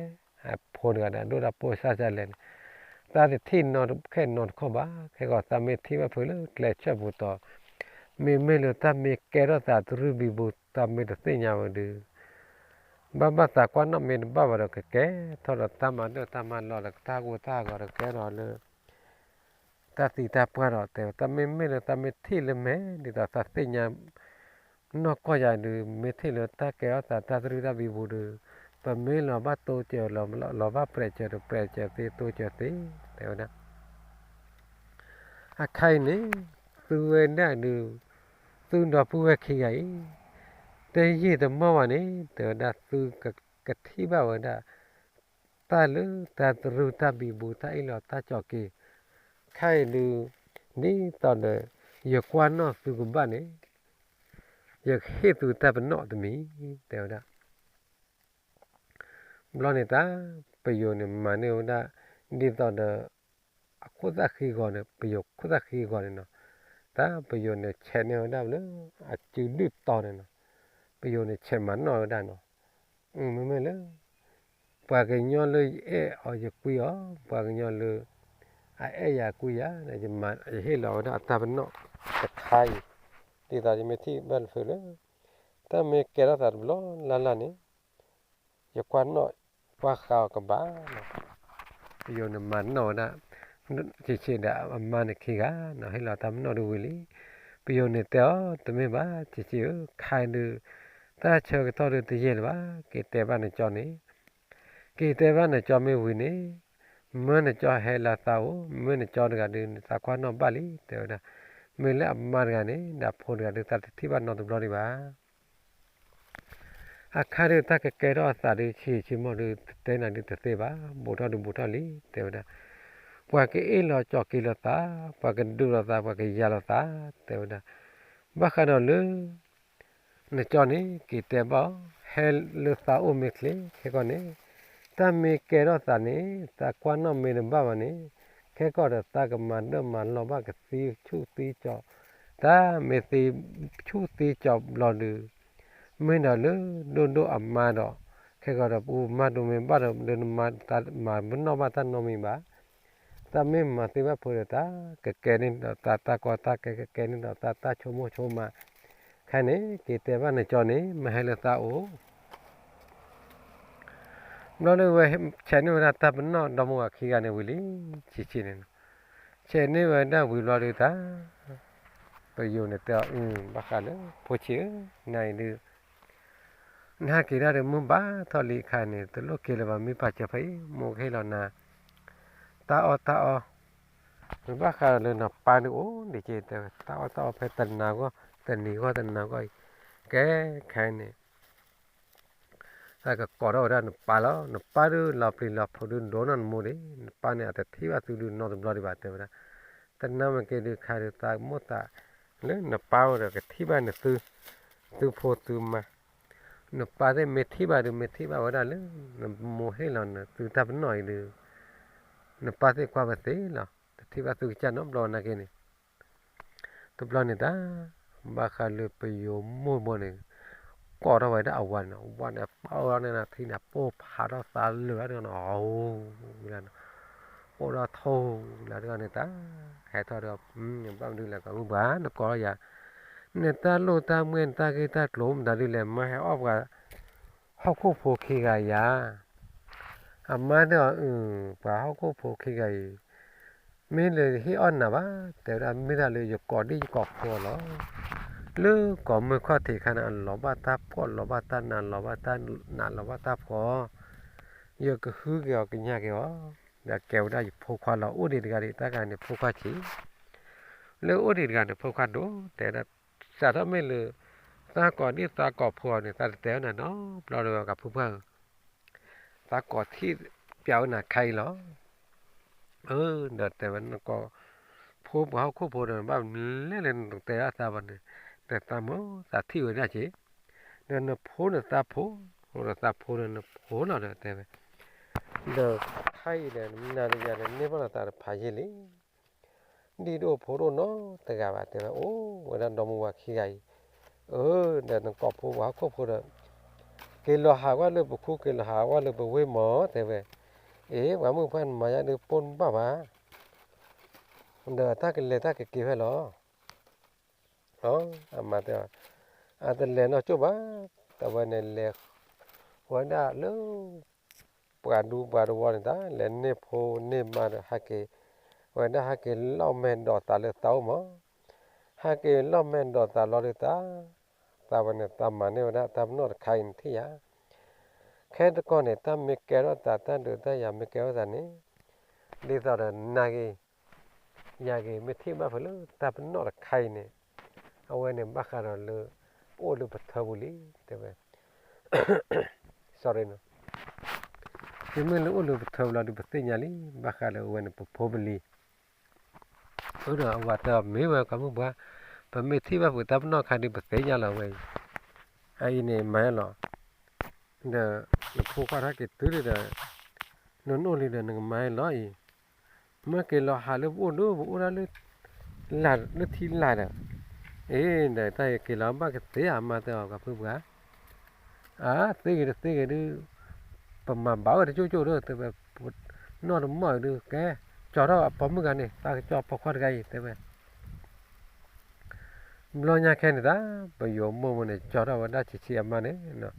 အဖိတဂၤန့ၣ် အဒိၣ်တၢ်ပိၢ်စၢ်ဒ်လဲၣ်န့ၣ် သးတထံၣ်နီတခဲနီတခီၣ်ဘၣ်. ခဲကီးသးမ့ၢ်ထံၣ်ဘၣ်ဖုးလၢကျဲဆၢၣ်ပူၤတီၤ, မ့မ့ၢ်လၢတၢ်မ့ၢ်ကဲထီၣ်သးတရုၢ်ဘံဘူ သးမ့ၢ်တသ့ၣ်ညါဝဲဒီး ဘၣ်ဘၣ်သးကွၢ်နီၣ်မ့ၢ်တဘၣ်ဘၣ်ဒီး ကကဲထီၣ်ဒီးတၢ်မၤဒၢၣ်တၢ်မၤလီၤဒီး တၢ်ဂိၢ်တၢ်ဂီၤဒီး ကဲထီၣ်လၢ တၢ်သံတၢ်ပှၢ်ဒီး တဲဝဲ တၢ်မ့မ့ၢ်လၢတၢ်မ့ၢ်ထံၣ်လၢမဲာ် ဒ်သိးသးသ့ၣ်ညါ နီၢ်ကီၢ်ယၤဒီး မ့ၢ်ထံၣ်လၢတၢ်ကဲထီၣ်သးတၢ်တရုၢ်တၢ်ဘံဘူဒီး ပမ့ၢ်လီၤဘၣ်တိစၢၤလီၤ လီၤဘၣ်ပြဲးစၢၤဒီးပြဲးစၢၤသ့ တိစၢၤသ့ တဲဝဲဒၣ်. အခါအံၤန့ၣ် သုဝဲဒၣ်ဒီး သုဒီပုၢ်ဝဲၢ်ခံဂၤအံၤ တယံာ်တမီၢ်ဘၣ်န့ၣ် တဲဝဲဒၣ် သုကထံၣ်ဘၣ်ဝဲဒၣ် တၢ်လၢတၢ်တရုၢ်တၢ်ဘံဘူ တၢ်အ့ၣ်လိာ်တၢ်ကၠီၤက့ၤ ခါအံၤဒုး ဒ်သိးဒီး ယကွၢ်နီၣ်သုကဘၣ်န့ၣ် ယကဟ့ၣ်သုတၢ်ပနီၣ်တမံၤ တဲဝဲဒၣ်. ဘျီန့ၣ်တၢ် ပယိၤန့ၣ်မၤန့ၢ်ဝဲဒၣ် ဒ်သိးဒီး အခိၣ်သၣ်ဃံဂီၤန့ၣ် ပယိၤခိၣ်သၣ်ဃံဂီၤန့ၣ်နီၤ, တၢ်ပယိၤန့ၣ်ဆဲးန့ၢ်ဝဲဒၣ်လၢ အစုဒုၣ်တီၤန့ၣ်နီၤ, ပယိၤန့ၣ်ဆဲးမၤနီၣ်ဝဲဒၣ်နီၤ, မ့မ့ၢ်လၢ ပှၤကညီလၢယအဲၣ်အီၤယကွံအီၤ, ပှၤကညီလၢ အအဲၣ်ယၤကွံယၤ ယဟ့ၣ်လီၤဝဲဒၣ်အတၢ်ပနီၣ်တခါအံၤ, ဒ်သိးယမ့ၢ်ထံၣ်ဘၣ်တဖုလၢ တၢ်မ့ၢ်ကဲထီၣ်သးတဘျီလၢ်လၢ်န့ၣ် ယကွၢ်နီၣ်ကွၢ်ဃာ်အီၤကဘၣ်လီၤ. ပယိၤန့ၣ်မၤနီၣ်ဝဲဒၣ် ဆံးဆံးဒီးအမါန့ၣ်ခံဂၤနီၤ, ဟ့ၣ်လီၤတၢ်ပနီၣ်တဝံၤလံ. ပယိၤန့ၣ်တဲအီၤ တမ့ၢ်ဘၣ် ဆံးဆံးဧၢ, ခါဒုး တၢ်ဆၢကတီၢ်ဒုးတယံာ်လၢၤဘၣ်, က့ၤတဲဘၣ်နကၠီန့ၣ်, က့ၤတဲဘၣ်နကၠီမ့ၢ်ဝံၤန့ၣ်, မၢနကၠီဟဲလၢသးအိၣ်, မၢနကၠီတဂၤဒုး နသးကွၢ်နီၣ်ဘၣ်လံ တဲဝဲဒၣ်. မ့ၢ်လၢအမါတဂၤန့ၣ် ဒီးဖိတဂၤဒုး သးတထံၣ်ဘၣ်နီတဘျီဒံးဘၣ်. အခါဒုးတၢ်ကကဲထီၣ်အသးဒုး ဆံးဆံးမိၢ်ဒုး တတဲနၤဒုးတသ့ဘၣ်, ဘူးထီၣ်ဒုးဘူးထီၣ်လံ တဲဝဲဒၣ်. ပှၤကအ့ၣ်လိာ်ကၠီၤက့ၤလိာ်သး, ပှၤကဒုးလိာ်သး, ပှၤကယၤလိာ်သး တဲဝဲဒၣ်. ဘၣ်ဃးဒီးလၢ နကၠီန့ၣ် က့ၤတဲဘၣ်အီၤ, ဟဲလၢသးအိၣ်မ့ၢ်ချ့ ခဲကီၢ်န့ၣ်, တၢ်မ့ၢ်ကဲထီၣ်သးန့ၣ် သးကွၢ်နီၣ်မ့ၢ်တဘၣ်ဘၣ်န့ၣ်, ခဲကီၢ်ဒီးသးကမၤဒၢၣ်မၤလီၢ်ဘၣ် ကသံဆူၣ်သံကၠီၤ, တၢ်မ့ၢ်သံဆူၣ်သံကၠီၤဘျီဒုး, မ့ၢ်ဒီးလၢဒိၣ်ဒိၣ်အမါဒီး, ခဲကီၢ်ဒီးပူမၤဒိးမ့ၢ်ဘၣ်ဒီး လၢနမၤတၢ်မၤပနီၣ်ဘၣ်တၢ်နီတမံၤဘၣ်. တၢ်မ့ၢ်မၤသ့ဘၣ်ဖိဒီး တၢ်ကကဲန့ၢ်ဒီးသးတၢ်ကီတၢ်ခဲ ကကဲန့ၢ်ဒီးသးတၢ်ဆိကမိၣ်ဆိကမး, ခဲန့ၣ် က့ၤတဲဘၣ်နကၠီန့ၣ် မၢဟဲလၢသးအိၣ် ဘျီဒုးဝဲဆဲးန့ၢ်ဝဲဒၣ်တၢ်ပနီၣ်ဒီမါဝၤခံဂၤန့ၣ်ဝံၤလံ, ဆံးဆံးန့ၣ်, ဆဲးန့ၢ်ဝဲဒၣ်ဝံၤဘျီဒုးတၢ်, ပယိၤန့ၣ်တဲအီၤ ဘၣ်ဃးလၢဖိဆံးဧၢ, နၤအံၤဒုး နဟဲက့ၤဒၣ်ဒီးမုၢ်ဘၣ်ထီၣ်လံအခါန့ၣ် တလိၣ်က့ၤလၢၤဘၣ် မ့ၢ်ပာ်စၢၤဖဲအံၤ မိၢ်ကဟ့ၣ်လီၤနၤ တၢ်အီၣ်တၢ်အီ, မ့ၢ်ဘၣ်ဃးဒီးလၢနပၢ်ဒုးအိၣ်ဒံးက့ၤတဲဝဲ တၢ်အီၣ်တၢ်အီဖဲတနၤဂီၢ် တနံၤဂီၢ်တနၤဂီၢ်အံၤ, ကဲခဲအံၤန့ၣ် သးကကိးထီၣ်ဝဲဒၣ်နပၢ်လီၤ. နပၢ်ဒုးလီၤပျံၤလီၤဖုးဒုးဒိၣ်နီၢ်နမိၢ်ဒံး, နပၢ်န့ၣ် အတထံၣ်ဘၣ်သုဒုးနီတဘျီဒံးဘၣ် တဲဝဲဒၣ်. တနၤမ့ၢ်က့ၤဒုးခါဒုး သးမိၣ်သးလၢနပၢ်အိၣ်ဒီးကထံၣ်ဘၣ်နသု, သုဖိသုမါ, နပၢ်သ့ၣ်မ့ၢ်ထံၣ်ဘၣ်ဒုး မ့ၢ်ထံၣ်ဘၣ်ဝဲဒၣ်လၢ နမိၢ်ဟ့ၣ်လီၤနသုတၢ်ပနီၣ်အံၤဒုး, နပၢ်သ့ၣ်ကွၢ်ဝဲသ့လီၤ. တထံၣ်ဘၣ်သုကစၢ်နီတဘျီနာ်က့န့ၣ် တဘျီန့ၣ်တၢ်, ဘၣ်ဃးလၢပယိၤမိၢ်ဘိန့ၣ် ကိးထီၣ်ဝဲဒၣ်အဝၤန့ၣ်, ဝၤန့ၣ်ပၢ်ဝဲန့ၣ်ထံန့ၣ် ပိၢ်ဖးထီၣ်သးလၢာ်တဂၤန့ၣ်, အဝၤန့ၣ် ပိၢ်ထီၣ်ထီလၢာ်တဂၤန့ၣ်တၢ်, ဟဲထီၣ်ဒီး ဘၣ်မနုၤလဲၣ် ကီၢ်မုၢ်ပှၢ် နကိးထီၣ်ယၤ, နတၢ်လိၣ်တၢ်မှဲ နတၢ်ဂ့ၢ်တၢ်ကျိၤမတၤဒ်လဲၣ် မၢဟဲအီၣ်ပှၤ ဟီၣ်ခိၣ်ဖိခံဂၤယၤ အမါတဲအီၤ, ပှၤဟီၣ်ခိၣ်ဖိခံဂၤအံၤ မ့ၢ်လၢဟ့ၣ်အီၣ်နၤဘၣ်, တဲဝဲဒၣ် မ့ၢ်တၢ်လၢယကိးဒံၣ်ယကိးဖိအီၤလီၤ. လၢကီၢ်မုၢ်ခီၣ်ထံးခါန့ၣ် အလီၤဘၣ်တၢ်ဖှီၣ် လီၤဘၣ်တၢ်နး လီၤဘၣ်တၢ်နး လီၤဘၣ်တၢ်ဖှီၣ်, ယကဟုက့ၤအီၤကညးက့ၤအီၤ, ဒီးကဲဝဲဒၣ်ယဖိခွါလီၤ အိၣ်ဒံးတဂၤဒံး တၢ်ဂၤန့ၣ်ဖိခွါဆံး, လၢအိၣ်ဒံးတဂၤန့ၣ် ဖိခွါဒိၣ်တဲဒၣ်, စးထီၣ်မ့ၢ်လၢ သးကိးဒံၣ်သးကိးဖိအီၤန့ၣ် သးတတဲဝဲနၤနီတဘျီဒီး ကဖုဖၣ်ဧၢ သးကိးထံၣ်ပျးဝဲနၤခါအံၤလီၤ. အၢ ဒီးတဲဝဲ နကိးဖိပှၤဟီၣ်ခိၣ်ဖိဒီး ဘၣ်မနုၤလဲၣ်လၢနတတဲဒၣ်သးဘၣ်န့ၣ်, ဒီးသးမုာ်သးထံၣ်ဝဲဒၣ်က့ၤ, ဒီးနဖိနသးဖိ, ဒီးသးဖိဒီးနဖိလီၤဒီးတဲဝဲ, ဒီးခါအံၤဒီး နၤဒီးယၤဒီး န့ၢ်ဘၣ်လိာ်သးတဖးယံာ်လံ ဒ်ဒိၣ်ဖိဒိၣ်နီတဂၤဘၣ် တဲဝဲ, အိၣ်ဝဲဒၣ်ဒီမါဝၤခံဂၤအံၤ, အၢ ဒီးနကိးဖိပှၤဟီၣ်ခိၣ်ဖိဒီး က့ၤလီၤဟးဝဲလၢပခူ က့ၤလီၤဟးဝဲလၢပဝ့ၢ်မး တဲဝဲ, အ့ ပှၤမုၣ်ပှၢ်နမၤယါဒုးပိၢ်နဘၣ်ဘၣ်, ဒီးတၢ်ကလဲၤတၢ်ကက့ၤဖဲလီၤ. အမါတဲအီၤ, အတလဲၤနီၢ်ကၠိၣ်ဘၣ်, တဝဲန့ၣ်လဲၤဝဲဒၣ်လၢ ပှၤဒူပှၤတဝီန့ၣ်တၢ် လဲၤန့ၢ်ဖိန့ၢ်မါဒီးဟဲက့ၤ, ဝဲဒၣ်ဟဲက့ၤလီၢ်မဲာ်ဒိးသးလၢသးအိၣ်မး, ဟဲက့ၤလီၢ်မဲာ်ဒိးသးလီၤဒုးတၢ်, သးဝဲန့ၣ် သးမၤန့ၢ်ဝဲဒၣ်တၢ်ပနီၣ်တခါအံၤနထံၣ်ယၤ, ခဲတကီၢ်န့ၣ် တၢ်မ့ၢ်ကဲထီၣ်သး တၢ်ဒုးတၢ်ယၤမ့ၢ်ကဲထီၣ်သးန့ၣ်, ဒ်သိးဒီးနၤဂ့ၤ ယၤဂ့ၤ မ့ၢ်ထံၣ်ဘၣ်ဖဲလၢတၢ်ပနီၣ်တခါအံၤန့ၣ်, အဝဲန့ၣ်ဘၣ်ဃးဒီးလၢ အိၣ်လၢပထၢပူၤလံ တဲဝဲ sorry နီၤ, တုၤမ့ၢ်လၢအိၣ်လၢပထၢပူၤလီၤဒုး ပသ့ၣ်ညါလံ ဘၣ်ဃးဒီးအဝဲန့ၣ် ပဖိပလံၤ, အၢဒီးအဝၤတဲအီၤ မ့ၢ်ဝဲကီၢ်မုၢ်ပှၢ်, ပမ့ၢ်ထံၣ်ဘၣ်ဖဲတၢ်ပနီၣ်ခါဒုး ပသ့ၣ်ညါလီၤဝဲအံၤ, အအံၤန့ၣ်မၤလီၤ, ဒီးနဖိခွါထီၣ်က့ၤတုၤဒုဒီး နနအိၣ်လံဒီးနကမၤလီၤအံၤ, မ့ၢ်က့ၤလီၤဟးလၢပအိၣ်ဒုး ပအိၣ်ဒၣ်လၢ လၢထံလာ်ဒီး, အ့ ဒီးတၢ်က့ၤလီၤဘၣ်ကသ့ဧါ မါတဲအီၤ ကီၢ်မုၢ်ပှၢ်, အါ သ့ဂ့ၤတသ့ဂ့ၤဒုး ပမၤဘၣ်ဝဲတကၠိၣ်ကၠိၣ်ဒီး တဲဝဲ, နီၢ်တမီၢ်အံၤဒုး ကဲ ကၠီထီၣ်အပိာ်မုၣ်ဂၤန့ၣ် သးကကၠီပိာ်ခွါတဂၤအံၤ တဲဝဲ ဘျီညါခဲန့ၣ်တၢ် ပယိၤမိၢ်မိၢ်န့ၣ် ကၠီထီၣ်ဝဲဒၣ်ဆံးဆံးအမါန့ၣ်,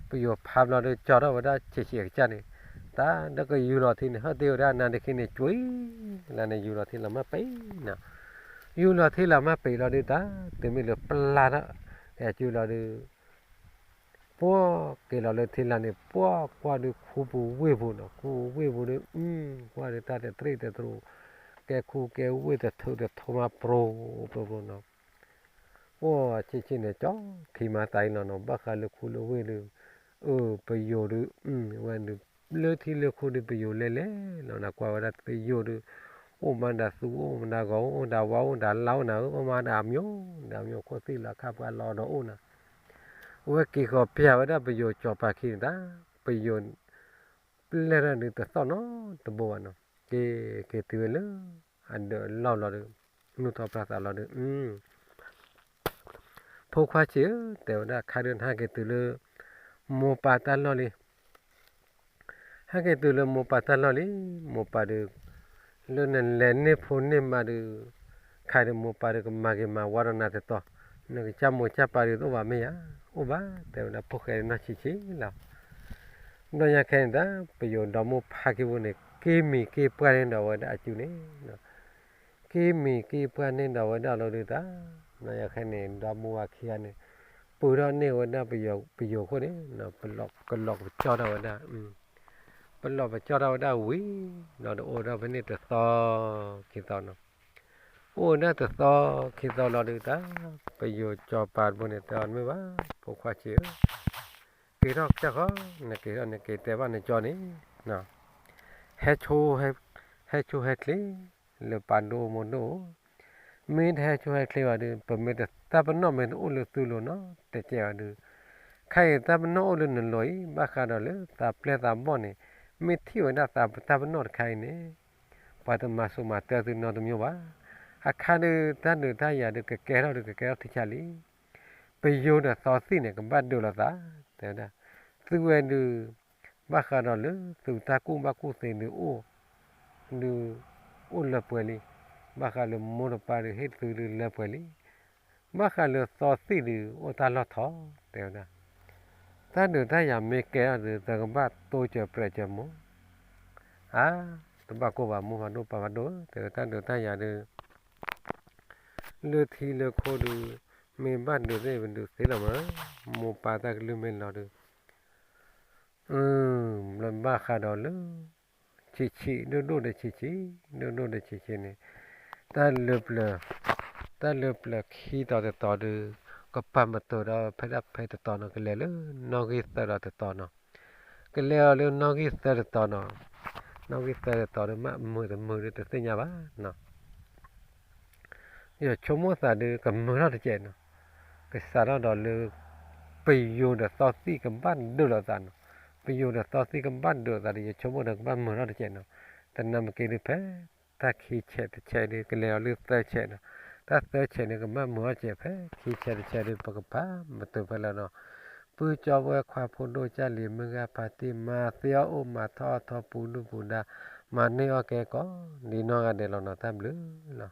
ပယိၤဖးဘျီဒီး ကၠီထီၣ်ဝဲဒၣ်ဆံးဆံးအကစၢ်န့ၣ်, တၢ်ဒီးကယူၤလီၤထံန့ၣ် ဟဲတ့ၢ်ဝဲဒၣ်နၤတခီန့ၣ် ကွံလၢန့ၣ် ယူၤလီၤထံလီၤမၢ်ပံနီၤ, ယူၤလီၤထံလီၤမၢ်ပံလီၤဒုးတၢ် တုၤမ့ၢ်လၢပျၢ်ထီၣ် ကယူၤလီၤဒုး ပှၤက့ၤလီၤလၢထံလာ်န့ၣ် ပှၤကွၢ်ဒုးခူပူၤဝ့ၢ်ပူၤနီၤ, ခူပူၤဝ့ၢ်ပူၤဒုး ကွၢ်ဒုးတၢ်တတရံးတတရူး, ကဲခူကဲဝ့ၢ်တထုးတထိးမး ပြိပြိပြိနီၤ. အိၣ်ဆ့ဆ့န့ၣ် ကၠီထံမၤသးအံၤလီၤနီၤ, ဘၣ်ဃးလၢခူလၢဝ့ၢ်ဒုး အၢ ပယိၤဒုး ဝဲဒုး လၢထံလၢခူဒုး ပယိၤလဲၤလဲၤလီၤနၤ, ကွၢ်ဝဲဒၣ်ပယိၤဒုး အိၣ်မးဒၣ်သူ အိၣ်မးဒၣ်ဂီၤ အိၣ်ဒၣ်ဝါ အိၣ်ဒၣ်လါ အိၣ်နၤဧၢ အိၣ်မးဒၣ်အမျိုး ဒၣ်အမျိုး ခိၣ်သံၣ်လီၤခၣ်ပှၤလီၤဒီးအိၣ်နၤ, အဝဲက့ၤဃီၤပျၢ်ဝဲဒၣ်ပယိၤစီၤပၤခံန့ၣ်တၢ်, ပယိၤ ပျဲၢ်ထီၣ်ဒုးတသီၣ်နီတဘိဘၣ်နီၤ, က့ၤက့ၤတုၤဝဲလၢ အဒၢးလီၢ်လီၤဒုး နူၢ်ထီၣ်ပြၢ်သးလီၤဒုး ဖိခွါဆံးဧၢ, တဲဝဲဒၣ်ခါဒုး နဟဲက့ၤတုၤလၢ မိၢ်ပၢ်တၢ်လီၢ်လံ, ဟဲက့ၤတုၤလၢမိၢ်ပၢ်တၢ်လီၢ်လံ, မိၢ်ပၢ်ဒုး လၢနလဲၤန့ၢ်ဖိန့ၢ်မါဒုး ခါဒုးမိၢ်ပၢ်ဒုးကမၤဂ့ၤမၤဝါဒီးနၤတတီၤ, နကစၢ်မိၢ်ကစၢ်ပၢ်ဒုးတအိၣ်ဘၣ်မ့ၢ်ဧါ, အိၣ်ဘၣ်, တဲဝဲဒၣ်ဖိၣ်ဃဲနီၢ်ဆံးဆံးလီၤ. ဘျီညါခဲန့ၣ်တၢ် ပယိၤဒီမါဖါခံဘိန့ၣ် က့ၤမံၤက့ၤပှၢ်န့ၢ်ဒီးဝဲဒၣ်အစုန့ၣ် က့ၤမံၤက့ၤပှၢ်န့ၢ်ဒီးဝဲဒၣ်လီၤဒုးတၢ်, ဘျီညါခဲန့ၣ် ဒီမါဝၤခံဂၤန့ၣ် ပၢၢ်ထီၣ်န့ၢ်ဝဲဒၣ်ပယိၤခိၣ်န့ၣ် ကလီၤပကၠီၣ်ထီၣ်ဝဲဒၣ်, ပလီၤပကၠီၣ်ထီၣ်ဝဲဒၣ်ဝံၤ ဒီးတအိၣ်ဒီးဖဲန့ၣ်တသီ ခံသီနီၤ, အိၣ်ဝဲဒၣ်တသီ ခံသီလီၤဒုးတၢ်, ပယိၤစီၤပၤတဘိန့ၣ် တဲအီၤမ့ၢ်ဘၣ် ဖိခွါဆံးဧၢ, က့ၤထီၣ်ကစၢ်ခီ နက့ၤထီၣ်န့ၣ် က့ၤတဲဘၣ်နကၠီန့ၣ် ဟဲဆိ ဟဲဆိဟဲချ့ လၢပၢ်ဒိၣ်မိၢ်ဒိၣ်, မ့ၢ်တဟဲဆိဟဲချ့ဘၣ်ဒုး ပမ့ၢ်တ တၢ်ပနီၣ်မ့ၢ်တအိၣ်လၢသုလိၤနီတစဲးဘၣ်ဒုး, ခဲအံၤတၢ်ပနီၣ်အိၣ်လၢနလိၤအံၤ ဘၣ်ဃးဒီးလၢသးပျဲၢ်သးဘီၣ်န့ၣ် မ့ၢ်ထံၣ်ဝဲဒၣ်သးတၢ်ပနီၣ်တခါအံၤန့ၣ် ပှၤတမၤစိၤမၤတၢသုနီတမံၤဘၣ်. အခါဒုး တၢ်ဒုးတၢ်ယၤဒုးကကဲထီၣ်ဒုးကကဲထီၣ်ထံဆးလံ. ပယိၤဒီးသီသံၣ်န့ၣ် ကဘၣ်ဒုးလိာ်သး, တဲဝဲဒၣ် သုဝဲဒုး ဘၣ်ဃးဒီးလၢသုတၢ်ကူၣ်ဘၣ်ကူၣ်သ့ဒုးအိၣ် ဒုး အိၣ်လၢပှဲၤလံ. ဘၣ်ဃးလၢမိၢ်တပၢ်ဒုးဟ့ၣ်သုဒုးလၢပှဲၤလံ. ဘၣ်ဃးလၢသီသံၣ်ဒုးအိၣ်တၢ်လီၢ်ထီ တဲဝဲဒၣ် တၢ်ဒုးတၢ်ယၤမ့ၢ်ကဲထီၣ်ဒုး သကဘၣ်တိစၢၤပြဲးစၢၤမိၢ်, အါ တဘၣ်ကိၢ်ဘၣ်မိၢ်ဖးဒိၣ်ပၢ်ဖးဒိၣ်ဧၢ, တဲဝဲတၢ်ဒုးတၢ်ယၤဒုး လၢထံလၢခိဒုး မ့ၢ်ဘၣ်ဒုးသ့ၣ်ပဒုးသ့လီၤမး, မိၢ်ပၢ်တၢ်ကလုၢ်မ့ၢ်လီၤဒုး ဘျီဘၣ်ဃးဒီးလၢ ဆံးဆံး ဒိၣ်ဒိၣ်ဒီးဆံးဆံး ဒိၣ်ဒိၣ်ဒီးဆံးဆံးန့ၣ် တၢ်လၢပျၢၤ တၢ်လၢပျၢၤခံတီၤတတီၤဒုး ကပာ်မတုာ်ဒီးဖဲဒၣ်ဖဲတတီၤနီၤ ကလဲၤလၢနီၣ်ဂံၢ်သၢဒီးတတီၤနီၤ, ကလဲၤအီၤလၢနီၣ်ဂံၢ်သၢတတီၤနီၤ, နီၣ်ဂံၢ်သၢတတီၤဒုး မ့ၢ်မုာ်တမုာ်ဒုးတသ့ၣ်ညါဘၣ်နီၤ ယဆိကမိၣ်သးဒုးကမုာ်ထီၣ်တစဲးနီၤ, ကစးထီၣ်ဒီးလၢ ပယိၤဒီးသီသံၣ်ကဘၣ်ဒုးလိာ်သးနီၤ, ပယိၤဒီးသီသံၣ်ကဘၣ်ဒုးလိာ်သးဒီး ယဆိကမိၣ်ဒီးကဘၣ်မုာ်ထီၣ်တစဲးနီၤ, တနၢ်မ့ၢ်က့ၤဒုးဖဲ တၢ်ခံဆဲးတဆဲးဒုး ကလဲၤအီၤလၢသၢဆဲးနီၤ, တၢ်သၢဆဲးန့ၣ် ကဘၣ်မုာ်ထီၣ်တစဲးဖဲခံဆဲးတဆဲးဒုး ပကပာ်မတုာ်ဖဲလၢာ်နီၤ, ပုၢ်ကၠီဝဲခွါဖိဒိၣ်ကၢ်လံၤမုၢ်ဂၤဖါတံၢ် မၤသ့အီၣ်အိၣ်မၤထီၣ်အီၣ်ထီၣ်ပူၤဒုၣ်ပူၤဒါ မၤန့ၢ်အီၣ်ကဲကီး ဒ်နီၢ်ဂၤဒဲးလီၤနီၤ တၢ်ဘျုးလီၤ.